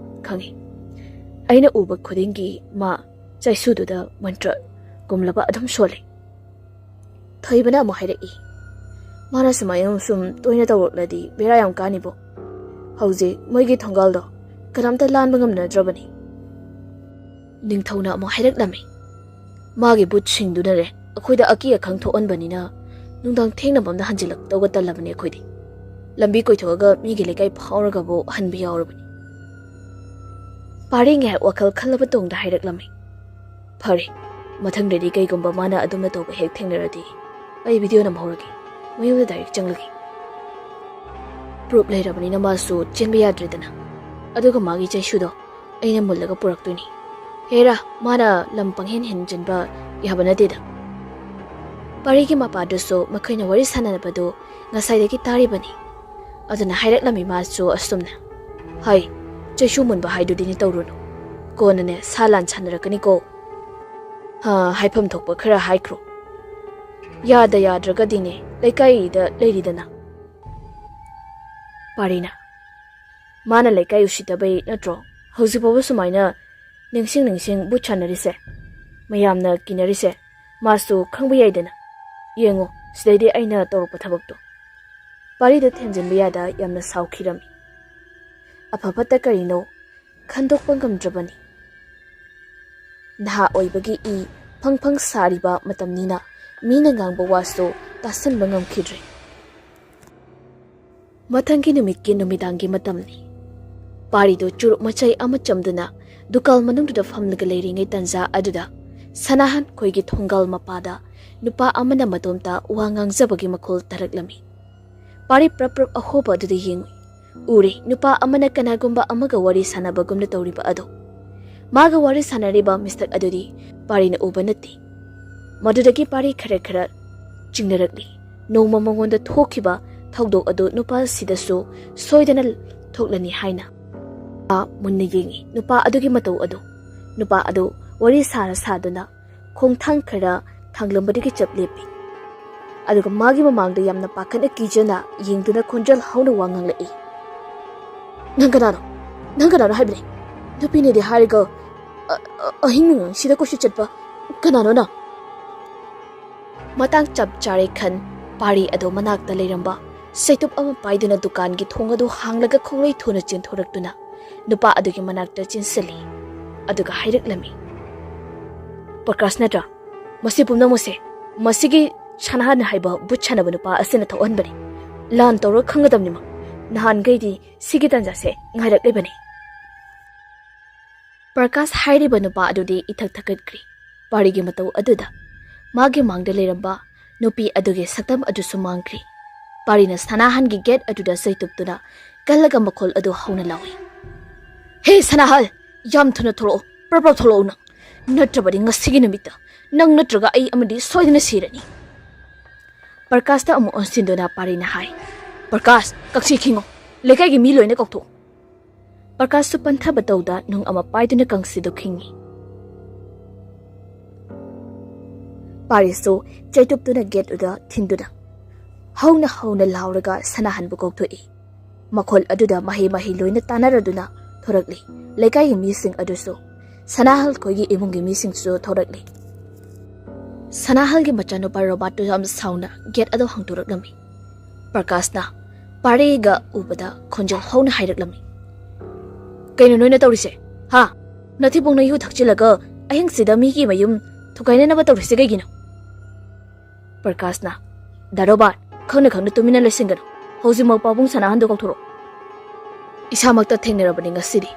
ꯈꯪꯉꯤ꯫ ꯑꯩꯅ ꯎꯕ ꯈꯨꯗꯤꯡꯒꯤ ꯃꯥ ꯆꯩꯁꯨꯗꯨꯗ ꯃꯟꯇ꯭ꯔ ꯒꯨꯝꯂꯕ ꯑꯗꯨꯝ ꯁꯣꯜꯂꯤ"꯫ ꯊꯣꯏꯕꯅ ꯑꯃꯨꯛ ꯍꯥꯏꯔꯛꯏ, "ꯃꯥꯅ ꯁꯨꯃꯥꯏꯅ ꯁꯨꯝ ꯇꯣꯏꯅ ꯇꯧꯔꯛꯂꯗꯤ ꯕꯦꯔꯥ ꯌꯥꯝ ꯀꯥꯅꯤꯕꯣ꯫ ꯍꯧꯖꯤꯛ ꯃꯣꯏꯒꯤ ꯊꯣꯡꯒꯥꯜꯗꯣ ꯀꯅꯥꯝꯇ ꯂꯥꯟꯕ ꯉꯝꯅꯗ꯭ꯔꯕꯅꯤ"꯫ ꯅꯤꯡꯊꯧꯅ ꯑꯃꯨꯛ ꯍꯥꯏꯔꯛꯂꯝꯃꯤ, "ꯃꯥꯒꯤ ꯕꯨꯠꯁꯤꯡꯗꯨꯅꯅꯦ ꯑꯩꯈꯣꯏꯗ ꯑꯀꯤ ꯑꯈꯪ ꯊꯣꯛꯍꯟꯕꯅꯤꯅ ꯅꯨꯡꯗꯥꯡ ꯊꯦꯡꯅ ꯃꯝꯗ ꯍꯟꯖꯤꯜꯂꯛꯇꯧꯒ ꯇꯜꯂꯕꯅꯤ ꯑꯩꯈꯣꯏꯗꯤ꯫ ꯂꯝꯕꯤ ꯀꯣꯏꯊꯣꯛꯑꯒ ꯃꯤꯒꯤ ꯂꯩꯀꯥꯏ ꯐꯥꯎꯔꯒꯕꯨ ꯍꯟꯕ ꯌꯥꯎꯔꯕꯅꯤ"꯫ ꯄꯥꯔꯤ ꯉꯥꯏꯍꯥꯛ ꯋꯥꯈꯜ ꯈꯜꯂꯕ ꯇꯨꯡꯗ ꯍꯥꯏꯔꯛꯂꯝꯃꯤ, "ꯐꯔꯦ, ꯃꯊꯪꯗꯗꯤ ꯀꯩꯒꯨꯝꯕ ꯃꯥꯅ ꯑꯗꯨꯝꯅ ꯇꯧꯕ ꯍꯦꯛ ꯊꯦꯡꯅꯔꯗꯤ ꯑꯩ ꯚꯤꯗꯤꯑꯣ ꯅꯝꯍꯧꯔꯒꯦ꯫ ꯃꯌꯨꯝꯗ ꯗꯥꯏꯔꯦꯛ ꯆꯪꯂꯒꯦ꯫ ꯄ꯭ꯔꯨꯞ ꯂꯩꯔꯕꯅꯤꯅ ꯃꯥꯁꯨ ꯆꯦꯟꯕ ꯌꯥꯗ꯭ꯔꯦꯗꯅ꯫ ꯑꯗꯨꯒ ꯃꯥꯒꯤ ꯆꯩꯁꯨꯗꯣ ꯑꯩꯅ ꯃꯨꯜꯂꯒ ꯄꯨꯔꯛꯇꯣꯏꯅꯤ꯫ ꯍꯦꯔꯥ, ꯃꯥꯅ ꯂꯝ ꯄꯪꯍꯦꯟ ꯍꯦꯟꯖꯤꯟꯕ ꯌꯥꯕ ꯅꯠꯇꯦꯗ"꯫ ꯄꯥꯔꯤꯒꯤ ꯃꯄꯥꯗꯨꯁꯨ ꯃꯈꯣꯏꯅ ꯋꯥꯔꯤ ꯁꯥꯟꯅꯕꯗꯨ ꯉꯁꯥꯏꯗꯒꯤ ꯇꯥꯔꯤꯕꯅꯤ꯫ ꯑꯗꯨꯅ ꯍꯥꯏꯔꯛꯂꯝꯃꯤ ꯃꯥꯁꯨ ꯑꯁꯨꯝꯅ, "ꯍꯩ, ꯆꯩꯁꯨ ꯃꯨꯟꯕ ꯍꯥꯏꯗꯨꯗꯤꯅꯦ ꯇꯧꯔꯨꯅꯨ꯫ ꯀꯣꯟꯅꯅꯦ ꯁꯥ ꯂꯥꯟ ꯁꯥꯟꯅꯔꯛꯀꯅꯤꯀꯣ꯫ ꯍꯥ, ꯍꯥꯏꯐꯝ ꯊꯣꯛꯄ ꯈꯔ ꯍꯥꯏꯈ꯭ꯔꯣ꯫ ꯌꯥꯗ ꯌꯥꯗ꯭ꯔꯒꯗꯤꯅꯦ ꯂꯩꯀꯥꯏꯗ ꯂꯩꯔꯤꯗꯅ"꯫ ꯄꯥꯔꯤꯅ, "ꯃꯥꯅ ꯂꯩꯀꯥꯏ ꯎꯁꯤꯠꯇꯕꯩ ꯅꯠꯇ꯭ꯔꯣ ꯍꯧꯖꯤꯛ ꯐꯥꯎꯕ ꯁꯨꯃꯥꯏꯅ ꯅꯤꯡꯁꯤꯡ ꯅꯤꯡꯁꯤꯡ ꯕꯨꯠ ꯁꯥꯟꯅꯔꯤꯁꯦ? ꯃꯌꯥꯝꯅ ꯀꯤꯅꯔꯤꯁꯦ ꯃꯥꯁꯨ ꯈꯪꯕ ꯌꯥꯏꯗꯅ꯫ ꯌꯦꯡꯉꯣ, ꯁꯤꯗꯩꯗꯤ ꯑꯩꯅ ꯇꯧꯔꯛꯄ ꯊꯕꯛꯇꯣ"꯫ ꯄꯥꯔꯤꯗ ꯊꯦꯝꯖꯤꯟꯕ ꯌꯥꯗ ꯌꯥꯝꯅ ꯁꯥꯎꯈꯤꯔꯝꯃꯤ꯫ ꯑꯐ ꯐꯠꯇ ꯀꯔꯤꯅꯣ ꯈꯟꯗꯣꯛꯄ ꯉꯝꯗ꯭ꯔꯕꯅꯤ꯫ ꯅꯍꯥ ꯑꯣꯏꯕꯒꯤ ꯏ ꯐꯪ ꯐꯪ ꯁꯥꯔꯤꯕ ꯃꯇꯝꯅꯤꯅ ꯃꯤꯅ ꯉꯥꯡꯕ ꯋꯥꯁꯨ ꯇꯥꯁꯟꯕ ꯉꯝꯈꯤꯗ꯭ꯔꯦ꯫ ꯃꯊꯪꯒꯤ ꯅꯨꯃꯤꯠꯀꯤ ꯅꯨꯃꯤꯗꯥꯡꯒꯤ ꯃꯇꯝꯅꯤ꯫ ꯄꯥꯔꯤꯗꯨ ꯆꯨꯔꯨꯞ ꯃꯆꯩ ꯑꯃ ꯆꯝꯗꯨꯅ ꯗꯨꯀꯥꯟ ꯃꯅꯨꯡꯗꯨꯗ ꯐꯝꯂꯒ ꯂꯩꯔꯤꯉꯩ ꯇꯟꯖꯥ ꯑꯗꯨꯗ ꯁꯅꯥꯍꯟ ꯈꯣꯏꯒꯤ ꯊꯣꯡꯒꯥꯜ ꯃꯄꯥꯗ ꯅꯨꯄꯥ ꯑꯃꯅ ꯃꯇꯣꯝꯇ ꯋꯥ ꯉꯥꯡꯖꯕꯒꯤ ꯃꯈꯣꯜ ꯇꯥꯔꯛꯂꯝꯃꯤ꯫ ꯄꯥꯔꯤ ꯄ꯭ꯔꯞ ꯄ꯭ꯔꯞ ꯑꯍꯣꯕ ꯑꯗꯨꯗ ꯌꯦꯡꯉꯨꯏ꯫ ꯎꯔꯦ, ꯅꯨꯄꯥ ꯑꯃꯅ ꯀꯅꯥꯒꯨꯝꯕ ꯑꯃꯒ ꯋꯥꯔꯤ ꯁꯥꯟꯅꯕꯒꯨꯝꯅ ꯇꯧꯔꯤꯕ ꯑꯗꯨ꯫ ꯃꯥꯒ ꯋꯥꯔꯤ ꯁꯥꯟꯅꯔꯤꯕ ꯃꯤꯁꯛ ꯑꯗꯨꯗꯤ ꯄꯥꯔꯤꯅ ꯎꯕ ꯅꯠꯇꯦ꯫ ꯃꯗꯨꯗꯒꯤ ꯄꯥꯔꯤ ꯈꯔ ꯈꯔ ꯆꯤꯡꯅꯔꯛꯂꯤ꯫ ꯅꯣꯡꯃ ꯃꯉꯣꯟꯗ ꯊꯣꯛꯈꯤꯕ ꯊꯧꯗꯣꯛ ꯑꯗꯨ ꯅꯨꯄꯥꯁꯤꯗꯁꯨ ꯁꯣꯏꯗꯅ ꯊꯣꯛꯂꯅꯤ ꯍꯥꯏꯅ꯫ ꯃꯥ ꯃꯨꯟꯅ ꯌꯦꯡꯉꯤ ꯅꯨꯄꯥ ꯑꯗꯨꯒꯤ ꯃꯇꯧ ꯑꯗꯨ꯫ ꯅꯨꯄꯥ ꯑꯗꯨ ꯋꯥꯔꯤ ꯁꯥꯔ ꯁꯥꯗꯨꯅ ꯈꯣꯡꯊꯥꯡ ꯈꯔ ꯊꯥꯡꯂꯝꯕꯗꯒꯤ ꯆꯞ ꯂꯦꯞꯄꯤ꯫ ꯑꯗꯨꯒ ꯃꯥꯒꯤ ꯃꯃꯥꯡꯗ ꯌꯥꯝꯅ ꯄꯥꯈꯠꯅ ꯀꯤꯖꯅ ꯌꯦꯡꯗꯨꯅ ꯈꯣꯟꯖꯦꯜ ꯍꯧꯅ ꯋꯥ ꯉꯥꯡꯂꯛꯏ꯫ "ꯅꯪ ꯀꯅꯥꯅꯣ? ꯅꯪ ꯀꯅꯥꯅꯣ ꯍꯥꯏꯕꯅꯤ? ꯅꯨꯄꯤꯅꯦꯗꯤ ꯍꯥꯏꯔꯒ ꯑ-, ꯑ-, ꯑꯍꯤꯡ ꯅꯨꯡꯁꯤꯗ ꯀꯣꯏꯆꯠ ꯆꯠꯄ ꯀꯅꯥꯅꯣ ꯅꯪ?" ꯃꯇꯥꯡ ꯆꯞ ꯆꯥꯔꯦ ꯈꯟ ꯄꯥꯔꯤ ꯑꯗꯨ ꯃꯅꯥꯛꯇ ꯂꯩꯔꯝꯕ ꯆꯩꯇꯨꯞ ꯑꯃ ꯄꯥꯏꯗꯨꯅ ꯗꯨꯀꯥꯟꯒꯤ ꯊꯣꯡ ꯑꯗꯨ ꯍꯥꯡꯂꯒ ꯈꯣꯡꯂꯩ ꯊꯨꯅ ꯆꯦꯟꯊꯣꯔꯛꯇꯨꯅ ꯅꯨꯄꯥ ꯑꯗꯨꯒꯤ ꯃꯅꯥꯛꯇ ꯆꯦꯟꯁꯤꯜꯂꯤ꯫ ꯑꯗꯨꯒ ꯍꯥꯏꯔꯛꯂꯝꯃꯤ, "ꯄ꯭ꯔꯀꯥꯁ ꯅꯠꯇ꯭ꯔꯥ? ꯃꯁꯤ ꯄꯨꯝꯅꯃꯛꯁꯦ ꯃꯁꯤꯒꯤ ꯁꯅꯥꯍꯟ ꯍꯥꯏꯕ ꯚꯨꯠ ꯁꯥꯟꯅꯕ ꯅꯨꯄꯥ ꯑꯁꯤꯅ ꯊꯣꯛꯍꯟꯕꯅꯤ꯫ ꯂꯥꯟ ꯇꯧꯔꯒ ꯈꯪꯒꯗꯕꯅꯤ ꯃꯥ꯫ ꯅꯍꯥꯟꯈꯩꯗꯤ ꯁꯤꯒꯤ ꯇꯥꯟꯖꯥꯁꯦ ꯉꯥꯏꯔꯛꯂꯤꯕꯅꯤ꯫" ꯄ꯭ꯔꯀꯥꯁ ꯍꯥꯏꯔꯤꯕ ꯅꯨꯄꯥ ꯑꯗꯨꯗꯤ ꯏꯊꯛ ꯊꯛꯀꯠꯈ꯭ꯔꯤ꯫ ꯄꯥꯔꯤꯒꯤ ꯃꯇꯧ ꯑꯗꯨꯗ ꯃꯥꯒꯤ ꯃꯥꯡꯗ ꯂꯩꯔꯝꯕ ꯅꯨꯄꯤ ꯑꯗꯨꯒꯤ ꯁꯛꯇꯝ ꯑꯗꯨꯁꯨ ꯃꯥꯡꯈ꯭ꯔꯤ꯫ ꯄꯥꯔꯤꯅ ꯁꯅꯥꯍꯟꯒꯤ ꯒꯦꯠ ꯑꯗꯨꯗ ꯆꯩꯇꯨꯞꯇꯨꯅ ꯀꯜꯂꯒ ꯃꯈꯣꯜ ꯑꯗꯨ ꯍꯧꯅ ꯂꯥꯎꯏ, "ꯍꯦ ꯁꯅꯥꯍꯜ, ꯌꯥꯝ ꯊꯨꯅ ꯊꯣꯛꯂꯛꯑꯣ, ꯄ꯭ꯔꯞ ꯄ꯭ꯔꯞ ꯊꯣꯛꯂꯛꯑꯣ ꯅꯪ꯫ ꯅꯠꯇ꯭ꯔꯕꯗꯤ ꯉꯁꯤꯒꯤ ꯅꯨꯃꯤꯠꯇ ꯅꯪ ꯅꯠꯇ꯭ꯔꯒ ꯑꯩ ꯑꯃꯗꯤ ꯁꯣꯏꯗꯅ ꯁꯤꯔꯅꯤ꯫" ꯄ꯭ꯔꯀꯥꯁꯇ ꯑꯃꯨꯛ ꯑꯣꯟꯁꯤꯟꯗꯨꯅ ꯄꯥꯔꯤꯅ ꯍꯥꯏ, "ꯄ꯭ꯔꯀꯥꯁ, ꯀꯛꯁꯤ ꯈꯤꯡꯉꯣ, ꯂꯩꯀꯥꯏꯒꯤ ꯃꯤ ꯂꯣꯏꯅ ꯀꯧꯊꯣꯛ꯫" ꯄ꯭ꯔꯀꯥꯁꯁꯨ ꯄꯟꯊꯕ ꯇꯧꯗ ꯅꯨꯡ ꯑꯃ ꯄꯥꯏꯗꯨꯅ ꯀꯪꯁꯤꯗꯨ ꯈꯤꯡꯉꯤ꯫ ꯄꯥꯔꯤꯁꯁꯨ ꯆꯩꯇꯨꯞꯇꯨꯅ ꯒꯦꯠ ꯑꯗꯨꯗ ꯊꯤꯟꯗꯨꯅ ꯍꯧꯅ ꯍꯧꯅ ꯂꯥꯎꯔꯒ ꯁꯅꯥꯍꯟꯕꯨ ꯀꯧꯊꯣꯛꯏ꯫ ꯃꯈꯣꯜ ꯑꯗꯨꯗ ꯃꯍꯩ ꯃꯍꯩ ꯂꯣꯏꯅ ꯇꯥꯟꯅꯔꯗꯨꯅ ꯊꯣꯔꯛꯂꯤ꯫ ꯂꯩꯀꯥꯏꯒꯤ ꯃꯤꯁꯤꯡ ꯑꯗꯨꯁꯨ, ꯁꯅꯥꯍꯜ ꯈꯣꯏꯒꯤ ꯏꯃꯨꯡꯒꯤ ꯃꯤꯁꯤꯡꯁꯨ ꯊꯣꯔꯛꯂꯤ꯫ ꯁꯅꯥꯍꯜꯒꯤ ꯃꯆꯥꯅꯨꯄꯥ ꯔꯣꯕꯥꯔꯠꯇꯨ ꯌꯥꯝ ꯁꯥꯎꯅ ꯒꯦꯠ ꯑꯗꯨ ꯍꯥꯡꯗꯣꯔꯛꯂꯝꯃꯤ꯫ ꯄ꯭ꯔꯀꯥꯁꯅ ꯄꯥꯔꯤꯒ ꯎꯕꯗ ꯈꯣꯟꯖꯦꯜ ꯍꯧꯅ ꯍꯥꯏꯔꯛꯂꯝꯃꯤ, "ꯀꯩꯅꯣ ꯅꯣꯏꯅ ꯇꯧꯔꯤꯁꯦ? ꯍꯥ? ꯅꯊꯤꯕꯣꯡꯅ ꯌꯨ ꯊꯛꯆꯤꯜꯂꯒ ꯑꯍꯤꯡꯁꯤꯗ ꯃꯤꯒꯤ ꯃꯌꯨꯝ ꯊꯨꯒꯥꯏꯅꯅꯕ ꯇꯧꯔꯤꯁꯦ ꯀꯩꯒꯤꯅꯣ?" ꯄ꯭ꯔꯀꯥꯁꯅ, "ꯗꯥ ꯔꯣꯕꯥꯔꯠ, ꯈꯪꯅ ꯈꯪꯅ ꯇꯨꯃꯤꯟꯅ ꯂꯩꯁꯤꯟꯒꯅꯨ꯫ ꯍꯧꯖꯤꯛꯃꯛ ꯄꯥꯕꯨꯡ ꯁꯅꯥꯍꯟꯗꯨ ꯀꯧꯊꯣꯔꯛꯑꯣ꯫ ꯏꯁꯥꯃꯛꯇ ꯊꯦꯡꯅꯔꯕꯅꯤ ꯉꯁꯤꯗꯤ,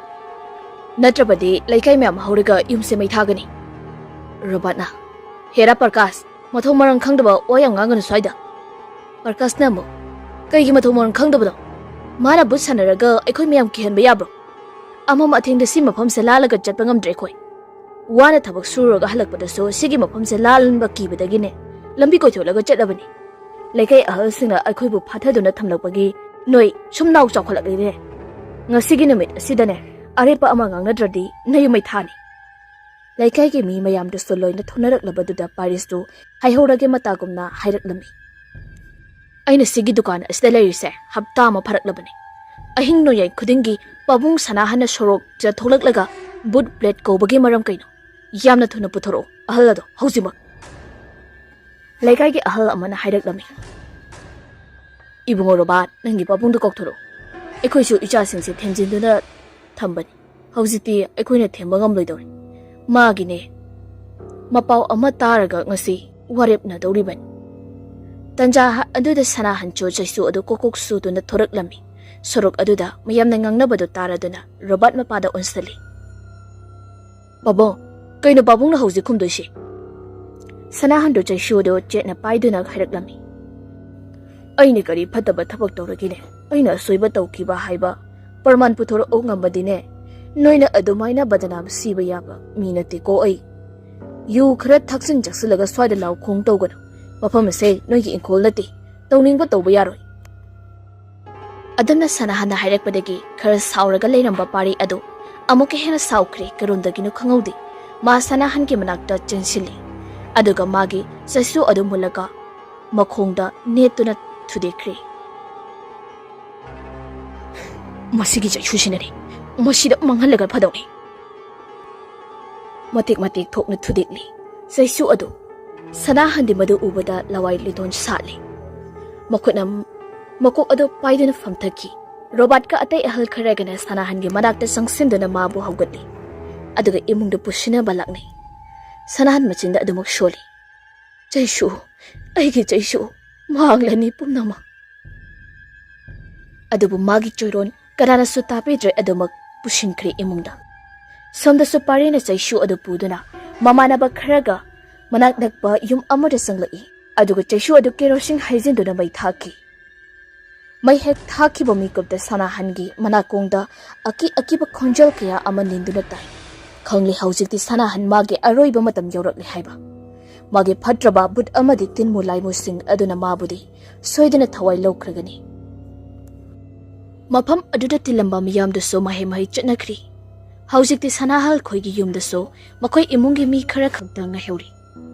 ꯅꯠꯇ꯭ꯔꯕꯗꯤ ꯂꯩꯀꯥꯏ ꯃꯌꯥꯝ ꯍꯧꯔꯒ ꯌꯨꯝꯁꯦ ꯃꯩ ꯊꯥꯒꯅꯤ꯫ ꯔꯣꯕꯥꯔꯠꯅ, "ꯍꯦꯔꯥ ꯄ꯭ꯔꯀꯥꯁ, ꯃꯊꯣꯡ ꯃꯔꯝ ꯈꯪꯗꯕ ꯋꯥ ꯌꯥꯝ ꯉꯥꯡꯒꯅꯨ ꯁ꯭ꯋꯥꯏꯗ꯫" ꯄ꯭ꯔꯀꯥꯁꯅ ꯑꯃꯨꯛ, "ꯀꯩꯒꯤ ꯃꯊꯣꯡ ꯃꯔꯝ ꯈꯪꯗꯕꯅꯣ? ꯃꯥꯅ ꯚꯨꯠ ꯁꯥꯟꯅꯔꯒ ꯑꯩꯈꯣꯏ ꯃꯌꯥꯝ ꯀꯤꯍꯟꯕ ꯌꯥꯕ꯭ꯔꯣ? ꯑꯃꯝ ꯑꯊꯦꯡꯗ ꯁꯤ ꯃꯐꯝꯁꯦ ꯂꯥꯜꯂꯒ ꯆꯠꯄ ꯉꯝꯗ꯭ꯔꯦ ꯑꯩꯈꯣꯏ꯫ ꯋꯥꯅ ꯊꯕꯛ ꯁꯨꯔꯨꯔꯒ ꯍꯜꯂꯛꯄꯗꯁꯨ ꯁꯤꯒꯤ ꯃꯐꯝꯁꯦ ꯂꯥꯜꯍꯟꯕ ꯀꯤꯕꯗꯒꯤꯅꯦ ꯂꯝꯕꯤ ꯀꯣꯏꯊꯣꯛꯂꯒ ꯆꯠꯂꯕꯅꯤ꯫ ꯂꯩꯀꯥꯏ ꯑꯍꯜꯁꯤꯡꯅ ꯑꯩꯈꯣꯏꯕꯨ ꯐꯥꯊꯗꯨꯅ ꯊꯝꯂꯛꯄꯒꯤ ꯅꯣꯏ ꯁꯨꯝ ꯅꯥꯎ ꯆꯥꯎꯈꯠꯂꯛꯂꯤꯅꯦ꯫ ꯉꯁꯤꯒꯤ ꯅꯨꯃꯤꯠ ꯑꯁꯤꯗꯅꯦ ꯑꯔꯦꯞꯄ ꯑꯃ ꯉꯥꯡꯅꯗ꯭ꯔꯗꯤ ꯅꯌꯨꯝ ꯃꯩ ꯊꯥꯅꯤ꯫" ꯂꯩꯀꯥꯏꯒꯤ ꯃꯤ ꯃꯌꯥꯝꯗꯨꯁꯨ ꯂꯣꯏꯅ ꯊꯣꯛꯅꯔꯛꯂꯕꯗꯨꯗ ꯄꯥꯔꯤꯁꯇꯨ ꯍꯥꯏꯍꯧꯔꯒꯦ ꯃꯇꯥꯒꯨꯝꯅ ꯍꯥꯏꯔꯛꯂꯝꯃꯤ꯫ "ꯑꯩꯅ ꯁꯤꯒꯤ ꯗꯨꯀꯥꯟ ꯑꯁꯤꯗ ꯂꯩꯔꯤꯁꯦ ꯍꯞꯇꯥ ꯑꯃ ꯐꯥꯔꯛꯂꯕꯅꯤ꯫ ꯑꯍꯤꯡ ꯅꯣꯡꯌꯥꯏ ꯈꯨꯗꯤꯡꯒꯤ ꯄꯥꯕꯨꯡ ꯁꯅꯥꯍꯟꯅ ꯁꯣꯔꯣꯛꯇ ꯊꯣꯛꯂꯛꯂꯒ ꯕꯨꯠ ꯕ꯭ꯂꯦꯠ ꯀꯧꯕꯒꯤ ꯃꯔꯝ ꯀꯩꯅꯣ? ꯌꯥꯝꯅ ꯊꯨꯅ ꯄꯨꯊꯣꯔꯛꯑꯣ ꯑꯍꯜ ꯑꯗꯣ ꯍꯧꯖꯤꯛꯃꯛ꯫" ꯂꯩꯀꯥꯏꯒꯤ ꯑꯍꯜ ꯑꯃꯅ ꯍꯥꯏꯔꯛꯂꯝꯃꯤ꯫ "ꯏꯕꯨꯡꯉꯣ ꯔꯣꯕꯥꯔꯠ, ꯅꯪꯒꯤ ꯄꯥꯕꯨꯡꯗꯨ ꯀꯧꯊꯣꯔꯛꯎ꯫ ꯑꯩꯈꯣꯏꯁꯨ ꯏꯆꯥꯁꯤꯡꯁꯦ ꯊꯦꯝꯖꯤꯟꯗꯨꯅ ꯊꯝꯕꯅꯤ꯫ ꯍꯧꯖꯤꯛꯇꯤ ꯑꯩꯈꯣꯏꯅ ꯊꯦꯝꯕ ꯉꯝꯂꯣꯏꯗꯧꯔꯤ꯫ ꯃꯥꯒꯤꯅꯦ ꯃꯄꯥꯎ ꯑꯃ ꯇꯥꯔꯒ ꯉꯁꯤ ꯋꯥꯔꯦꯞꯅꯗꯧꯔꯤꯕꯅꯤ꯫" ꯇꯟꯖꯥ ꯑꯗꯨꯗ ꯁꯅꯥꯍꯟꯁꯨ ꯆꯩꯁꯨ ꯑꯗꯨ ꯀꯣꯛ ꯀꯣꯛ ꯁꯨꯗꯨꯅ ꯊꯣꯔꯛꯂꯝꯃꯤ꯫ ꯁꯣꯔꯣꯛ ꯑꯗꯨꯗ ꯃꯌꯥꯝꯅ ꯉꯥꯡꯅꯕꯗꯨ ꯇꯥꯔꯗꯨꯅ ꯔꯣꯕꯥꯔꯠ ꯃꯄꯥꯗ ꯑꯣꯟꯁꯤꯜꯂꯤ꯫ "ꯄꯥꯕꯨꯡ, ꯀꯩꯅꯣ ꯄꯥꯕꯨꯡꯅ ꯍꯧꯖꯤꯛ ꯈꯨꯝꯗꯣꯏꯁꯤ?" ꯁꯅꯥꯍꯟꯗꯨ ꯆꯩꯁꯨꯗꯨ ꯆꯦꯠꯅ ꯄꯥꯏꯗꯨꯅ ꯍꯥꯏꯔꯛꯂꯝꯃꯤ꯫ "ꯑꯩꯅ ꯀꯔꯤ ꯐꯠꯇꯕ ꯊꯕꯛ ꯇꯧꯔꯒꯦꯅꯦ? ꯑꯩꯅ ꯑꯁꯣꯏꯕ ꯇꯧꯈꯤꯕ ꯍꯥꯏꯕ ꯄ꯭ꯔꯃꯥꯟ ꯄꯨꯊꯣꯔꯛꯎ ꯉꯝꯕꯗꯤꯅꯦ, ꯅꯣꯏꯅ ꯑꯗꯨꯃꯥꯏꯅ ꯕꯗꯅꯥꯝ ꯁꯤꯕ ꯌꯥꯕ ꯃꯤ ꯅꯠꯇꯦꯀꯣ ꯑꯩ꯫ ꯌꯨ ꯈꯔ ꯊꯛꯆꯤꯟ ꯆꯥꯁꯤꯜꯂꯒ ꯁ꯭ꯋꯥꯏꯗ ꯂꯥꯎ ꯈꯣꯡ ꯇꯧꯒꯅꯨ꯫ ꯃꯐꯝ ꯑꯁꯦ ꯅꯣꯏꯒꯤ ꯏꯪꯈꯣꯜ ꯅꯠꯇꯦ, ꯇꯧꯅꯤꯡꯕ ꯇꯧꯕ ꯌꯥꯔꯣꯏ꯫" ꯑꯗꯨꯝꯅ ꯁꯅꯥꯍꯟꯅ ꯍꯥꯏꯔꯛꯄꯗꯒꯤ ꯈꯔ ꯁꯥꯎꯔꯒ ꯂꯩꯔꯝꯕ ꯄꯥꯔꯤ ꯑꯗꯨ ꯑꯃꯨꯛꯀ ꯍꯦꯟꯅ ꯁꯥꯎꯈ꯭ꯔꯦ꯫ ꯀꯔꯣꯝꯗꯒꯤꯅꯣ ꯈꯪꯍꯧꯗꯦ, ꯃꯥ ꯁꯅꯥꯍꯟꯒꯤ ꯃꯅꯥꯛꯇ ꯆꯦꯟꯁꯤꯜꯂꯤ, ꯑꯗꯨꯒ ꯃꯥꯒꯤ ꯆꯩꯁꯨ ꯑꯗꯨ ꯃꯨꯜꯂꯒ ꯃꯈꯣꯡꯗ ꯅꯦꯠꯇꯨꯅ ꯊꯨꯗꯦꯛꯈ꯭ꯔꯦ꯫ "ꯃꯁꯤꯒꯤ ꯆꯩꯁꯨꯁꯤꯅꯅꯤ, ꯃꯁꯤꯗ ꯃꯥꯡꯍꯜꯂꯒ ꯐꯗꯧꯅꯤ꯫" ꯃꯇꯦꯛ ꯃꯇꯦꯛ ꯊꯣꯛꯅ ꯊꯨꯗꯦꯛꯂꯤ꯫ ꯆꯩꯁꯨ ꯑꯗꯨ ꯁꯅꯥꯍꯟꯗꯤ ꯃꯗꯨ ꯎꯕꯗ ꯂꯋꯥꯏ ꯂꯤꯇꯣꯟ ꯁꯥꯠꯂꯤ꯫ ꯃꯈꯨꯠꯅ ꯃꯀꯣꯛ ꯑꯗꯨ ꯄꯥꯏꯗꯨꯅ ꯐꯝꯊꯈꯤ꯫ ꯔꯣꯕꯥꯔꯠꯀ ꯑꯇꯩ ꯑꯍꯜ ꯈꯔꯒꯅ ꯁꯅꯥꯍꯟꯒꯤ ꯃꯅꯥꯛꯇ ꯆꯪꯁꯤꯟꯗꯨꯅ ꯃꯥꯕꯨ ꯍꯧꯒꯠꯂꯤ, ꯑꯗꯨꯒ ꯏꯃꯨꯡꯗ ꯄꯨꯁꯤꯟꯅꯕ ꯂꯥꯛꯅꯩ꯫ ꯁꯅꯥꯍꯟ ꯃꯆꯤꯟꯗ ꯑꯗꯨꯃꯛ ꯁꯣꯜꯂꯤ, "ꯆꯩꯁꯨ, ꯑꯩꯒꯤ ꯆꯩꯁꯨ, ꯃꯥꯡꯂꯅꯤ ꯄꯨꯝꯅꯃꯛ꯫" ꯑꯗꯨꯕꯨ ꯃꯥꯒꯤ ꯆꯣꯏꯔꯣꯟ ꯀꯅꯥꯅꯁꯨ ꯇꯥꯕꯤꯗ꯭ꯔꯦ꯫ ꯑꯗꯨꯃꯛ ꯄꯨꯁꯤꯟꯈ꯭ꯔꯦ ꯏꯃꯨꯡꯗ꯫ ꯁꯣꯝꯗꯁꯨ ꯄꯥꯔꯤꯅ ꯆꯩꯁꯨ ꯑꯗꯨ ꯄꯨꯗꯨꯅ ꯃꯃꯥꯟꯅꯕ ꯈꯔꯒ ꯃꯅꯥꯛ ꯅꯛꯄ ꯌꯨꯝ ꯑꯃꯗ ꯆꯪꯂꯛꯏ꯫ ꯑꯗꯨꯒ ꯆꯩꯁꯨ ꯑꯗꯨ ꯀꯦꯔꯣꯁꯤꯟ ꯍꯩꯖꯤꯟꯗꯨꯅ ꯃꯩ ꯊꯥꯈꯤ꯫ ꯃꯩ ꯍꯦꯛ ꯊꯥꯈꯤꯕ ꯃꯤꯀꯨꯞꯇ ꯁꯅꯥꯍꯟꯒꯤ ꯃꯅꯥꯀꯣꯡꯗ ꯑꯀꯤ ꯑꯀꯤꯕ ꯈꯣꯟꯖꯦꯜ ꯀꯌꯥ ꯑꯃ ꯅꯤꯟꯗꯨꯅ ꯇꯥꯏ꯫ ꯈꯪꯂꯦ ꯍꯧꯖꯤꯛꯇꯤ ꯁꯅꯥꯍꯟ ꯃꯥꯒꯤ ꯑꯔꯣꯏꯕ ꯃꯇꯝ ꯌꯧꯔꯛꯂꯦ ꯍꯥꯏꯕ꯫ ꯃꯥꯒꯤ ꯐꯠꯇ꯭ꯔꯕ ꯚꯨꯠ ꯑꯃꯗꯤ ꯇꯤꯟꯃꯨ ꯂꯥꯏꯃꯨꯁꯤꯡ ꯑꯗꯨꯅ ꯃꯥꯕꯨꯗꯤ ꯁꯣꯏꯗꯅ ꯊꯋꯥꯏ ꯂꯧꯈ꯭ꯔꯒꯅꯤ꯫ ꯃꯐꯝ ꯑꯗꯨꯗ ꯇꯤꯜꯂꯝꯕ ꯃꯤꯌꯥꯝꯗꯨꯁꯨ ꯃꯍꯩ ꯃꯍꯩ ꯆꯠꯅꯈ꯭ꯔꯤ꯫ ꯍꯧꯖꯤꯛꯇꯤ ꯁꯅꯥꯍꯜ ꯈꯣꯏꯒꯤ ꯌꯨꯝꯗꯁꯨ ꯃꯈꯣꯏ ꯏꯃꯨꯡꯒꯤ ꯃꯤ ꯈꯔ ꯈꯛꯇ ꯉꯥꯏꯍꯧꯔꯤ꯫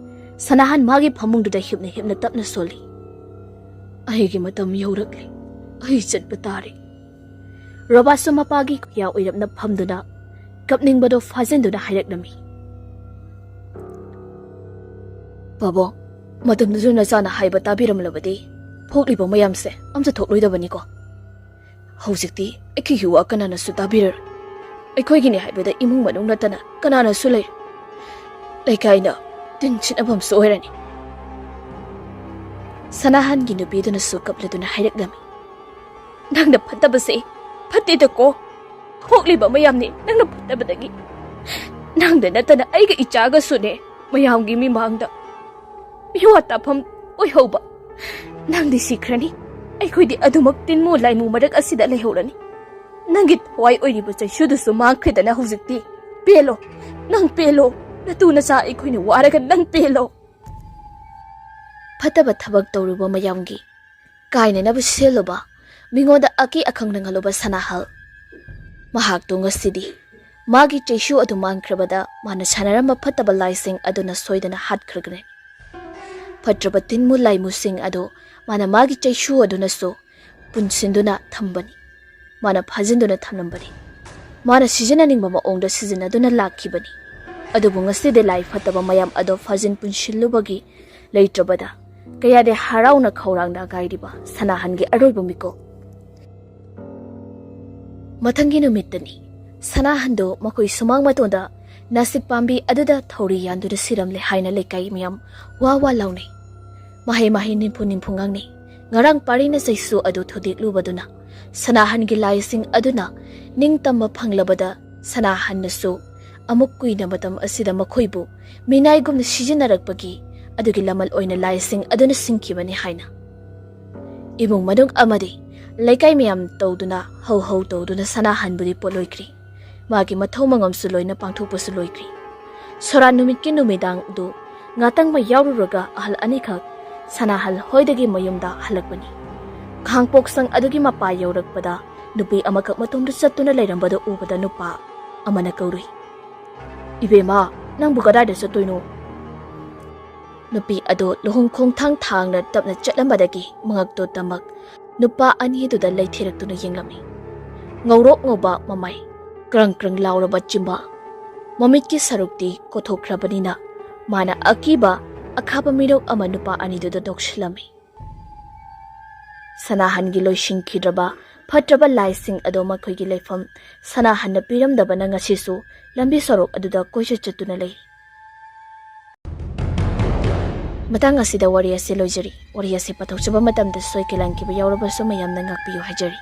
ꯁꯅꯥꯍꯟ ꯃꯥꯒꯤ ꯐꯃꯨꯡꯗꯨꯗ ꯍꯤꯞꯅ ꯍꯤꯞꯅ ꯇꯞꯅ ꯁꯣꯜꯂꯤ꯫ "ꯑꯩꯒꯤ ꯃꯇꯝ ꯌꯧꯔꯛꯂꯦ꯫ ꯑꯩ ꯆꯠꯄ ꯇꯥꯔꯦ꯫" ꯔꯣꯕꯥꯁꯨ ꯃꯄꯥꯒꯤ ꯈꯨꯌꯥ ꯑꯣꯏꯔꯞꯅ ꯐꯝꯗꯨꯅ ꯀꯞꯅꯤꯡꯕꯗꯣ ꯐꯥꯖꯤꯟꯗꯨꯅ ꯍꯥꯏꯔꯛꯂꯝꯃꯤ꯫ "ꯄꯥꯕꯨꯡ, ꯃꯇꯝꯗꯨꯁꯨ ꯅꯆꯥꯅ ꯍꯥꯏꯕ ꯇꯥꯕꯤꯔꯝꯂꯕꯗꯤ ꯊꯣꯛꯂꯤꯕ ꯃꯌꯥꯝꯁꯦ ꯑꯝꯇ ꯊꯣꯛꯂꯣꯏꯗꯕꯅꯤꯀꯣ꯫ ꯍꯧꯖꯤꯛꯇꯤ ꯑꯩꯈꯣꯏꯒꯤ ꯋꯥ ꯀꯅꯥꯅꯁꯨ ꯇꯥꯕꯤꯔꯔꯣꯏ꯫ ꯑꯩꯈꯣꯏꯒꯤꯅꯤ ꯍꯥꯏꯕꯗ ꯏꯃꯨꯡ ꯃꯅꯨꯡ ꯅꯠꯇꯅ ꯀꯅꯥꯅꯁꯨ ꯂꯩꯔꯣꯏ꯫ ꯂꯩꯀꯥꯏꯅ ꯇꯤꯟ ꯁꯤꯠꯅꯐꯝꯁꯨ ꯑꯣꯏꯔꯅꯤ꯫" ꯁꯅꯥꯍꯟꯒꯤ ꯅꯨꯄꯤꯗꯨꯅꯁꯨ ꯀꯞꯂꯗꯨꯅ ꯍꯥꯏꯔꯛꯂꯝꯃꯤ꯫ "ꯅꯪꯅ ꯐꯠꯇꯕꯁꯦ ꯐꯠꯇꯦꯗꯀꯣ꯫ ꯊꯣꯛꯂꯤꯕ ꯃꯌꯥꯝꯅꯤ ꯅꯪꯅ ꯐꯠꯇꯕꯗꯒꯤ꯫ ꯅꯪꯗ ꯅꯠꯇꯅ ꯑꯩꯒ ꯏꯆꯥꯒꯁꯨꯅꯦ ꯃꯌꯥꯝꯒꯤ ꯃꯤꯃꯥꯡꯗ ꯃꯤꯋꯥ ꯇꯥꯐꯝ ꯑꯣꯏꯍꯧꯕ꯫ ꯅꯪꯗꯤ ꯁꯤꯈ꯭ꯔꯅꯤ, ꯑꯩꯈꯣꯏꯗꯤ ꯑꯗꯨꯃꯛ ꯇꯤꯟꯃꯨ ꯂꯥꯏꯃꯨ ꯃꯔꯛ ꯑꯁꯤꯗ ꯂꯩꯍꯧꯔꯅꯤ꯫ ꯅꯪꯒꯤ ꯊꯋꯥꯏ ꯑꯣꯏꯔꯤꯕ ꯆꯩꯁꯨꯗꯨꯁꯨ ꯃꯥꯡꯈ꯭ꯔꯦꯗꯅ ꯍꯧꯖꯤꯛꯇꯤ꯫ ꯄꯦꯜꯂꯣ, ꯅꯪ ꯄꯦꯜꯂꯣ, ꯅꯇꯨ ꯅꯆꯥ ꯑꯩꯈꯣꯏꯅ ꯋꯥꯔꯒ ꯅꯪ ꯄꯦꯜꯂꯣ꯫" ꯐꯠꯇꯕ ꯊꯕꯛ ꯇꯧꯔꯨꯕ ꯃꯌꯥꯝꯒꯤ ꯀꯥꯏꯅꯅꯕ ꯁꯤꯜꯂꯨꯕ, ꯃꯤꯉꯣꯟꯗ ꯑꯀꯤ ꯑꯈꯪ ꯅꯪꯍꯜꯂꯨꯕ ꯁꯅꯥꯍꯜ꯫ ꯃꯍꯥꯛꯇꯣ ꯉꯁꯤꯗꯤ ꯃꯥꯒꯤ ꯆꯩꯁꯨ ꯑꯗꯨ ꯃꯥꯡꯈ꯭ꯔꯕꯗ ꯃꯥꯅ ꯁꯥꯟꯅꯔꯝꯕ ꯐꯠꯇꯕ ꯂꯥꯏꯁꯤꯡ ꯑꯗꯨꯅ ꯁꯣꯏꯗꯅ ꯍꯥꯠꯈ꯭ꯔꯒꯅꯤ꯫ ꯐꯠꯇ꯭ꯔꯕ ꯇꯤꯟꯃꯨ ꯂꯥꯏꯃꯨꯁꯤꯡ ꯑꯗꯨ ꯃꯥꯅ ꯃꯥꯒꯤ ꯆꯩꯁꯨ ꯑꯗꯨꯅꯁꯨ ꯄꯨꯟꯁꯤꯟꯗꯨꯅ ꯊꯝꯕꯅꯤ꯫ ꯃꯥꯅ ꯐꯥꯖꯤꯟꯗꯨꯅ ꯊꯝꯂꯝꯕꯅꯤ꯫ ꯃꯥꯅ ꯁꯤꯖꯤꯟꯅꯅꯤꯡꯕ ꯃꯑꯣꯡꯗ ꯁꯤꯖꯤꯟꯅꯗꯨꯅ ꯂꯥꯛꯈꯤꯕꯅꯤ꯫ ꯑꯗꯨꯕꯨ ꯉꯁꯤꯗꯤ ꯂꯥꯏ ꯐꯠꯇꯕ ꯃꯌꯥꯝ ꯑꯗꯣ ꯐꯥꯖꯤꯟ ꯄꯨꯟꯁꯤꯜꯂꯨꯕꯒꯤ ꯂꯩꯇ꯭ꯔꯕꯗ ꯀꯌꯥꯗꯤ ꯍꯔꯥꯎꯅ ꯈꯧꯔꯥꯡꯅ ꯉꯥꯏꯔꯤꯕ ꯁꯅꯥꯍꯟꯒꯤ ꯑꯔꯣꯏꯕ ꯃꯤꯀꯨꯞ꯫ ꯃꯊꯪꯒꯤ ꯅꯨꯃꯤꯠꯇꯅꯤ꯫ ꯁꯅꯥꯍꯟꯗꯨ ꯃꯈꯣꯏ ꯁꯨꯃꯥꯡ ꯃꯇꯣꯟꯗ ꯅꯥꯁꯤꯛ ꯄꯥꯝꯕꯤ ꯑꯗꯨꯗ ꯊꯧꯔꯤ ꯌꯥꯟꯗꯨꯅ ꯁꯤꯔꯝꯂꯦ ꯍꯥꯏꯅ ꯂꯩꯀꯥꯏ ꯃꯤꯌꯥꯝ ꯋꯥ ꯋꯥ ꯂꯥꯎꯅꯩ꯫ ꯃꯍꯩ ꯃꯍꯩ ꯅꯤꯝꯐꯨ ꯅꯤꯝꯐꯨ ꯉꯥꯡꯅꯩ꯫ ꯉꯔꯥꯡ ꯄꯥꯔꯤꯅ ꯆꯩꯁꯨ ꯑꯗꯨ ꯊꯨꯗꯦꯛꯂꯨꯕꯗꯨꯅ ꯁꯅꯥꯍꯟꯒꯤ ꯂꯥꯏꯁꯤꯡ ꯑꯗꯨꯅ ꯅꯤꯡꯇꯝꯕ ꯐꯪꯂꯕꯗ, ꯁꯅꯥꯍꯟꯅꯁꯨ ꯑꯃꯨꯛ ꯀꯨꯏꯅ ꯃꯇꯝ ꯑꯁꯤꯗ ꯃꯈꯣꯏꯕꯨ ꯃꯤꯅꯥꯏꯒꯨꯝꯅ ꯁꯤꯖꯤꯟꯅꯔꯛꯄꯒꯤ ꯑꯗꯨꯒꯤ ꯂꯃꯜ ꯑꯣꯏꯅ ꯂꯥꯏꯁꯤꯡ ꯑꯗꯨꯅ ꯁꯤꯡꯈꯤꯕꯅꯤ ꯍꯥꯏꯅ ꯏꯃꯨꯡ ꯃꯅꯨꯡ ꯑꯃꯗꯤ ꯂꯩꯀꯥꯏ ꯃꯌꯥꯝ ꯇꯧꯗꯨꯅ ꯍꯧ ꯍꯧ ꯇꯧꯗꯨꯅ ꯁꯅꯥꯍꯟꯕꯨꯗꯤ ꯄꯣꯠꯂꯣꯏꯈ꯭ꯔꯤ꯫ ꯃꯥꯒꯤ ꯃꯊꯧ ꯃꯉꯝꯁꯨ ꯂꯣꯏꯅ ꯄꯥꯡꯊꯣꯛꯄꯁꯨ ꯂꯣꯏꯈ꯭ꯔꯤ꯫ ꯁꯣꯔꯥꯠ ꯅꯨꯃꯤꯠꯀꯤ ꯅꯨꯃꯤꯗꯥꯡꯗꯨ ꯉꯥꯇꯪꯃ ꯌꯥꯎꯔꯨꯔꯒ ꯑꯍꯜ ꯑꯅꯤꯈꯛ ꯁꯅꯥꯍꯜ ꯍꯣꯏꯗꯒꯤ ꯃꯌꯨꯝꯗ ꯍꯜꯂꯛꯄꯅꯤ꯫ ꯈꯥꯡꯄꯣꯛꯁꯪ ꯑꯗꯨꯒꯤ ꯃꯄꯥ ꯌꯧꯔꯛꯄꯗ ꯅꯨꯄꯤ ꯑꯃꯈꯛ ꯃꯇꯣꯝꯗ ꯆꯠꯇꯨꯅ ꯂꯩꯔꯝꯕꯗꯨ ꯎꯕꯗ ꯅꯨꯄꯥ ꯑꯃꯅ ꯀꯧꯔꯨꯏ, "ꯏꯕꯦꯝꯃ, ꯅꯪꯕꯨ ꯀꯗꯥꯏꯗ ꯆꯠꯇꯣꯏꯅꯣ?" ꯅꯨꯄꯤ ꯑꯗꯨ ꯂꯨꯍꯣꯡ ꯈꯣꯡꯊꯥꯡ ꯊꯥꯡꯅ ꯇꯞꯅ ꯆꯠꯂꯝꯕꯗꯒꯤ ꯃꯉꯛꯇꯨ ꯇꯃꯛ ꯅꯨꯄꯥ ꯑꯅꯤꯗꯨꯗ ꯂꯩꯊꯦꯔꯛꯇꯨꯅ ꯌꯦꯡꯂꯝꯃꯤ꯫ ꯉꯧꯔꯣꯛ ꯉꯧꯕ ꯃꯃꯥꯏ, ꯀ꯭ꯔꯪ ꯀ꯭ꯔꯪ ꯂꯥꯎꯔꯕ ꯆꯤꯝꯕꯥꯜ, ꯃꯃꯤꯠꯀꯤ ꯁꯔꯨꯛꯇꯤ ꯀꯣꯊꯣꯛꯈ꯭ꯔꯕꯅꯤꯅ ꯃꯥꯅ ꯑꯀꯤꯕ ꯑꯈꯥꯕ ꯃꯤꯅꯣꯛ ꯑꯃ ꯅꯨꯄꯥ ꯑꯅꯤꯗꯨꯗ ꯇꯧꯁꯤꯜꯂꯝꯃꯤ꯫ ꯁꯅꯥꯍꯟꯒꯤ ꯂꯣꯏꯁꯤꯟꯈꯤꯗ꯭ꯔꯕ ꯐꯠꯇ꯭ꯔꯕ ꯂꯥꯏꯁꯤꯡ ꯑꯗꯨ ꯃꯈꯣꯏꯒꯤ ꯂꯩꯐꯝ ꯁꯅꯥꯍꯟꯅ ꯄꯤꯔꯝꯗꯕꯅ ꯉꯁꯤꯁꯨ ꯂꯝꯕꯤ ꯁꯣꯔꯣꯛ ꯑꯗꯨꯗ ꯀꯣꯏꯆꯠ ꯆꯠꯇꯨꯅ ꯂꯩ꯫ ꯃꯇꯥꯡ ꯑꯁꯤꯗ ꯋꯥꯔꯤ ꯑꯁꯤ ꯂꯣꯏꯖꯔꯤ꯫ ꯋꯥꯔꯤ ꯑꯁꯤ ꯄꯥꯊꯣꯛꯆꯕ ꯃꯇꯝꯗ ꯁꯣꯏ ꯀꯦꯂꯝꯈꯤꯕ ꯌꯥꯎꯔꯕꯁꯨ ꯃꯌꯥꯝꯅ ꯉꯥꯛꯄꯤꯌꯨ ꯍꯥꯏꯖꯔꯤ꯫